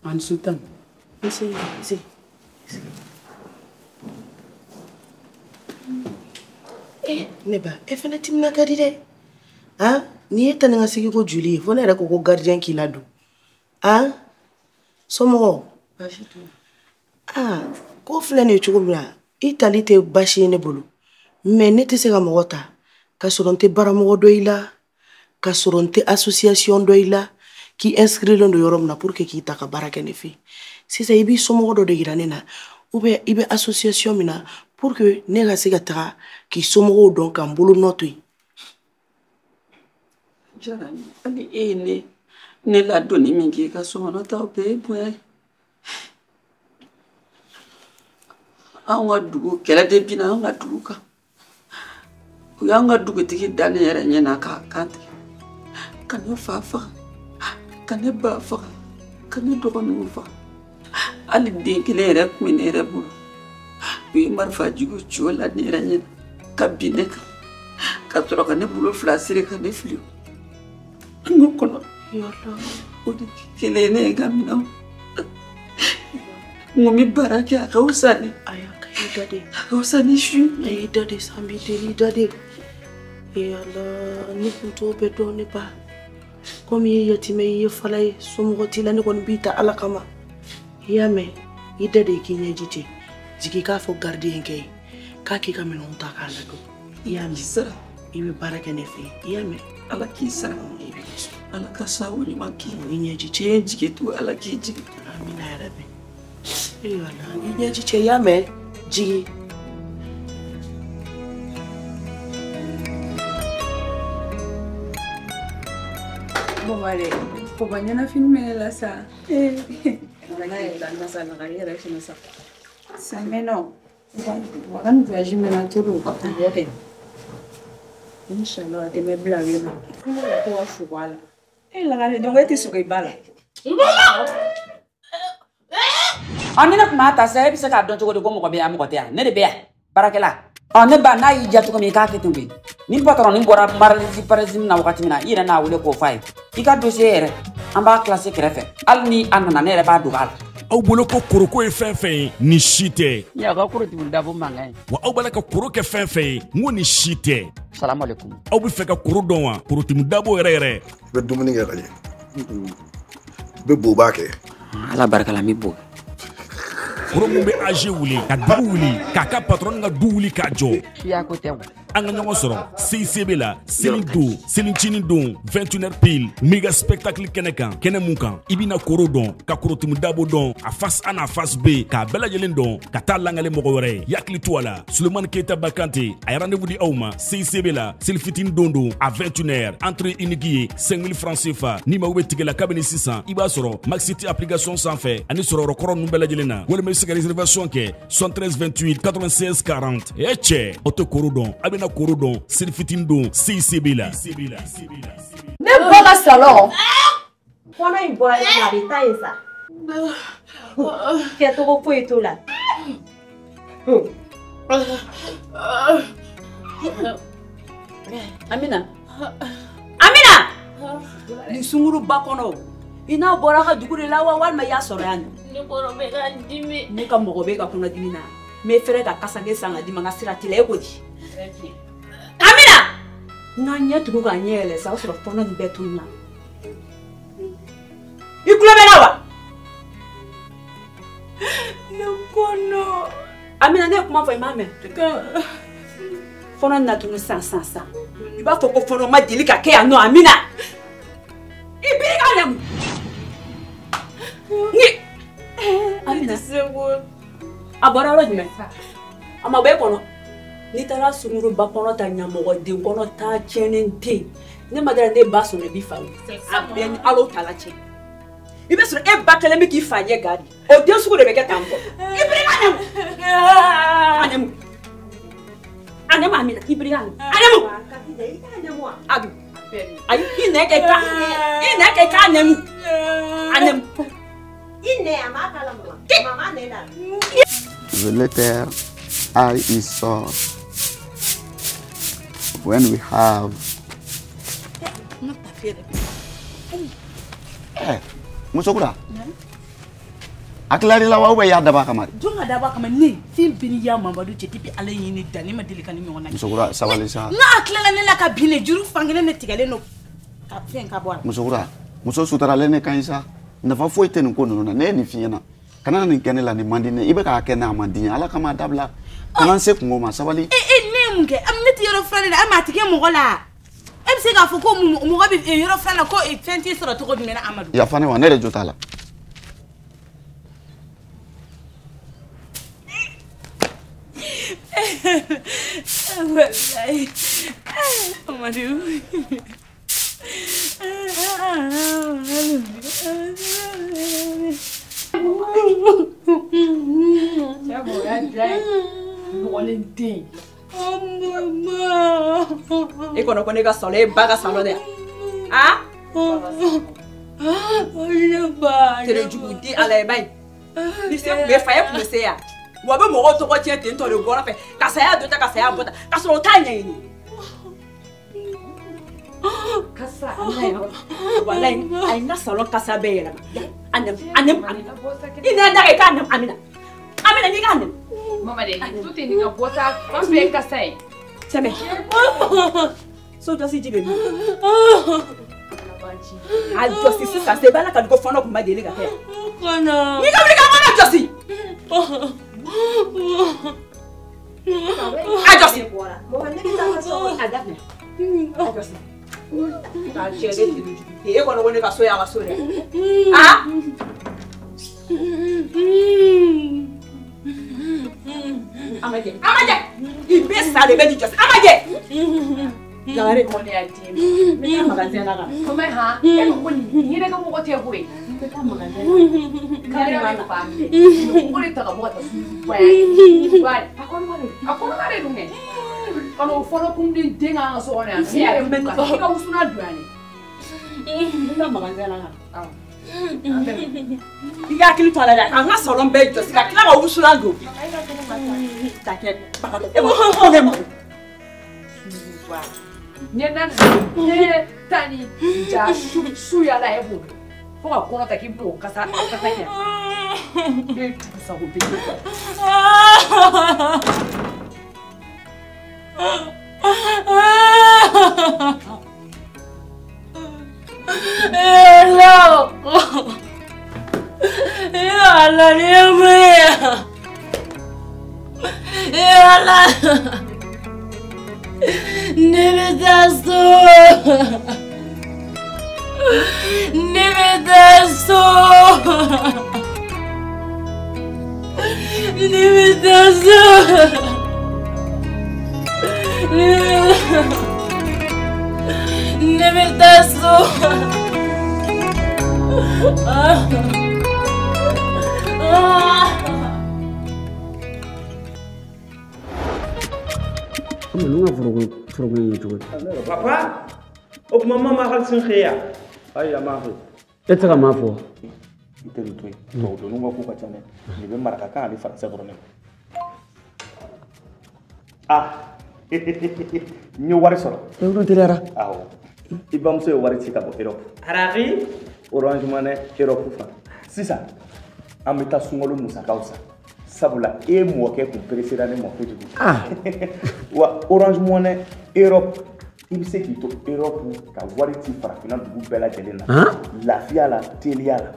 An Sultan. Si, si. Eh, ne ba, e fana timina ka di dɛ. Han, n'i ye tani ka segin ko joli ye, fo ne yɛrɛ ko ko gardien k'i ladon. Han, somɔgɔw? Baasi t'u la. Ah, ko filɛ nin ye cogo min na, i tali tɛ baasi ye ne bolo. Mais ne tɛ se ka mɔgɔ ta ka sɔrɔ n tɛ baramɔgɔ dɔ i la, ka sɔrɔ n tɛ association dɔ i la, k'i inscrilen don yɔrɔ min na pour que k'i ta ka baara kɛ ne fɛ yen. Sisan i b'i somɔgɔ dɔ de yira ne na, ou bien i bɛ association min na pour que ne ka se ka taga k'i somɔgɔw dɔn ka n bolo nɔ to yen. Jara hali e ye ne ne ladonni min k'i ka so kɔnɔ ta o bɛɛ ye bonya ye. Anw ka dugu kɛlɛ de binna anw ka dugu kan. U y'an ka dugutigi da ne yɛrɛ ɲɛ na k'a kan tigɛ. Ka ne fa faga, ka ne ba faga, ka ne dɔgɔninw faga. Hali den kelen yɛrɛ tun bɛ ne yɛrɛ bolo. U ye marifa jugu ci o la ne yɛrɛ ɲɛ na ka bin ne kan. Ka sɔrɔ ka ne bolo fila siri ka ne fili kungo kɔnɔ. O de kelen ne ye n ka minɛnw. N ko n bɛ baara kɛ a ka fisa ni. Ayi, a ka i da de. A ka fisa ni su. A y'i da de sa, n b'i deli i da de. Ee Ala, ne kun t'o bɛɛ dɔn ne ba. Komi i ye yatimɛ ye, i ye fala ye, somɔgɔ t'i la, ne kɔni b'i ta Ala kama. I y'a mɛn, i da de k'i ɲɛji cɛ. Jigin k'a fɔ gardien kɛ ye k'a k'i ka minɛnw ta k'a ladon. I y'a mɛn, i bɛ baara kɛ ne fɛ yen, i y'a mɛn. Ala k'i sara. Ala ka sago ɲuman k'i ye. I ɲɛji cɛ. I ye jigi tugu, Ala k'i jigi tugu. Amina yarabi. Ee Ala, i ɲɛji cɛ, i y'a mɛn, jigin. Baba dɛ, papa ɲɛnafin bɛ ne la sa. Sa mɛnna o. Wa ka nin voyage mɛnna trop. Bɔ kɛ. Inshallah a tɛ mɛn bila yen nɔ. Ko ka fugu a la. E lagare donc e tɛ sogo i ba la. Ɔ ni ne tun b'a ta sisan e bɛ se k'a dɔn cogo di ko mɔgɔ bɛ yan mɔgɔ tɛ yan ne de bɛ yan baarakɛla. Ɔ ne ba n'a y'i diya cogo min i k'a kɛ ten koyi. Ni patron nin bɔra maralisi parisi na wagati min na i yɛrɛ n'a wele k'o f'a ye. I ka dossier yɛrɛ an b'a classé kɛrɛfɛ hali ni a nana ne yɛrɛ b'a dogo a la. Aw bolo ko koroko ye fɛn fɛn ye nin si tɛ. Y'a ka korotigi dabo mankan ye. Wa aw b'a la ka koro kɛ fɛn fɛn ye n ko nin si tɛ. Salamalekun. Aw bɛ fɛ ka koro dɔn wa korotigi dabo yɛrɛ yɛrɛ. I bɛ dumuni kɛ ka ɲɛ. I bɛ boba kɛ. Ala barika la n bɛ bo. Koro mun bɛ AG wuli ka dugu wuli k'a ka patron ka du wuli k'a jɔ. Suya ko tɛ o. An ka ɲɔgɔn sɔrɔ CICB la seli don selicinin don 21h pile méga spectacle kɛnɛ kan kɛnɛ mun kan i bɛna koro dɔn ka korotumu dabo dɔn a face A n'a face B k'a bɛɛ lajɛlen dɔn ka taa langale mɔgɔ wɛrɛ ye yakili to a la Sulemani Keyita Bakante a ye rendez-vous di aw ma CICB la seli fitinin don don à 21h entrée unique ye 5000 francs CFA ni mago bɛ tigɛ la kabini sisan i b'a sɔrɔ Maxiti application sanfɛ ani sɔrɔyɔrɔ kɔrɔ ninnu bɛɛ lajɛlen na walima i bɛ se ka réservation kɛ 73 28 96 40 e cɛ aw tɛ koro dɔn a bɛna koro dɔn seli fitinin don CICB la. Ne ba ka salon. Kɔnɔ in bɔra ne la a bɛ taa yen sa. Kɛcogo foyi t'o la. Amina. Amina. Nin sunguruba kɔnɔ i n'a bɔra ka dugu de la wa walima i y'a sɔrɔ yan ne kɔnɔ bɛ ka n dimi ne ka mɔgɔ bɛ ka kɔnɔdimi na n bɛ fɛrɛ ka kasange san ka d'i ma n ka sira t'i la e ko di Amina n ka ɲɛ tugu ka ɲɛ yɛlɛ sa o sɔrɔ fɔɔnɔ nin bɛɛ tununa i tulo bɛ n na wa ne kɔnɔ Amina ne ye kuma fɔ i m'a mɛn fɔɔnɔ na tunu san san san i b'a fɔ ko fɔɔnɔ ma deli ka kɛ yan nɔ Amina i b'i ka nɛmu ni Amina a bɔra yɔrɔ jumɛn a ma bɔ e kɔnɔ n'i taara sunguruba kɔnɔ ta ɲamɔgɔden kɔnɔ ta tiɲɛnen tɛ yen ne ma dala ne ba sɔrɔ i b'i fa a bɛɛ ni Ala ta la cɛ i bɛ sɔrɔ e ba kɛlen bɛ k'i fa ɲɛ gari o den sugu de bɛ kɛ tan tɔ i b'i ka nɛmu a nɛmu a nɛmu Amina i b'i ka nɛmu a nɛmu a dun ayi i nɛ kɛ ka i nɛ kɛ k'a nɛmu a nɛmu i nɛ a m'a kala mama mama nɛ la. The letter I is soft when we have. Musokura. A tilar'i la wa ou bien i y'a dabɔ a kama de? Jɔn ka dabɔ a kama ne fɛn bɛɛ ni ya Mamadu cɛ depuis Ala ye ne dan ne ma deli ka ni ɲɔgɔn na kɛ. Musokura sabali sa. N'a tilala ne la ka bin ne juru fankelen ne tigɛlen don ka fɛn ka bɔ a la. Musokura muso sutaralen ne ka ɲi sa nafa foyi tɛ nin ko ninnu na ne ye nin f'i ɲɛna kana na nin kɛ ne la nin man di ne ye i bɛ k'a kɛ ne a man di n ye Ala kama a dabila kana n se kungo ma sabali. E ne ye mun kɛ ne tɛ yɔrɔ furan de la a ma tigɛ mɔgɔ la e bɛ se k'a fɔ ko mɔgɔ bɛ yɔrɔ furan na ko fɛn t'i sɔrɔ cogo jumɛn na Amadu. Yafa ne ma ne de jo t'a la. Wallahi Amadu. E kɔnɔ ko ne ka salon e ba ka salon dɛ a tere jugu di Ala ye ba ye ni se tun bɛ fa e tun bɛ se yan wa bɛ mɔgɔw tɔgɔ tiɲɛ ten tɔ de bɔra fɛ ka saya dɔ ta ka saya bɔ ta ka sɔrɔ o t'a ɲɛɲini kasa walayi a ye n ka salon kasa bɛɛ yɛlɛma a nɛmu a nɛmu i nɛ da i k'a nɛmu Amina Amina n'i k'a nɛmu. Mama de tout est nin ka bɔ ta fan bɛɛ ye kasa ye. Sɛmɛ so jɔsi ji bɛ min a jɔsi sisan se b'a la ka ko fɔɔnɔ kun ma deli ka kɛ yan n'i ka wuli ka kɔnɔ jɔsi a jɔsi a daminɛ a jɔsi k'a cɛ de tele jugu e kɔnɔ ko ne ka so y'a ka so dɛ a Amajɛ Amajɛ i bɛ sa de bɛ n'i jɔsi Amajɛ Jagare kɔni y'a di n bɛ taa magasin na ka na. Kɔmɛ han e ko ko nin yɛrɛ ka mɔgɔ tɛ koyi. N bɛ taa magasin na. Kari bɛ fa minɛ. Ko de ta ka bɔ ka taa sugu ba ye. A kɔnɔma de a kɔnɔma de dun kɛ. Ka n'o fɔlɔ kunden den k'an ka so kɔnɔ yan. Ne yɛrɛ bɛ i ka wusuna don yan de. N bɛ taa magasin na ka na. I ka hakili to a la dɛ ka n ka salon bɛɛ jɔsi ka tila ka wusulan don. Ta kɛ e ko ne ma. Ɲɛ na ta ni ja su yala e b'o dɔn fo ka kɔnɔ ta k'i b'o kasa kasa ɲɛ e ye jugu sago bɛ kɛ. Ala ni ye mun ye? Ala ne bɛ taa so ne bɛ taa so ne bɛ taa so ne bɛ taa so. Ninnu ka foroko in ye cogo di? Papa, o tuma ma hali sin xeya. Ayi a m'a fɔ. E tɛ se ka maa fɔ. I tɛ nin to yen. Tubabu ninnu ka ko ka ca dɛ. Nin bɛ marakakan ani faransɛ dɔrɔn de. Ah, n ye wari sɔrɔ. E wari teliyara. Awɔ. I bamuso ye wari ci ka bɔ Europe. Arari. Orange Money Europe fan. Sisan an bɛ taa sunkalo musakaw san. Sabula e mɔkɛ kun peresera ne ma kojugu. Wa Orange Money Europe i bɛ se k'i to Europe ka wari ci farafinna dugu bɛɛ lajɛlen na. Lafiya la, teliya la.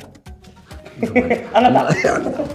An ka taa.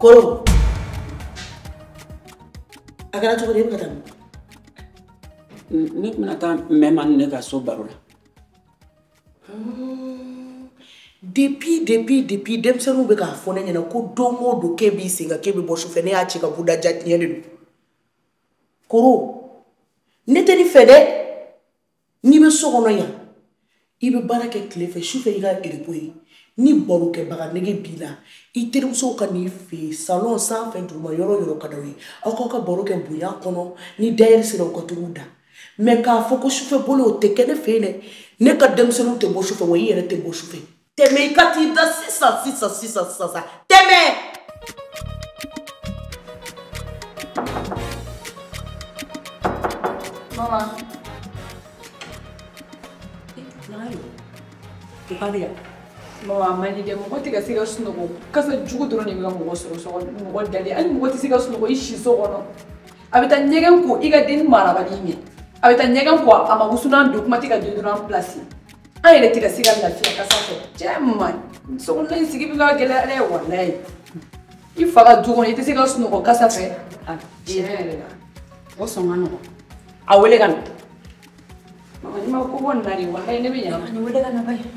Koro. A kɛra cogo di e bɛ ka taa min? Ne tun bɛna taa Mɛma ni ne ka so baro la. Depuis denmisɛnninw bɛ k'a fɔ ne ɲɛna ko don o don k'e b'i sen kan k'e bɛ bɔ sufɛ ne y'a ci ka b'u da ja tiɲɛ de don. Koro, ne tɛ nin fɛ dɛ. N'i bɛ so kɔnɔ yan, i bɛ baara kɛ tile fɛ sufɛ i ka repos ye. Ni barokɛbaga nege b'i la, i terimusow ka n'i fɛ yen salon sanfɛ duguma yɔrɔ o yɔrɔ ka d'aw ye. Aw k'aw ka baro kɛ bonya kɔnɔ ni dayɛri sera aw ka t'u da. Mais k'a fɔ ko sufɛ bolo o tɛ kɛ ne fɛ yen dɛ. Ne ka denmisɛnninw tɛ bɔ sufɛ wa i yɛrɛ tɛ bɔ sufɛ. Tɛmɛ i ka t'i da sisan sisan sisan sisan tɛmɛ. Mama. O ka di yan. Mama a man di dɛ, mɔgɔ tɛ ka se ka sunɔgɔ kasa jugu dɔrɔn de bɛ ka mɔgɔ sɔrɔ so kɔnɔ, mɔgɔ dalen hali mɔgɔ tɛ se ka sunɔgɔ i si so kɔnɔ. A bɛ taa ɲɛgɛn ko i ka den marabali ɲɛ, a bɛ taa ɲɛgɛn ko a ma wusulan don kuma tɛ ka deodorant place. An yɛrɛ tɛ ka se ka lafiya kasa fɛ. Cɛ ma so kɔnɔna in sigi bɛ ka gɛlɛya dɛ walayi. I fa ka du kɔnɔ i tɛ se ka sunɔgɔ kasa fɛ. Tiɲɛ yɛrɛ la. O sɔn ka nɔgɔn. A wele ka na. Mama ni ma ko bɔ nin na de walayi ne bɛ ɲa. Ni wele ka na ba ye.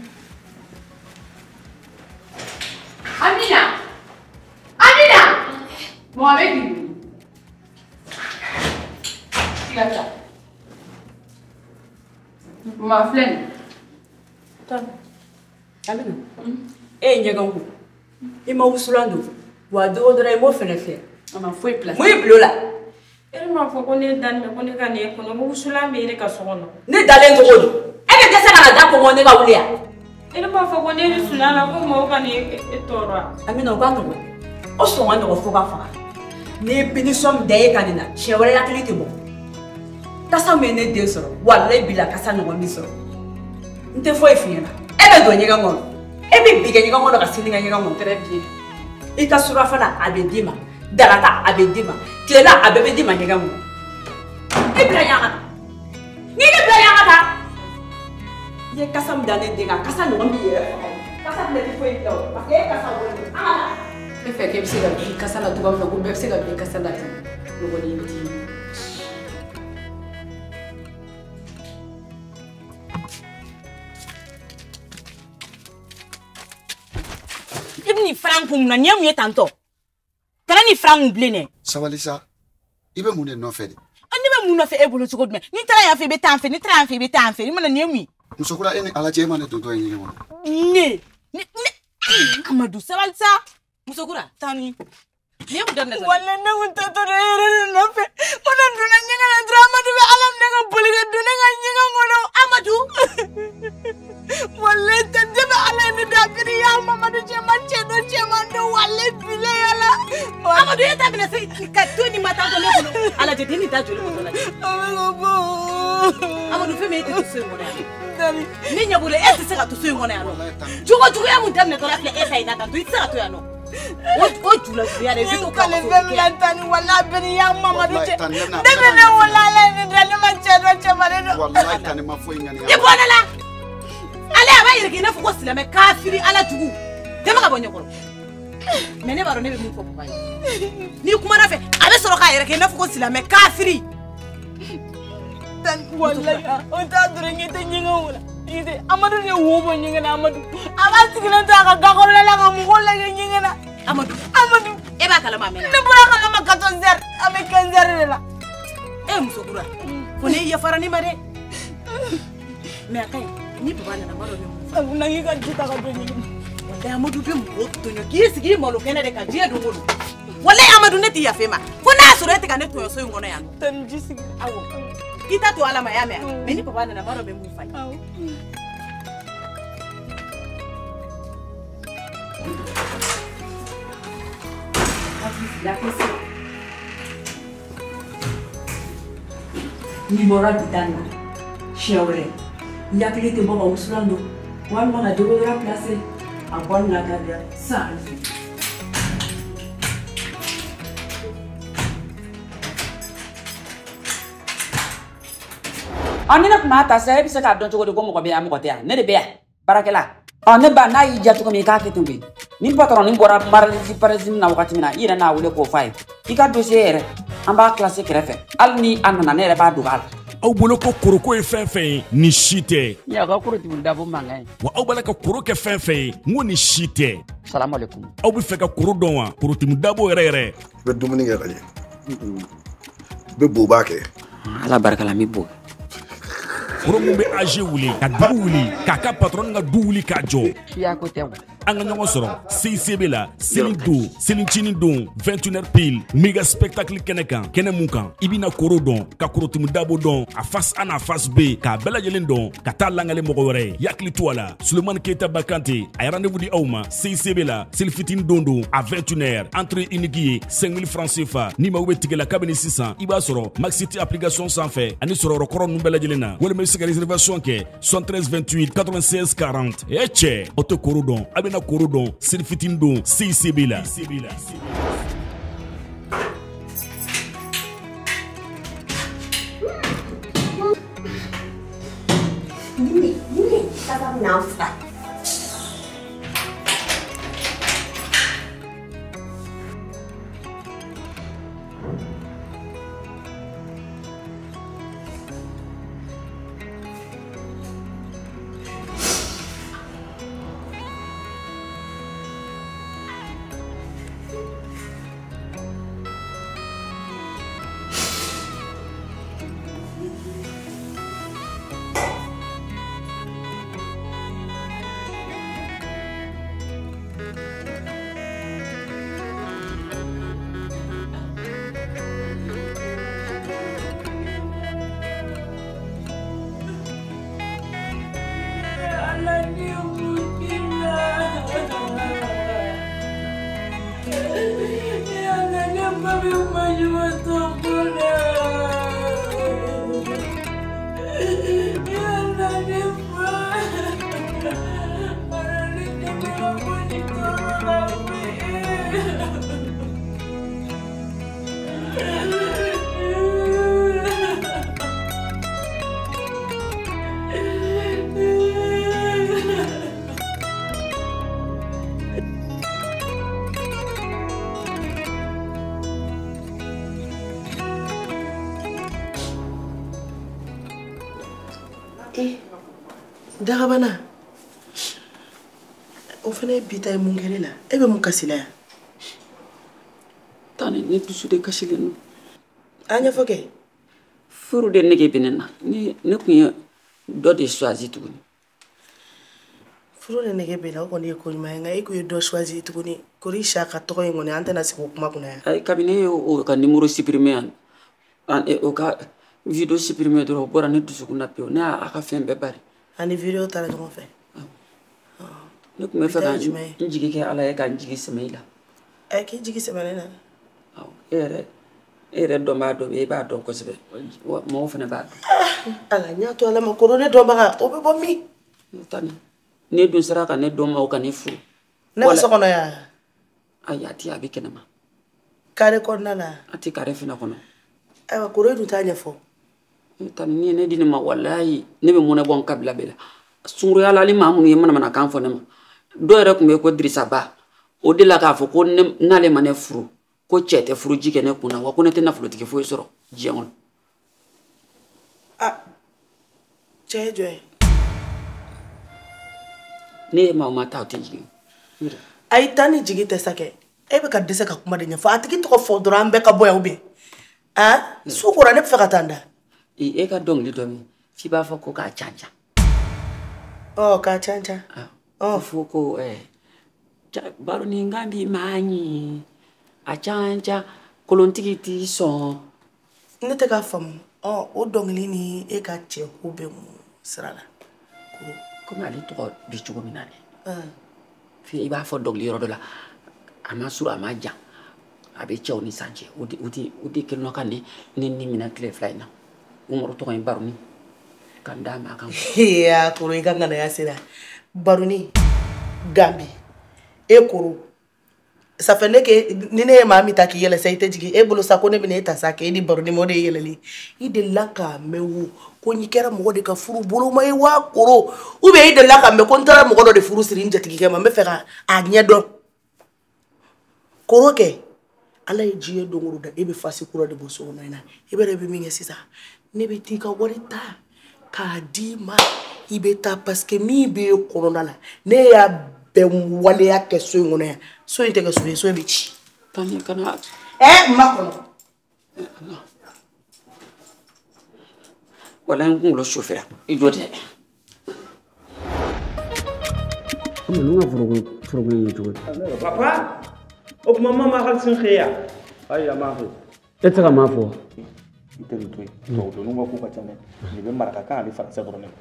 Amina! Amina! Mohamed! Tigata. Ma filɛ nin. Amina. E ye ɲɛgɛn ko. I ma wusulan don. Wa don o dɔrɔn i m'o fɛnɛ fiyɛ. A ma foyi place. Mun y'i bila o la? E m'a fɔ ko ne dalen bɛ ko ne ka na e kɔnɔ ko wusulan bɛ e ka so kɔnɔ. Ne dalen cogo di? E bɛ dɛsɛ ka na da kɔngɔ ne ka wuli yan. E m'a fɔ ko ne bɛ sulan la ko mɔgɔw ka na e tɔɔrɔ. Amina o ka nɔgɔn. O sɔn ka nɔgɔn fo ka faga. N'i ye punition min da e kan nin na, siɲɛ wɛrɛ i hakili tɛ bɔ. Kasa min ye ne den sɔrɔ, walayi bila kasa ɲɔgɔn min sɔrɔ. N tɛ foyi f'i ɲɛna. E bɛ don ɲɛgɛn kɔnɔ. E bɛ bi kɛ ɲɛgɛn kɔnɔ ka sini kɛ ɲɛgɛn kɔnɔ. Très bien. I ka surafana a bɛ d'i ma. Daraka a bɛ d'i ma. Tilela a bɛɛ bɛ d'i ma ɲɛgɛn kɔnɔ. I bila ɲaga na. N'i ne bila ɲaga na. I ye kasa min da ne den kan, kasa ɲɔgɔn b'i yɛrɛ faga. Kasa filɛ tɛ foyi dilan o, parce que e kasa bɔlen don. An ka taa. E fɛ k'e bɛ se ka bin kasa la cogoya min na ko bɛɛ bɛ se ka bin kasa la ten. Mɔgɔnin bɛ t'i. I bɛ nin fara n kun mun na? Nin ye mun ye tantɔ? Kana nin fara n kun bilen dɛ. Sabali sa, i bɛ mun de nɔfɛ de? Ne bɛ mun nɔfɛ e bolo cogo jumɛn? N'i taara yan fɛ i bɛ taa yan fɛ, n'i taara yan fɛ i bɛ taa yan fɛ. I mana nin ye mun ye? Musokura e ni Ala cɛ e ma ne dontɔ ye ɲɛgɛn kɔnɔ. Ne Amadu sabali sa. Musokura taa ni. Nin ye mun daminɛ sisan? Walayi ne kun taatɔ de e yɛrɛ de nɔfɛ. Ko ne donna ɲɛgɛn na dɔrɔn Amadu bɛ Ala minɛ ka boli ka don ne ka ɲɛgɛn kɔnɔ. Amadu. Walayi tante bɛ Ala ye ne da biri ya Mamadu cɛman cɛ dɔ cɛman dɔ walayi bilayi Ala. Amadu e ta bɛna se ka to ni ma taa dɔn ne bolo. A lajɛ den nin da joli bɔtɔ lajɛ. A bɛ ka bɔ. Amadu fɛn min e tɛ to so in kɔnɔ yan. Ne ɲɛ bolo e tɛ se ka to so in kɔnɔ yan nɔ. Jogo juguya mun daminɛtɔ la filɛ e ta in na tantɔ i tɛ se ka to yan nɔ. O jula juguya de i bɛ to ka so kɛ. Ne kale fɛn min na tan ni walayi bɛ ni ya Mamadu cɛ. Ne bɛ ne wolo Ala ye ne da ne ma cɛ dɔn cɛman de dɔn. Walayi tan ni ma foyi ŋaniya. I bɔ ne la. Ale a b'a yɛrɛ kɛ i n'a fɔ ko silamɛ kafiri Ala jugu. Tɛmɛ ka bɔ ɲɛkɔrɔ. Mais ne b'a dɔn ne bɛ min fɔ papa ye. N'i kumana fɛ a bɛ sɔrɔ k'a yɛrɛ kɛ i n'a fɔ ko silamɛ kafiri. Walayi o t'a dɔrɔn ɲɛ tɛ ɲɛgɛn kɔnɔ. Amadu de wo bɔ ɲɛgɛn na Amadu. A b'a sigilen to a ka gakɔrɔla la ka mɔgɔw lajɛ ɲɛgɛn na. Amadu. Amadu. E b'a kalama a mɛnna. Ne bɔra kalama 14 heures a bɛ 15 heures de la. E musokura ko ne yafara ne ma dɛ. Mais a ka ɲi ni papa nana n b'a dɔn ne mun fɔ. A kunna k'i ka ji ta ka don ɲɛgɛn na. Walayi Amadu bɛ mɔgɔ tɔɲɔ k'i sigi i malo kɛnɛ de kan diɲɛ don o don. Walayi Amadu ne t'i yafa e ma fo n'a y'a sɔrɔ e tɛ ka ne tɔɲɔ so in kɔnɔ yan nɔ. Tani ji sigi. Awɔ. K'i ta to Ala ma y'a mɛn. Mais ni papa nana n b'a dɔn n bɛ mun f'a ye. Awɔ. N'i bɔra bi ta nin na siɲɛ wɛrɛ i hakili tɛ bɔ ka wusulan don walima ka deodorant place a bɔ nin na gabriel san. Ni ne tun b'a ta sisan e bɛ se k'a dɔn cogo di ko mɔgɔ bɛ yan mɔgɔ tɛ yan ne de bɛ yan baarakɛla. Ɔ ne ba n'a y'i diya cogo min i k'a kɛ ten koyi. Ni patron ni bɔra maralisi parisi na wagati min na i yɛrɛ n'a wele k'o f'a ye. I ka dossier yɛrɛ an b'a classé kɛrɛfɛ. Hali ni a nana ne yɛrɛ b'a dogo a la. Aw bolo ko koroko ye fɛn fɛn ye nin si tɛ. Y'a ka korotigi dabo mankan ye. Wa aw b'a la ka koro kɛ fɛn fɛn ye n ko nin si tɛ. Salamu aleykum. Aw bɛ fɛ ka koro dɔn wa korotigi dabo yɛrɛ yɛrɛ. I bɛ dumuni kɛ ka ɲɛ. I bɛ boba kɛ. Ala barika la n bɛ bo. Koro mun bɛ AG wuli ka dugu wuli k'a ka patron ka du wuli k'a jɔ. Siya ko tɛ o. An ka ɲɔgɔn sɔrɔ CICB la seli don selicinin don 21h pile méga spectacle kɛnɛ kan kɛnɛ mun kan i bɛna koro dɔn ka korotumu dabo dɔn a face A n'a face B k'a bɛɛ lajɛlen dɔn ka taa langale mɔgɔ wɛrɛ ye yakili to a la Sulemani Keyita Bakante a ye rendez-vous di aw ma CICB la seli fitinin don don à 21h entrée unique ye 5000 francs CFA ni maaw bɛ tigɛ la kabini sisan i b'a sɔrɔ Maxiti application sanfɛ ani sɔrɔyɔrɔ kɔrɔ ninnu bɛɛ lajɛlen na walima i bɛ se ka réservation kɛ 73 28 96 40 e cɛ aw tɛ koro dɔn a bɛna koro dɔn seli fitinin don CICB la. Dagabana o fana ye bi ta ye mun kɛ ne la e bɛ mun kasi la yan tani ne dusu de kasilen don a ɲɛfɔ kɛ furu de nege bɛ ne na ni ne kun ye dɔ de choisi tuguni furu de nege bɛ la o kɔni ye ko ɲuman ye nka e kun ye dɔ choisi tuguni kori sa ka tɔgɔ in kɔni an tɛna sigi o kuma kunna yan ayi kabini e y'o ka numéro supprimer yan o ka vidéo supprimer dɔrɔn o bɔra ne dusukun na pewu ne y'a ka fɛn bɛɛ bari ani vidéo taara ɲɔgɔn fɛ ne tun bɛ fɛ ka n jigi kɛ Ala ye ka n jigi sɛmɛ i la ɛ k'i jigi sɛmɛ ne na awɔ e yɛrɛ dɔnbaa dɔ bɛ yen e b'a dɔn kosɛbɛ mɔgɔw fana b'a dɔn Ala n y'a to Ala ma koro ne dɔnbaga o bɛ bɔ min tani ne dun sera ka ne dɔn ma o ka ne furu ne ka so kɔnɔ yan ayi a ti a bɛ kɛnɛma kare kɔnɔna la a ti kare fana kɔnɔ ayiwa koro e dun t'a ɲɛfɔ tani ni ye ne di ne ma walayi ne bɛ mɔnɛ bɔ n kabila bɛɛ la sunkuruya la hali maa minnu ye manamanakan fɔ ne ma dɔw yɛrɛ tun bɛ ko Dirisa Ba o de la k'a fɔ ko n'ale ma ne furu ko cɛ tɛ furuji kɛ ne kun na wa ko ne tɛ nafolotigi foyi sɔrɔ diɲɛ kɔnɔ. A cɛ ye jɔn ye? Ne ye maa o maa ta o tɛ jigin. Ayi taa ni jigi tɛ sa kɛ e bɛ ka dɛsɛ ka kuma de ɲɛfɔ a tigi tɔgɔ fɔ dɔrɔn an bɛɛ ka bɔ yan ou bien su kora ne bɛ fɛ ka taa n da. E ka dɔnkili dɔ min f'i b'a fɔ ko k'a cancan. Ɔ k'a cancan. Ɔ fo ko baronin kan bi maa ɲi a cancan kolontigi t'i sɔn. Ne tɛ k'a faamu ɔ o dɔnkili ni e ka cɛ ko bɛ mun sira la. Komi ale tɔgɔ bɛ cogo min na dɛ. F'i b'a fɔ dɔnkili yɔrɔ dɔ la a ma surun a ma jan a bɛ cɛw ni san cɛ o de kɛlen don ka ne ni minɛ tile fila in na. Umaru tɔgɔ ye Baroni ka n d'a ma a kan. Yaa koro i ka ŋanaya sera Baroni Gambi e koro Ça fait ne ke ni ne ye maa min ta k'i yɛlɛ sa i tɛ jigin e bolo sa ko ne bɛna e ta sa k'e ni baro ni ma o de ye yɛlɛli i delila k'a mɛn wo ko n'i kɛra mɔgɔ de ka furu boloma ye wa koro ou bien i delila k'a mɛn ko n taara mɔgɔ dɔ de furu siri n jatigikɛ ma n bɛ fɛ ka a ɲɛ dɔn koro kɛ ala ye diɲɛ don o don da e bɛ fasi kura de bɔ so kɔnɔ in na i bɛ yɛrɛ bɛ min kɛ sisan ne bɛ t'i ka wari ta k'a d'i ma i bɛ taa parce que min b'e kɔnɔna la ne y'a bɛɛ waleya kɛ so in kɔnɔ yan so in tɛ kɛ so ye so in bɛ ci. Tani kana. Ɛ ma kɔnɔ. Walayi n kunkolo sufɛra i jɔ dɛ. Ninnu ka foroko in ye cogo di. Papa o tuma ma hali sin xeya. Ayi a m'a fɔ. E tɛ se ka maa fɔ. I tɛ nin to yen tubabu denninw ka ko ka ca dɛ nin bɛ marakakan ani faransɛ dɔrɔn de ma.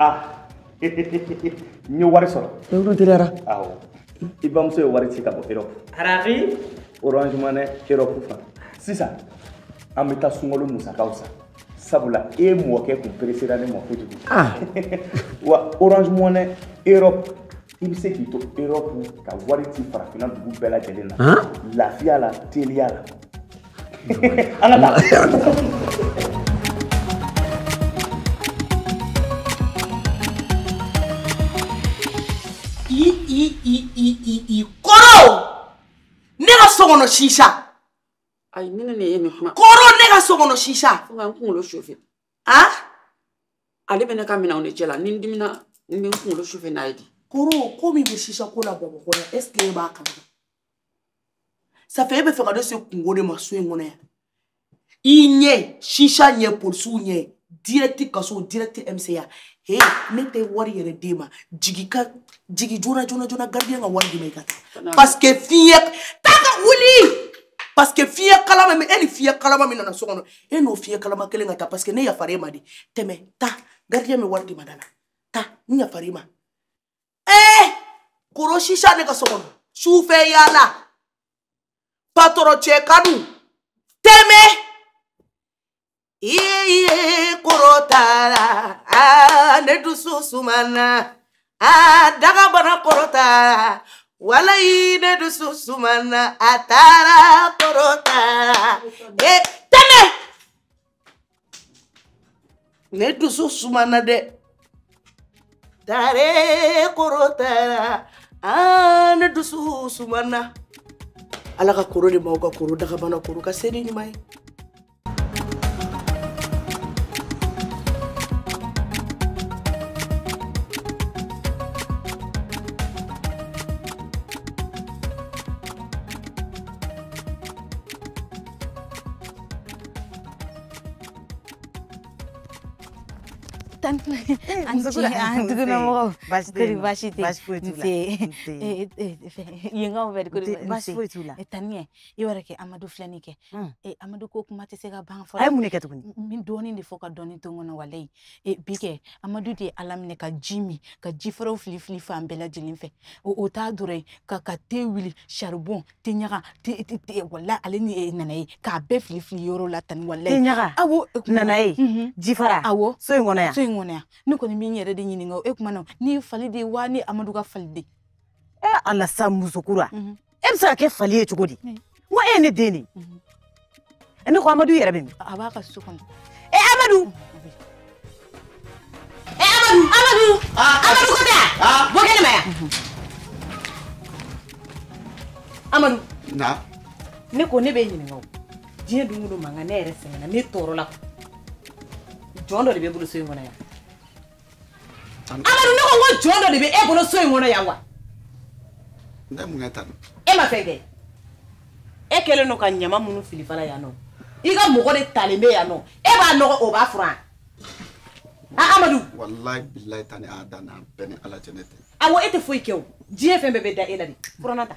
Ah n ye wari sɔrɔ. Ewuro teliyara. Awɔ i bamuso ye wari ci ka bɔ Europe. Harari. Orange Money Europe fan. Sisan an bɛ taa sunkalo musakaw san sabula e mɔkɛ kun peresera ne ma kojugu. Ah. Wa Orange Money Europe i bɛ se k'i to Europe ka wari ci farafinna dugu bɛɛ lajɛlen na. Lafiya la teliya la. An ka taa. I koro ne ka so kɔnɔ sisa. Ayi ne ne ye nin kuma. Koro ne ka so kɔnɔ sisa. Fo ka n kunkolo sufe. Han? Ale bɛ ne ka minɛnw de cɛ la ni n dimina n bɛ n kunkolo sufe n'a ye di. Koro ko min bɛ sisa ko la Bamakɔ yan est ce que e b'a kalama? Ça fait e bɛ fɛ ka ne se kungo de ma so in kɔnɔ yan. I ɲɛ sisa ɲɛ polisiw ɲɛ direct kaso direct MCA. Hey, ne tɛ wari yɛrɛ d'e ma jigi ka jigi joona joona joona gardien ka wari d'i ma i ka taa parce que fiɲɛ taa ka wuli parce que fiɲɛ kalama min e ni fiɲɛ kalama min nana so kɔnɔ e n'o fiɲɛ kalama kelen ka taa parce que ne yafara e ma de tɛmɛ taa gardien bɛ wari d'i ma da la taa n yafara e ma koro sisa ne ka so kɔnɔ sufɛ yaala patɔrɔn cɛ kanu tɛmɛ. Iye koro taara aa ne dusu sumana aa dagabana koro taara walayi ne dusu sumana a taara koro taara e tɛmɛ ne dusu sumana dɛ taare koro taara aa ne dusu sumana ala ka koro de maaw ka koro dagabana koro ka se ni ɲuman ye. Baasi tɛ yenkaw bɛ di baasi foyi t'u la tani i yɛrɛ kɛ Amadu filɛ nin kɛ Amadu ko kuma tɛ se ka ban fɔlɔ a ye mun de kɛ tuguni n bɛ dɔɔnin de fɔ ka dɔɔnin to n kɔnɔ walayi bi kɛ Amadu de ye Ala minɛ ka ji min ka ji fɛrɛw fili fili fan bɛɛ lajɛlen fɛ o t'a dɔrɔn ye ka te wuli charbon te ɲaga te walayi ale ni nana ye k'a bɛɛ fili fili yɔrɔ la tani walayi te ɲaga awɔ nana ye ji fara awɔ so in kɔnɔ yan so in kɔnɔ yan ne kɔni bɛ n yɛrɛ de ɲininka e kuma na ni ye fali de ye wa ni Amadu ka fali de e ala sa musokura e bɛ se ka kɛ fali ye cogo di n ko e ye ne den de ye ne ko Amadu yɛrɛ bɛ min a b'a ka so kɔnɔ e Amadu e Amadu Amadu Amadu ko tɛ bɔ kɛnɛ ma yan Amadu na ne ko ne bɛ ɲininka o diɲɛ don o don mankan ne yɛrɛ sɛgɛnna ne tɔɔrɔla jɔn dɔ de bɛ bolo so in kɔnɔ yan Amadu ne ko n ko jɔn dɔ de bɛ e bolo so in kɔnɔ yan wa Ne mun kɛ tan e ma fɛn kɛ e kɛlen don ka ɲama minnu fili fala yan nɔ i ka mɔgɔ de talen bɛ yan nɔ e b'a nɔgɔ o b'a furan a Amadu walayi bilayi tani a dan n'a bɛɛ ni Ala cɛ ne tɛ awɔ e tɛ foyi kɛ o diɲɛ fɛn bɛɛ bɛ da e la de furanna ta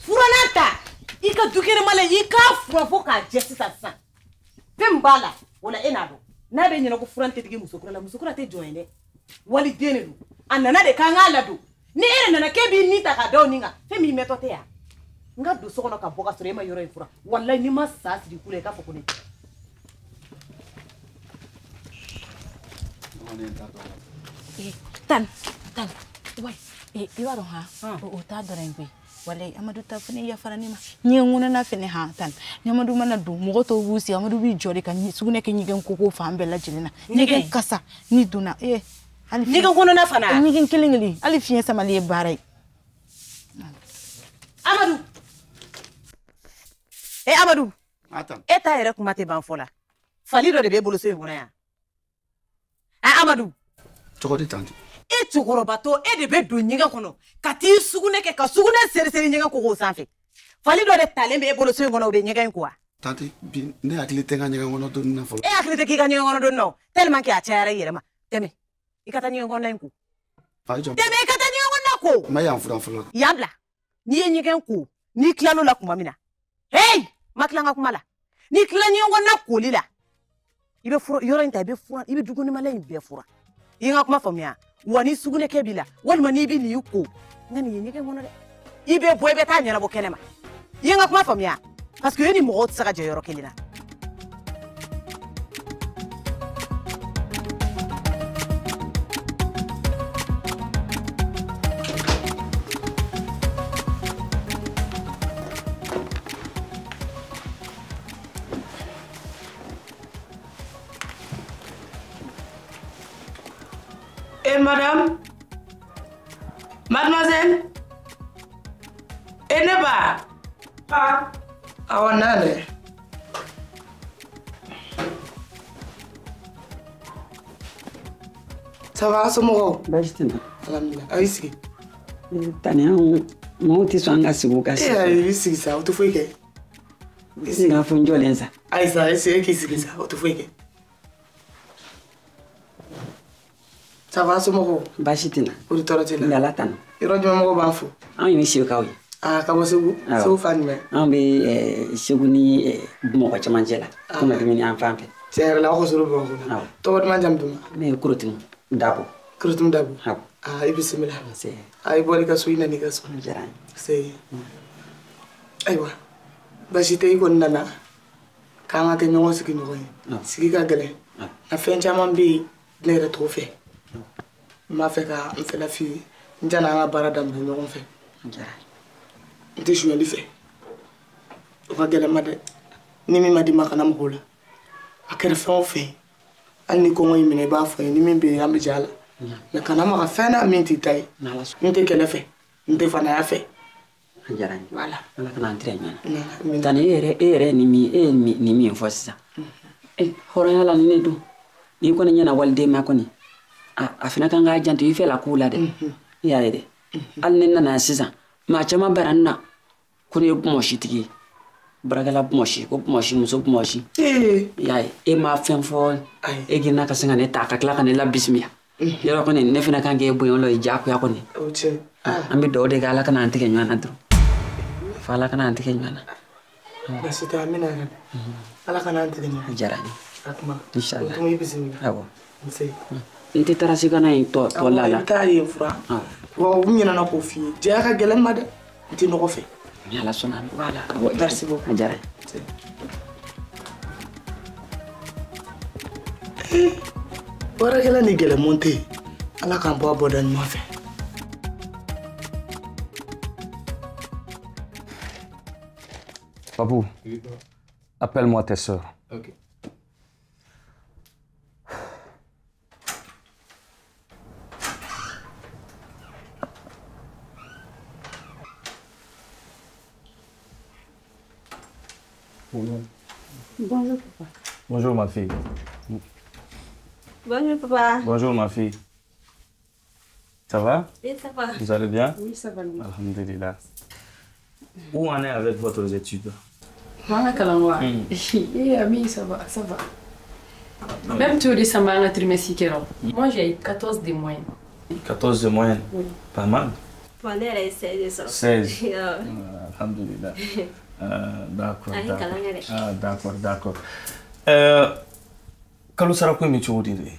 furanna ta i ka du kɛnɛma la i k'a furan fo k'a jɛ sisan sisan fɛn min b'a la o la e n'a dɔn n'a bɛ ɲɛna ko furan tɛ digi musokura la musokura tɛ jɔn ye dɛ waliden de don a nana de k'an k'a ladon ni e yɛrɛ nana k'e b'i ni ta k'a da o nin kan fɛn min mɛtɔ tɛ yan n ka don so kɔnɔ ka bɔ ka sɔrɔ e ma yɔrɔ in furan walayi n'i ma sa siri ku la i k'a fɔ ko ne tɛ. Tan tan Ouais, i b'a dɔn han, o t'a dɔrɔn ye koyi. Walayi Amadu ta fana yafara ne ma. N ye ŋunana fɛnɛ han tan. Ni Amadu mana don mɔgɔ tɔw b'u sigi Amadu b'i jɔ de ka sugunɛ kɛ ɲɛgɛn koko fan bɛɛ lajɛlen na. Ɲɛgɛn kasa n'i donna hali ɲɛgɛn kɔnɔna fana. Ɲɛgɛn kelen kelen hali fiɲɛ samali ye baara ye. Amadu. Amadu. E ta yɛrɛ kuma tɛ ban fɔ la. Fali dɔ de b'e bolo so in kɔnɔ yan. Amadu. Cogo di tanti? E cɛkɔrɔbatɔ e de bɛ don ɲɛgɛn kɔnɔ ka t'i sugunɛ kɛ ka sugunɛ seri seri ɲɛgɛn koko sanfɛ. Fali dɔ de talen bɛ e bolo so in kɔnɔ o bɛ ɲɛgɛn in ko wa? Tanti bi ne hakili tɛ n ka ɲɛgɛn kɔnɔ donni na fɔlɔ. E hakili tɛ k'i ka ɲɛgɛn kɔnɔ donni na o tellement que a cayara i yɛrɛ ma. Tɛmɛ i ka taa ɲɛgɛn kɔnɔna in ko. Tɛmɛ i ka taa ɲɛgɛn kɔnɔna ko. N ma yan furan fɔlɔ. Yan bila. N'i ye ɲɛgɛn ko n'i tilal'o la tuma min na. Hey ma tila n ka kuma la. N'i tila ɲɛgɛn kɔnɔna koli la i bɛ fura yɔrɔ in ta i bɛ fura i bɛ dukɔnɔmala in bɛɛ fura. I ye n ka kuma faamuya. Wa ni sugunɛ kɛ b'i la walima n'i bɛ n'i ko n ka nin ye ɲɛgɛn kɔnɔ dɛ. I bɛ bɔ i bɛ taa ɲɛnabɔ kɛnɛ ma. I ye n ka kuma faamuya. Parce que e ni mɔgɔw tɛ se ka jɛ yɔrɔ kelen na. Eh madame, mademoiselle, eh ne ba, ah, awɔ na dɛ. Ça va somɔgɔw? Baasi tɛ n na. Alhamdulilah, a y'i sigi. Tani anw mɔgɔw tɛ sɔn an ka sigi u ka sigi. Ayi i b'i sigi sa, o tɛ foyi kɛ. I sigi k'a fɔ n jɔlen sa. Ayi sa, e sigi e k'i sigi sa, o tɛ foyi kɛ. Ça va somɔgɔw? Baasi tɛ n na. O de tɔɔrɔ t'i la. Ni Ala tanu. Yɔrɔ jumɛn mɔgɔw b'an fo? Anw ye Segukaw ye. Ah, ka bɔ Segu. Segu fan jumɛn? Anw bɛ Segu ni Bamakɔ cɛmancɛ la. Komi dumuni an fan fɛ. Tiɲɛ yɛrɛ la aw ka surun Bamakɔ la. Tɔgɔ duman jamu duman? Ne ye Korotumu Dabo. Korotumu Dabo. Awɔ. Ah, i bisimila. Nse. Ah, i bɔra i ka so i nana i ka so. O diyara n ye. Nse. Ayiwa, baasi tɛ i kɔni nana k'an ka kɛ ɲɔgɔn sigiɲɔgɔn ye. Sigi ka gɛlɛn. Nka fɛn caman bɛ yen ne yɛrɛ t'o fɛ. N b'a fɛ ka n fɛla f'i ye n janni an ka baara daminɛ ɲɔgɔn fɛ. N tɛ sonyali fɛ. O ka gɛlɛn ma dɛ. Ni min ma di ma kana mɔgɔw la. A kɛra fɛn o fɛn ye. Hali ni kɔngɔ y'i minɛ i b'a fɔ n ye ni min bɛ yen an bɛ jɛ a la. Mɛ kana maga fɛn na min t'i ta ye. N tɛ kɛlɛ fɛ. N tɛ fanaya fɛ. A diyara n ye. Voilà. Ala kana an tigɛ ɲɔgɔn na. Tani e yɛrɛ ni min e ye nin min fɔ sisan. Hɔrɔnya la ni ne dun. N'i kɔni ɲɛna waliden ma kɔni. A fana kan k'a janto i fɛ la kow la dɛ. I y'a ye dɛ. Hali ne nana sisan maa caman bara n na ko ne ye bɔnmɔsitigi ye. Baarakɛla bɔnmɔsi ko bɔnmɔsi muso bɔnmɔsi. I y'a ye e ma fɛn fɔ e girinna ka sin ka ne ta ka tila ka ne labisimiya. Yɔrɔ kɔni ne fana kan k'e bonya o la o ye diyagoya kɔni. An bɛ dugawu de kɛ Ala kana an tigɛ ɲɔgɔn na dɔrɔn. Fo Ala kana an tigɛ ɲɔgɔn na. Baasi tɛ amina yarabi. Ala kana an tigɛ ɲɔgɔn na. A diyara n ye. A kuma. Inshallah. O tuma i bisimila. Awɔ. Nse. N tɛ taara se ka na yen tɔ la la. I bɛ taa yen fura. Wa u ɲinɛna k'o f'i ye. Jɛya ka gɛlɛn ma dɛ. N tɛ nɔgɔ fɛ. Ni Ala sɔnna a ma. Voilà. Merci beaucoup. A diyara n ye. Baarakɛla ni gɛlɛman tɛ yen. Ala k'an bɔ a bɔda ɲuman fɛ. Papou, appelle-moi tes sœurs. Ok. Bonjour. Bonjour, papa. Bonjour, ma fille. Bonjour, papa. Bonjour, ma fille. Ça va? Oui, ça va. Vous allez bien? Oui, ça va. Alhamdulillah. Où en est avec votre étude? Voilà, Kalanwa. Eh, ami, ça va, ça va. Même tout récemment, un trimestre. Moi, j'ai eu 14 de moyenne. 14 de moyenne? Oui. Pas mal. Bon, elle a 16. 16. Alhamdulillah. D'accord, d'accord. Ah, d'accord. Kalo sara ko in bɛ cogo di de?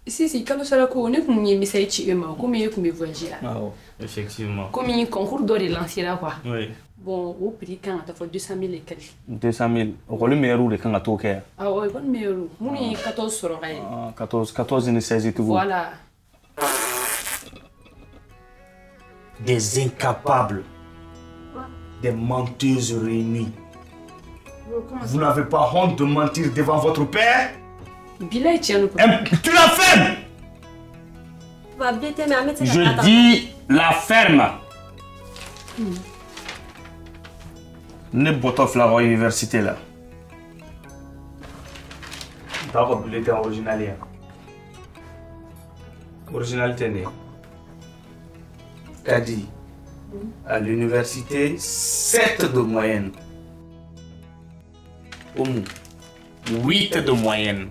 Si, si, kalo sara ko ne kun ye message ci e ma komi e kun bɛ voyage la. Awɔ, effectivement. Komi concours dɔ de lancé la quoi. Oui. Bon, o prix kan ka taa fɔ 200 000 et quelques. 200 000, école meilleur de kan ka t'o kɛ yan? Awɔ, école meilleur minnu ye 14 sɔrɔ ka ye. Ah, 14 ni 16 tigiw. Voilà. Des incapables. Des menteuses réunies. Vous n'avez pas honte de mentir devant votre père? Bila tiɲɛ don. Tu la fermes! Je dis la ferme. Ne bɔtɔ filɛ aw ka université la. N t'a ka bulletin original ye. Original tɛ nin ye. Kadi, à l'université, 7 de moyenne. Oumou, 8 de moyenne.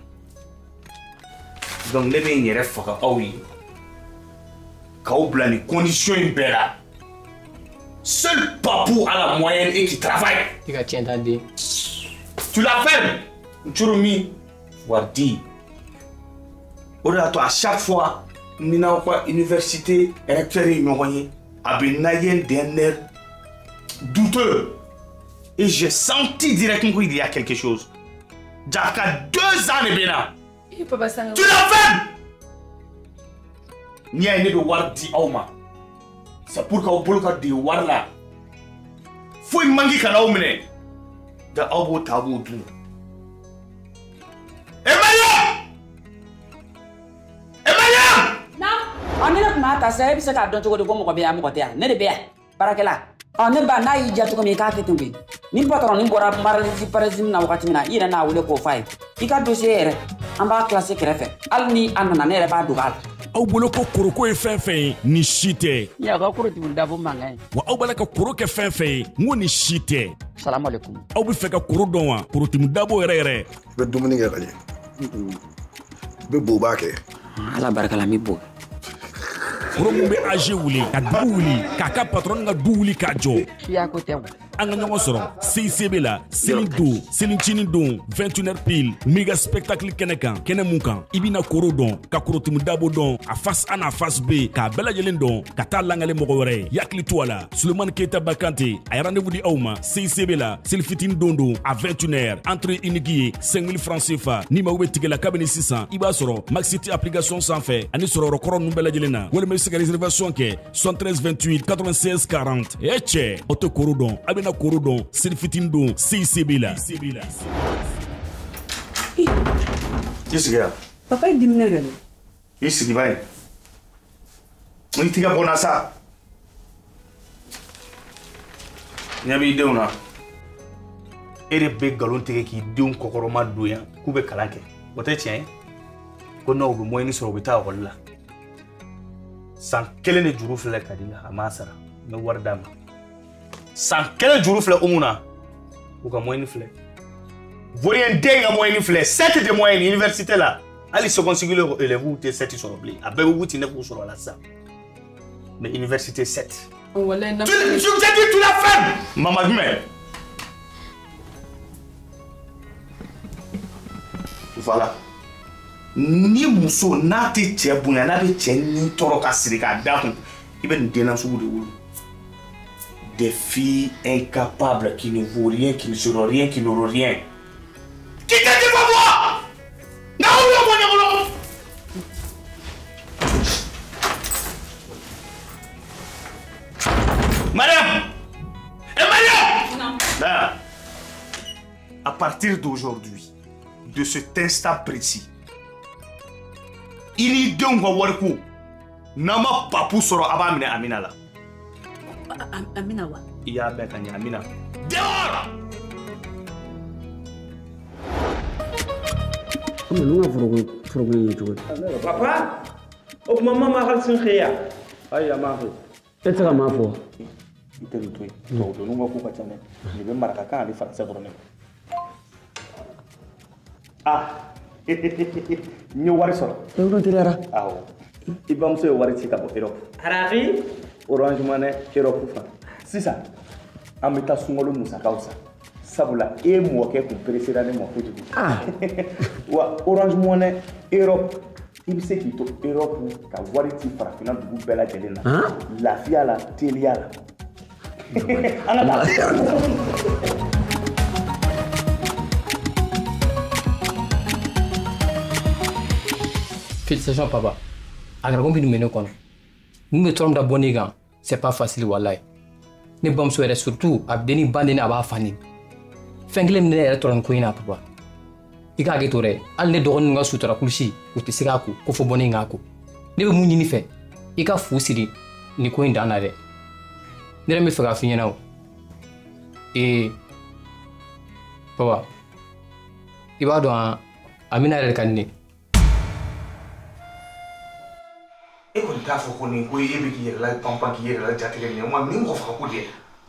Donc ne bɛ n yɛrɛ faga aw ye. K'aw bila nin condition in bɛɛ la. Seul Papou a la moyenne et qui travaille. I ka tiɲɛ t'an den. Tu la fermes. Njurumi, Wardi. O de y'a to à chaque fois ni n'aw ka université recteur ye ɲɔgɔn ye, a bɛ na ye d'un air douteux. Et j'ai senti directement qu'il y a quelque chose. Jaka 2 ans de bɛ na. I papa sanga. Tu la fermes. N'i y'a ye ne bɛ wari di aw ma. C'est pour qu'aw bolo ka dege wari la. Foyi manque kana aw minɛ. Nka aw b'o ta aw b'o dun. Emmanuel! Emmanuel! Naamu. Ɔ ni ne tun b'a ta sisan e bɛ se k'a dɔn cogo di ko mɔgɔ bɛ yan mɔgɔ tɛ yan ne de bɛ yan baarakɛla. Ɔ ne ba n'a y'i diya cogo min i k'a kɛ ten koyi. Ni patron ni bɔra marisi na wagati min na i yɛrɛ n'a wele k'o f'a ye. I ka dossier yɛrɛ an b'a classé kɛrɛfɛ hali ni a nana ne yɛrɛ b'a dogo a la. Aw bolo ko koroko ye fɛn fɛn ye ni si tɛ. Ɲa ka korotugu dabo mankan ye. Wa aw b'a la ka koro kɛ fɛn fɛn ye n ko ni si tɛ. Salamu aleykum. Aw bɛ fɛ ka koro dɔn wa korotugu dabo yɛrɛ yɛrɛ. I bɛ dumuni kɛ ka ɲɛ. I bɛ boba kɛ. Ala barika la n bɛ bo. Koro mun bɛ AG wuli ka dugu wuli k'a ka patron ka du wuli k'a jɔ. Siya ko tɛ o. An ka ɲɔgɔn sɔrɔ CICB la seli don selicinin don 21h pile méga spectacle kɛnɛ kan kɛnɛ mun kan i bɛna koro dɔn ka korotumu dabo dɔn a face A n'a face B k'a bɛɛ lajɛlen dɔn ka taa langale mɔgɔ wɛrɛ ye yakili to a la Sulemani Keyita Bakante a ye rendez-vous di aw ma CICB la seli fitinin don don à 21h entrée unique ye 5000 francs CFA ni mago bɛ tigɛ la kabini sisan i b'a sɔrɔ Maxiti application sanfɛ ani sɔrɔyɔrɔ kɔrɔ ninnu bɛɛ lajɛlen na walima i bɛ se ka réservation kɛ 73 28 96 40 e cɛ aw tɛ koro dɔn a bɛna koro dɔn seli fitinin don CICB la. I sigi yan. Papa ye diminen de don. I sigi ba ye. I tigɛ bɔ n na sa. Ɲɛ b'i denw na. E de bɛ nkalon tigɛ k'i denw kɔkɔrɔma don yan k'u bɛ kalan kɛ. O tɛ tiɲɛ ye. Ko n'aw bɛ moyen sɔrɔ u bɛ taa ekɔli la. San kelen de juru filɛ ka di la a m'a sara. N bɛ wari d'a ma. San kelen juru filɛ Umu na u ka moyenne filɛ Vaurien den ka moyenne filɛ 7 de moyenne université la hali second cycle élèves tɛ 7 sɔrɔ bilen a bɛɛ bɛ 8 9 sɔrɔ a la sisan mais université 7. Walayi na. Tu j'ai dit tu la fermes. Mama jumɛn. Voilà. Ni muso n'a tɛ cɛ bonya n'a bɛ cɛ ni tɔɔrɔ ka siri k'a da kun i bɛ nin den nasugu de wolo. Des filles incapables qui ne vaut rien, qui ne seront rien, qui n'auront rien. Qui t'a dit pas moi? Non, non, non, non. Madame! Eh, madame! Non. Là, à partir d'aujourd'hui, de cet instant précis, il y a deux wariko. Nama papou soro abamine amina la. Amina wa. I y'a bɛɛ ka ɲɛ Amina. Dehors! Komi ninnu ka foroko in ye cogo di? Papa, o tuma ma hali sin xeya. Ayi a m'a fɔ. E tɛ se ka maa fɔ. I tɛ nin to yen. Tubabu denninw ka ko ka ca dɛ. Nin bɛ marakakan ani faransɛ dɔrɔn de. Ah! N ye wari sɔrɔ. E wolo teliyara. Awɔ. I bamuso ye wari ci ka bɔ Europe. Arabi. Orange Money Europe fan. Sisan an bɛ taa sunkalo musakaw san. Sabula e mɔkɛ kun peresera ne ma kojugu. Wa Orange Money Europe i bɛ se k'i to Europe ka wari ci farafinna dugu bɛɛ lajɛlen na. Lafiya la teliya la. An ka taa. Félicitations papa. A kɛra komi bɛ ne kɔnɔ. Mun bɛ tɔɔrɔ min da bɔ ne kan. C'est pas facile walayi. Ne bamuso yɛrɛ surtout a bɛ denni ba neni a b'a fa neni. Fɛn kelen min ne yɛrɛ tɔɔrɔ nin ko in na papa. I k'a hakɛ to dɛ, hali ne dɔgɔnin ninnu ka sutura kulusi u tɛ se k'a ko ko fo bɔ ne k'a ko. Ne bɛ mun ɲini fɛ, i ka fu siri nin ko in dan na dɛ. Ne yɛrɛ bɛ fɛ k'a f'i ɲɛna o. Ee papa, i b'a dɔn Amina yɛrɛ ka di ne ye. E kɔni t'a fɔ ko nin ko e bɛ k'i yɛrɛ la panpan k'i yɛrɛ la jatigɛ nin ye wa nin mɔgɔ faga ko de ye.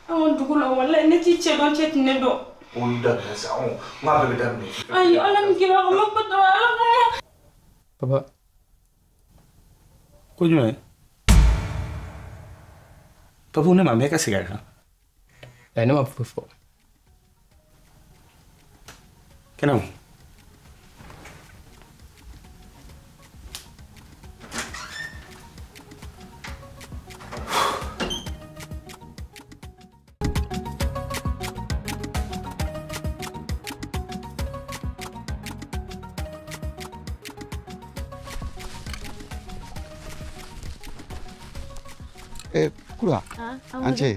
Anw dugu la walayi ne t'i cɛ dɔn cɛ tɛ ne dɔn. Olu dabila sa n k'a bɛɛ bɛ daminɛ. Ayi Ala ni kira kama patɔrɔn Ala kama. Papa. Ko jumɛn? Papa ne ma mɛn e ka segin a kan. Ayi ne ma foyi fɔ. Kɛnɛma. Kura, an ce,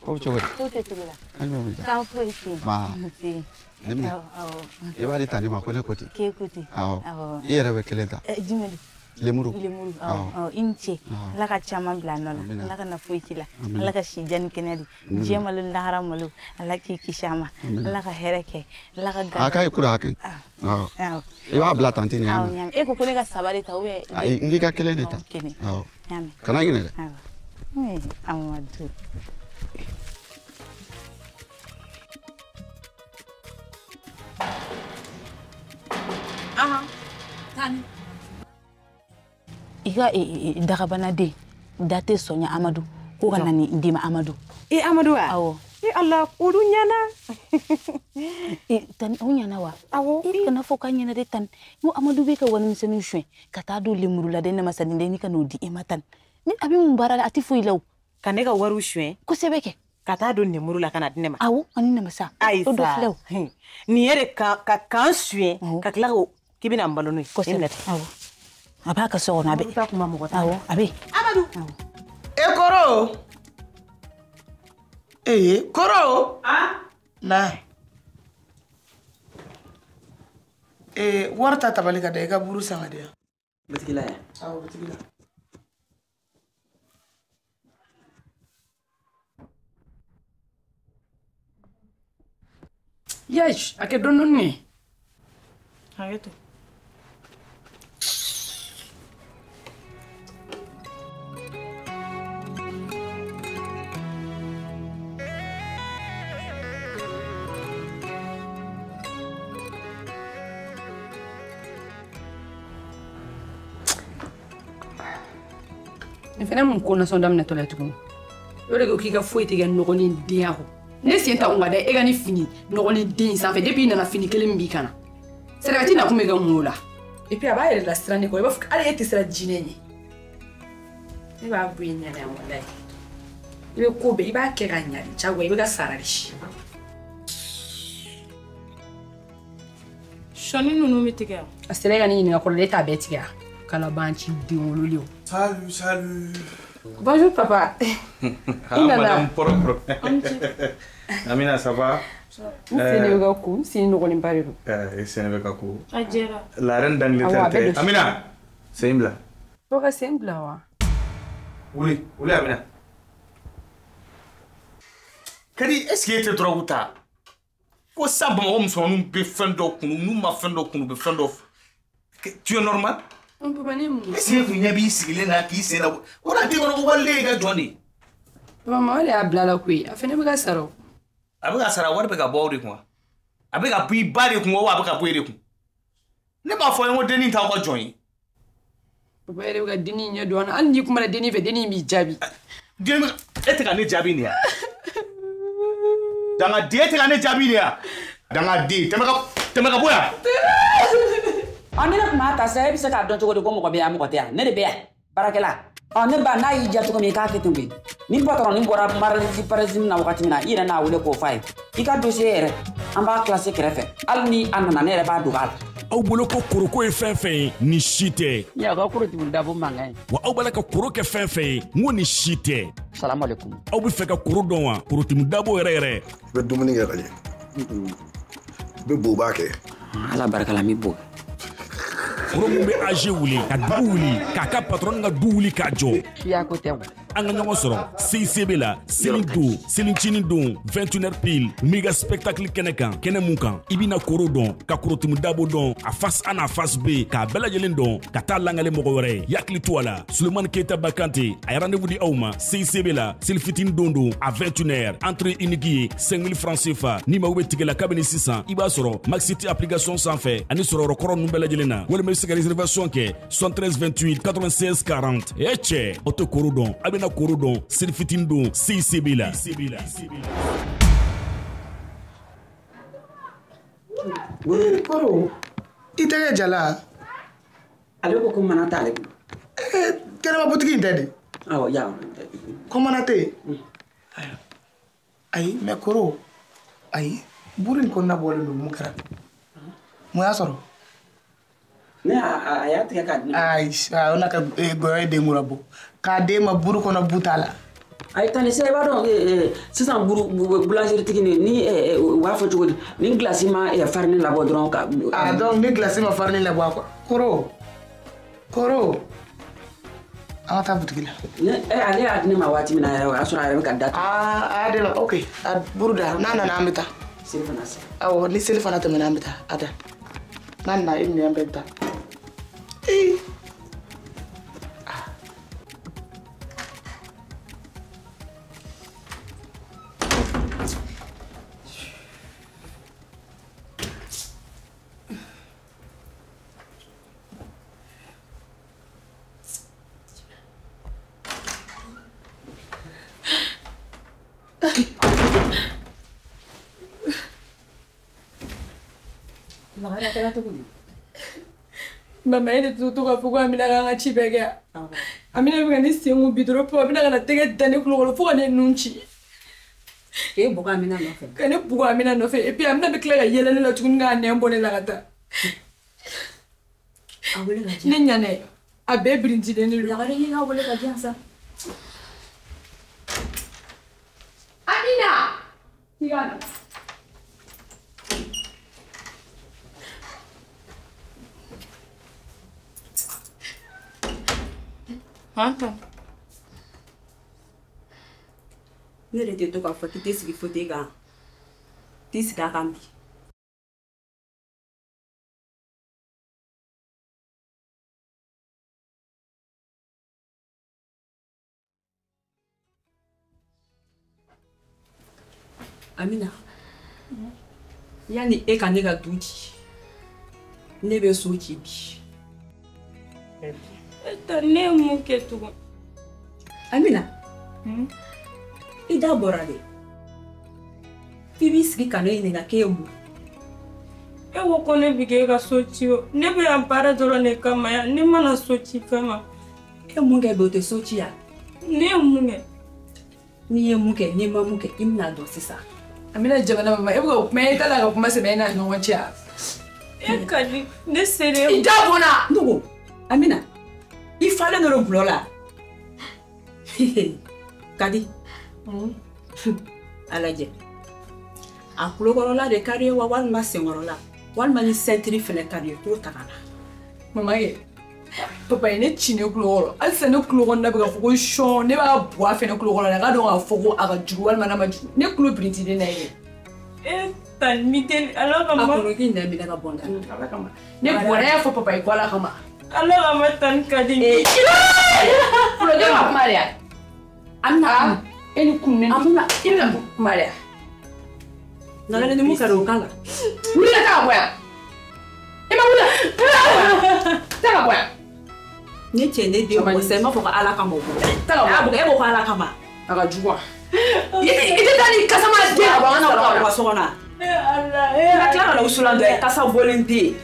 ko cogo di? Ko tɛ cogo la. An jumɛn bɛ K'an foyi tɛ yen. Ma. Nse. Ne minɛ. Awɔ. I b'a di tani ma ko ne ko ten. K'e ko ten. Awɔ. Awɔ. I yɛrɛ bɛ kelen ta. Jumɛn don? Lemuru. Lemuru. Awɔ. Awɔ. I ni ce. Awɔ. Ala ka caman bila a nɔ la. Amina. Ala ka na foyi k'i la. Amina. Ala ka si diya ni kɛnɛya di. Amina. Diɲɛ malo ni lahara malo. Ala k'i kisi a ma. Amina. Ala ka hɛrɛ kɛ. Ala ka A ka ɲi kura hakɛ. Awɔ. Awɔ. I b'a bila tanti nin Awɔ, yan. n y'a mɛn. E ko ko ne ka 3 de ta ou bien? Ayi, n k'i ka kelen de ta. Awɔ, kelen. Awɔ. N y'a mɛn. Kana ɲinɛ dɛ. Awɔ. Oui, Amadou. Ahan, tani. I ka dagabana den da tɛ sɔnya Amadu ko ka na nin d'i ma Amadu. E Amadu wa? Awɔ. E Ala, o dun ɲɛna. Tani o ɲɛna wa? Awɔ. I kana fɔ k'a ɲɛna dɛ tani. N ko Amadu bɛ ka warimisɛnnin suɲɛ ka taa don lemuruladen namasaden ka n'o di e ma tani. Ni a bɛ mun baara la a tɛ foyi la o. Ka ne ka wariw suɲɛ. Kosɛbɛ kɛ. Ka taa don lemuru la ka na di ne ma. Awɔ, ani namasa. Ayi O dɔ filɛ o. Nin yɛrɛ ka kan suɲɛ ka tila k'i bɛna n balo n'o ye. Kosɛbɛ. Awɔ. A b'a ka so kɔnɔ a bɛ. Amadu ta kuma mɔgɔ t'a. Awɔ, a bɛ. Amadu. E kɔrɔ. Ee kɔrɔ. Na. Ee wari ta tabali ka da i ka buru san ka di yan. Bitigi la yan. Awɔ, bitigi la. Yesh, a kɛ dɔɔni dɔɔni ye. Hakɛ to. Nin fɛnɛ mun ko nasɔn daminɛtɔ la tuguni. O de ko k'i ka foyi tɛ kɛ nɔgɔlen denya kɔ. Ne sen ta kun ka da e ka ni fini nɔgɔlen den in sanfɛ depuis i nana fini kelen min b'i kan na. Sɛrɛkati nakun bɛ kɛ mun o la? Et puis a b'a yɛrɛ lasiran ne kɔ i b'a fɔ hali e tɛ siran jinɛ ɲɛ. Ne b'a bɔ i ɲɛ na yan walayi. I bɛ ko bɛɛ i b'a kɛ ka ɲa de jagoya i bɛ ka sara de. Sɔɔni ninnu bɛ tigɛ wa? A sera e ka ne ɲininka kɔrɔlen e t'a bɛɛ tigɛ wa? Kalabanci den wololen o. Salut, salut. Bonjour papa. Ah, madame propre. Amina, ça va? N sen de bɛ ka ko, n sen nɔgɔlenba de don. I sen bɛ ka ko. A jɛra. La reine d'Angleterre tɛ. Amina, sen bila. Dɔ ka sen bila wa? Wuli, wuli Amina. Kadi, est-ce que e tɛ drogue ta? Ko sa Bamakɔ musomaninw bɛ fɛn dɔ kunu, n'u ma fɛn dɔ kunu, u bɛ fɛn dɔ. Tu es normal? Papa ne ye mun ye? Est-ce que kun ɲɛ b'i sigilen na k'i sen na? O la den kɔnɔ ko waliden ye ka jɔn de ye. Papa mama de y'a bila la koyi, a fɛnɛ bɛ ka sara o. A bɛ ka sara wari bɛ ka bɔ aw de kun wa? A bɛ ka bɔ i ba de kun wa a bɛ ka bɔ e de kun? Ne b'a fɔ n ye ko dennin t'aw ka jɔn ye. Papa yɛrɛ bɛ ka dennin ɲɛ don an na, hali n'i kumana dennin fɛ dennin b'i jaabi. Den bɛ e tɛ ka ne jaabi nin ya? Dangaden e tɛ ka ne jaabi nin ya? Dangaden tɛmɛ ka bɔ yan. Ɔ ne tun b'a ta sisan e bɛ se k'a dɔn cogo di ko mɔgɔ bɛ yan mɔgɔ tɛ yan ne de bɛ yan baarakɛla ɔ ne ba n'a y'i diya cogo min i k'a kɛ ten koyi ni patɔrɔn ni bɔra marisi parisi na wagati min na i yɛrɛ n'a wele k'o f'a ye i ka dossier yɛrɛ an b'a classé kɛrɛfɛ hali ni a nana ne yɛrɛ b'a dogo a la. Aw bolo ko koroko ye fɛn fɛn ye, nin si tɛ. Ya ka koro tun dabo mankan ye. Wa aw b'a la ka koro kɛ fɛn fɛn ye, n ko nin si tɛ. Salamu aleykum. Aw bɛ fɛ ka koro dɔn wa? Korotumu dabo yɛrɛ yɛrɛ. I bɛ dumuni kɛ ka ɲɛ. I bɛ boba kɛ. Ala barika la n bɛ bo. Koro mun bɛ AG wuli, ka dugu wuli, k'a ka patron ka du wuli k'a jɔ. Siya ko tɛ o. An ka ɲɔgɔn sɔrɔ CICB la seli don, selicinin don, 21h pile, méga spectacle kɛnɛ kan, kɛnɛ mun kan i bɛna koro dɔn, ka korotumu dabo dɔn, a face A n'a face B, k'a bɛɛ lajɛlen dɔn, ka taa langale mɔgɔ wɛrɛ ye. Yakili to a la, Sulemani Keyita Bakante a ye rendez-vous di aw ma CICB la selifitinin don don à 21h, entrée unique ye 5000 francs CFA. Ni mago bɛ tigɛ la kabini sisan, i b'a sɔrɔ Maxiti application sanfɛ ani sɔrɔyɔrɔ kɔrɔ ninnu bɛɛ lajɛlen na, walima i bɛ se ka réservation kɛ 73 28 96 40. E cɛ, aw tɛ koro dɔn, a bɛna koro dɔn selifitinin don CICB la. Koro, i tɛgɛ jala. Ale ko ko mana t'ale bolo. Kɛnɛma butigi in tɛ de. Awɔ, ya. Ko mana tɛ yen. Ayi, mɛ koro, ayi, buru in kɔnɔna bɔlen don, mun kɛra? Mun y'a sɔrɔ? Ne a y'a tigɛ k'a di ne ma. Ayi, o n'a ka gɔyɔ ye den kura bɔ. K'a den ma buru kɔnɔ bu t'a la. Ayi, tani sisan i b'a dɔn sisan buru boulangerie tigi ni u b'a fɔ cogo di, ni glace ma farine labɔ dɔrɔn ka. Ah donc ni glace ma farine labɔ a kɔ. Koro, koro, an ka taa butigi la. Ne ale y'a di ne ma waati min na yɛrɛ, o y'a sɔrɔ a yɛrɛ bɛ ka datugu. Aa, a y'a di ma, ok, a buru da, n'a nana an bɛ taa. Seli fana sera. Awɔ, ni seli fana tɛmɛna an bɛ taa, a da. N'a nana e ni an bɛɛ bɛ taa. Ee. Mama e de to k'a fɔ ko Amina k'an ka ci bɛɛ kɛ. Amina bɛ ka ne sen kun bi dɔrɔn a bɛna ka na tɛgɛ da ne kulo kɔrɔ fo ka ne nun ci. K'e bugɔ Amina nɔfɛ. Ka ne bugɔ Amina nɔfɛ et puis Amina bɛ tila ka yɛlɛ ne la tuguni k'a nɛn bɔ ne la ka taa. A wele ka di yan. Ne ɲanɛ a bɛɛ birintilen de don. Lagare i ka wele ka di yan sa. Amina! I ka na. Ne yɛrɛ tɛ to k'a fɔ k'i tɛ sigi fauteuil kan, t'i sigi a kan bi. Amina, yanni e ka ne ka du ci, ne bɛ so ci bi. Ne ye mun kɛ tugun? Amina, i da bɔra dɛ. F'i b'i sigi ka ne ɲininka k'e ye mun? E ko ko ne bi k'e ka so ci o. Ne bɛ yan baara dɔrɔn de kama yan. Ne mana so ci kama. E mun kɛ bi o tɛ so ci yan? Ne ye mun kɛ? N'i ye mun kɛ, n'i ma mun kɛ, i bɛna dɔn sisan. Amina jamana mama, e bɛ ka kuma e t'a la ka kuma sɛbɛ e n'a ɲɔgɔn cɛ wa? E ka di ne selen. I da bɔnna. Ne ko Amina, i falen dɔrɔn gulɔ la. Kadi. A lajɛ. A kulokɔrɔla de ka di ye wa walima senkɔrɔla walima ni sɛntiri fɛnɛ ka di ye t'o ta ka na. Mama ye, papa ye ne ci ne kulo kɔrɔ halisa ne kulo kɔnɔna bɛ ka fɔ ko sɔn ne b'a bɔ a fɛnɛ kulo kɔrɔ la k'a dɔn k'a fɔ ko a ka jugu walima n'a ma jugu ne kulo birintilen na ye. E tani mi teli ala kama. A kɔnɔ k'i nɛn minɛ ka bɔ n da. Ala kama. Ne bɔra y'a fɔ papa ye ko ala kama. Ala kama tani ka di. Kuloden ma kuma de ya. Amina. E ni kun ne. Amina. I bɛna kuma de ya. Nka ni mun kɛra o kan la. Wuli ka taa ka bɔ yan. E ma wuli. Taa ka bɔ yan. Ne cɛ ne den bɔ sisan i m'a fɔ ko ala kama o bɔ. Taa ka bɔ yan. E ko ko ala kama. A ka jugu wa. I tɛ taa ni kasama den ka bɔ an ka so kɔnɔ. Ala. I ka tila ka na wusulan dɔ ye kasa bɔlen tɛ yen.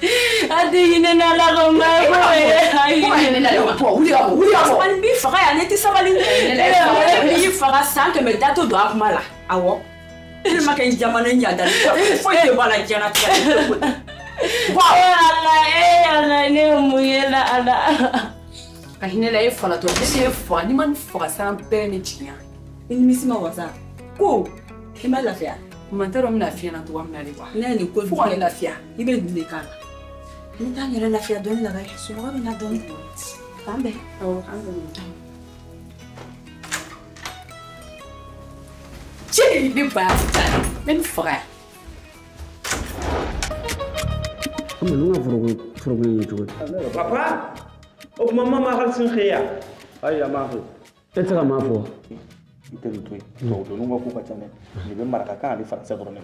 A tɛ hinɛ ne ala kama. Ayi. Ko ka hinɛ ne la dɛ. Wuli ka bɔ. Wuli ka bɔ. Sabali n b'i faga yan ne tɛ sabali. Ne b'i faga san 100 da tɛ don a kuma la. Awɔ. Ne ma kɛ n jamana ɲadali foyi tɛ bɔ a la diɲɛlatigɛ la. Ala Ala ne ye mun ye la Ala. Ka hinɛ la e falatɔ ne ye fa n'i ma nin faga san bɛɛ ne jiginya. I nimisi ma wasa ko i ma lafiya. Ma n t'a dɔn n bɛna f'i ɲɛna cogoya min na de quoi. Ne ye nin ko fo ka ne lafiya. I bɛ nin de k'a la. N t'an yɛrɛ lafiya dɔɔni la dɛ sunɔgɔ bɛ na dɔɔni. K'an bɛn. Awɔ k'an bɛn. Cɛ ne ba n bɛ nin faga yan. Ninnu ka foroko in ye cogo di? Papa, o tuma ma hali sin xeya. Ayi a m'a fɔ. E tɛ se ka maa fɔ. I tɛ nin to yen. Tubabu ka ko ka ca dɛ. Nin bɛ marakakan ani faransɛ dɔrɔn de.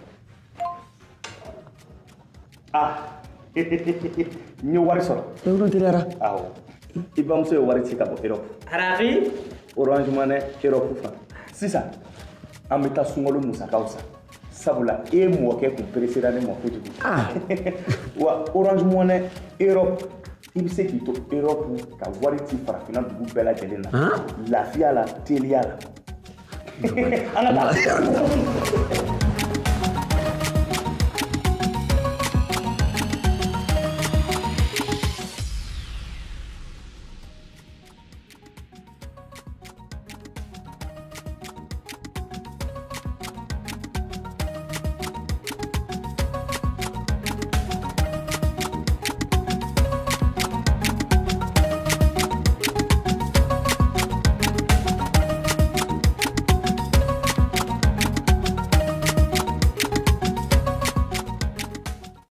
Ah, n ye wari sɔrɔ. E yɔrɔ teliyara. Awɔ. I bamuso ye wari ci ka bɔ Europe. Arabi. Orange Money Europe fan. Sisan an bɛ taa sunkalo musakaw san. Sabula e mɔkɛ kun peresera ne ma kojugu. Wa Orange Money Europe i bɛ se k'i to Europe ka wari ci farafinna dugu bɛɛ lajɛlen na. Lafiya la teliya la. An ka taa.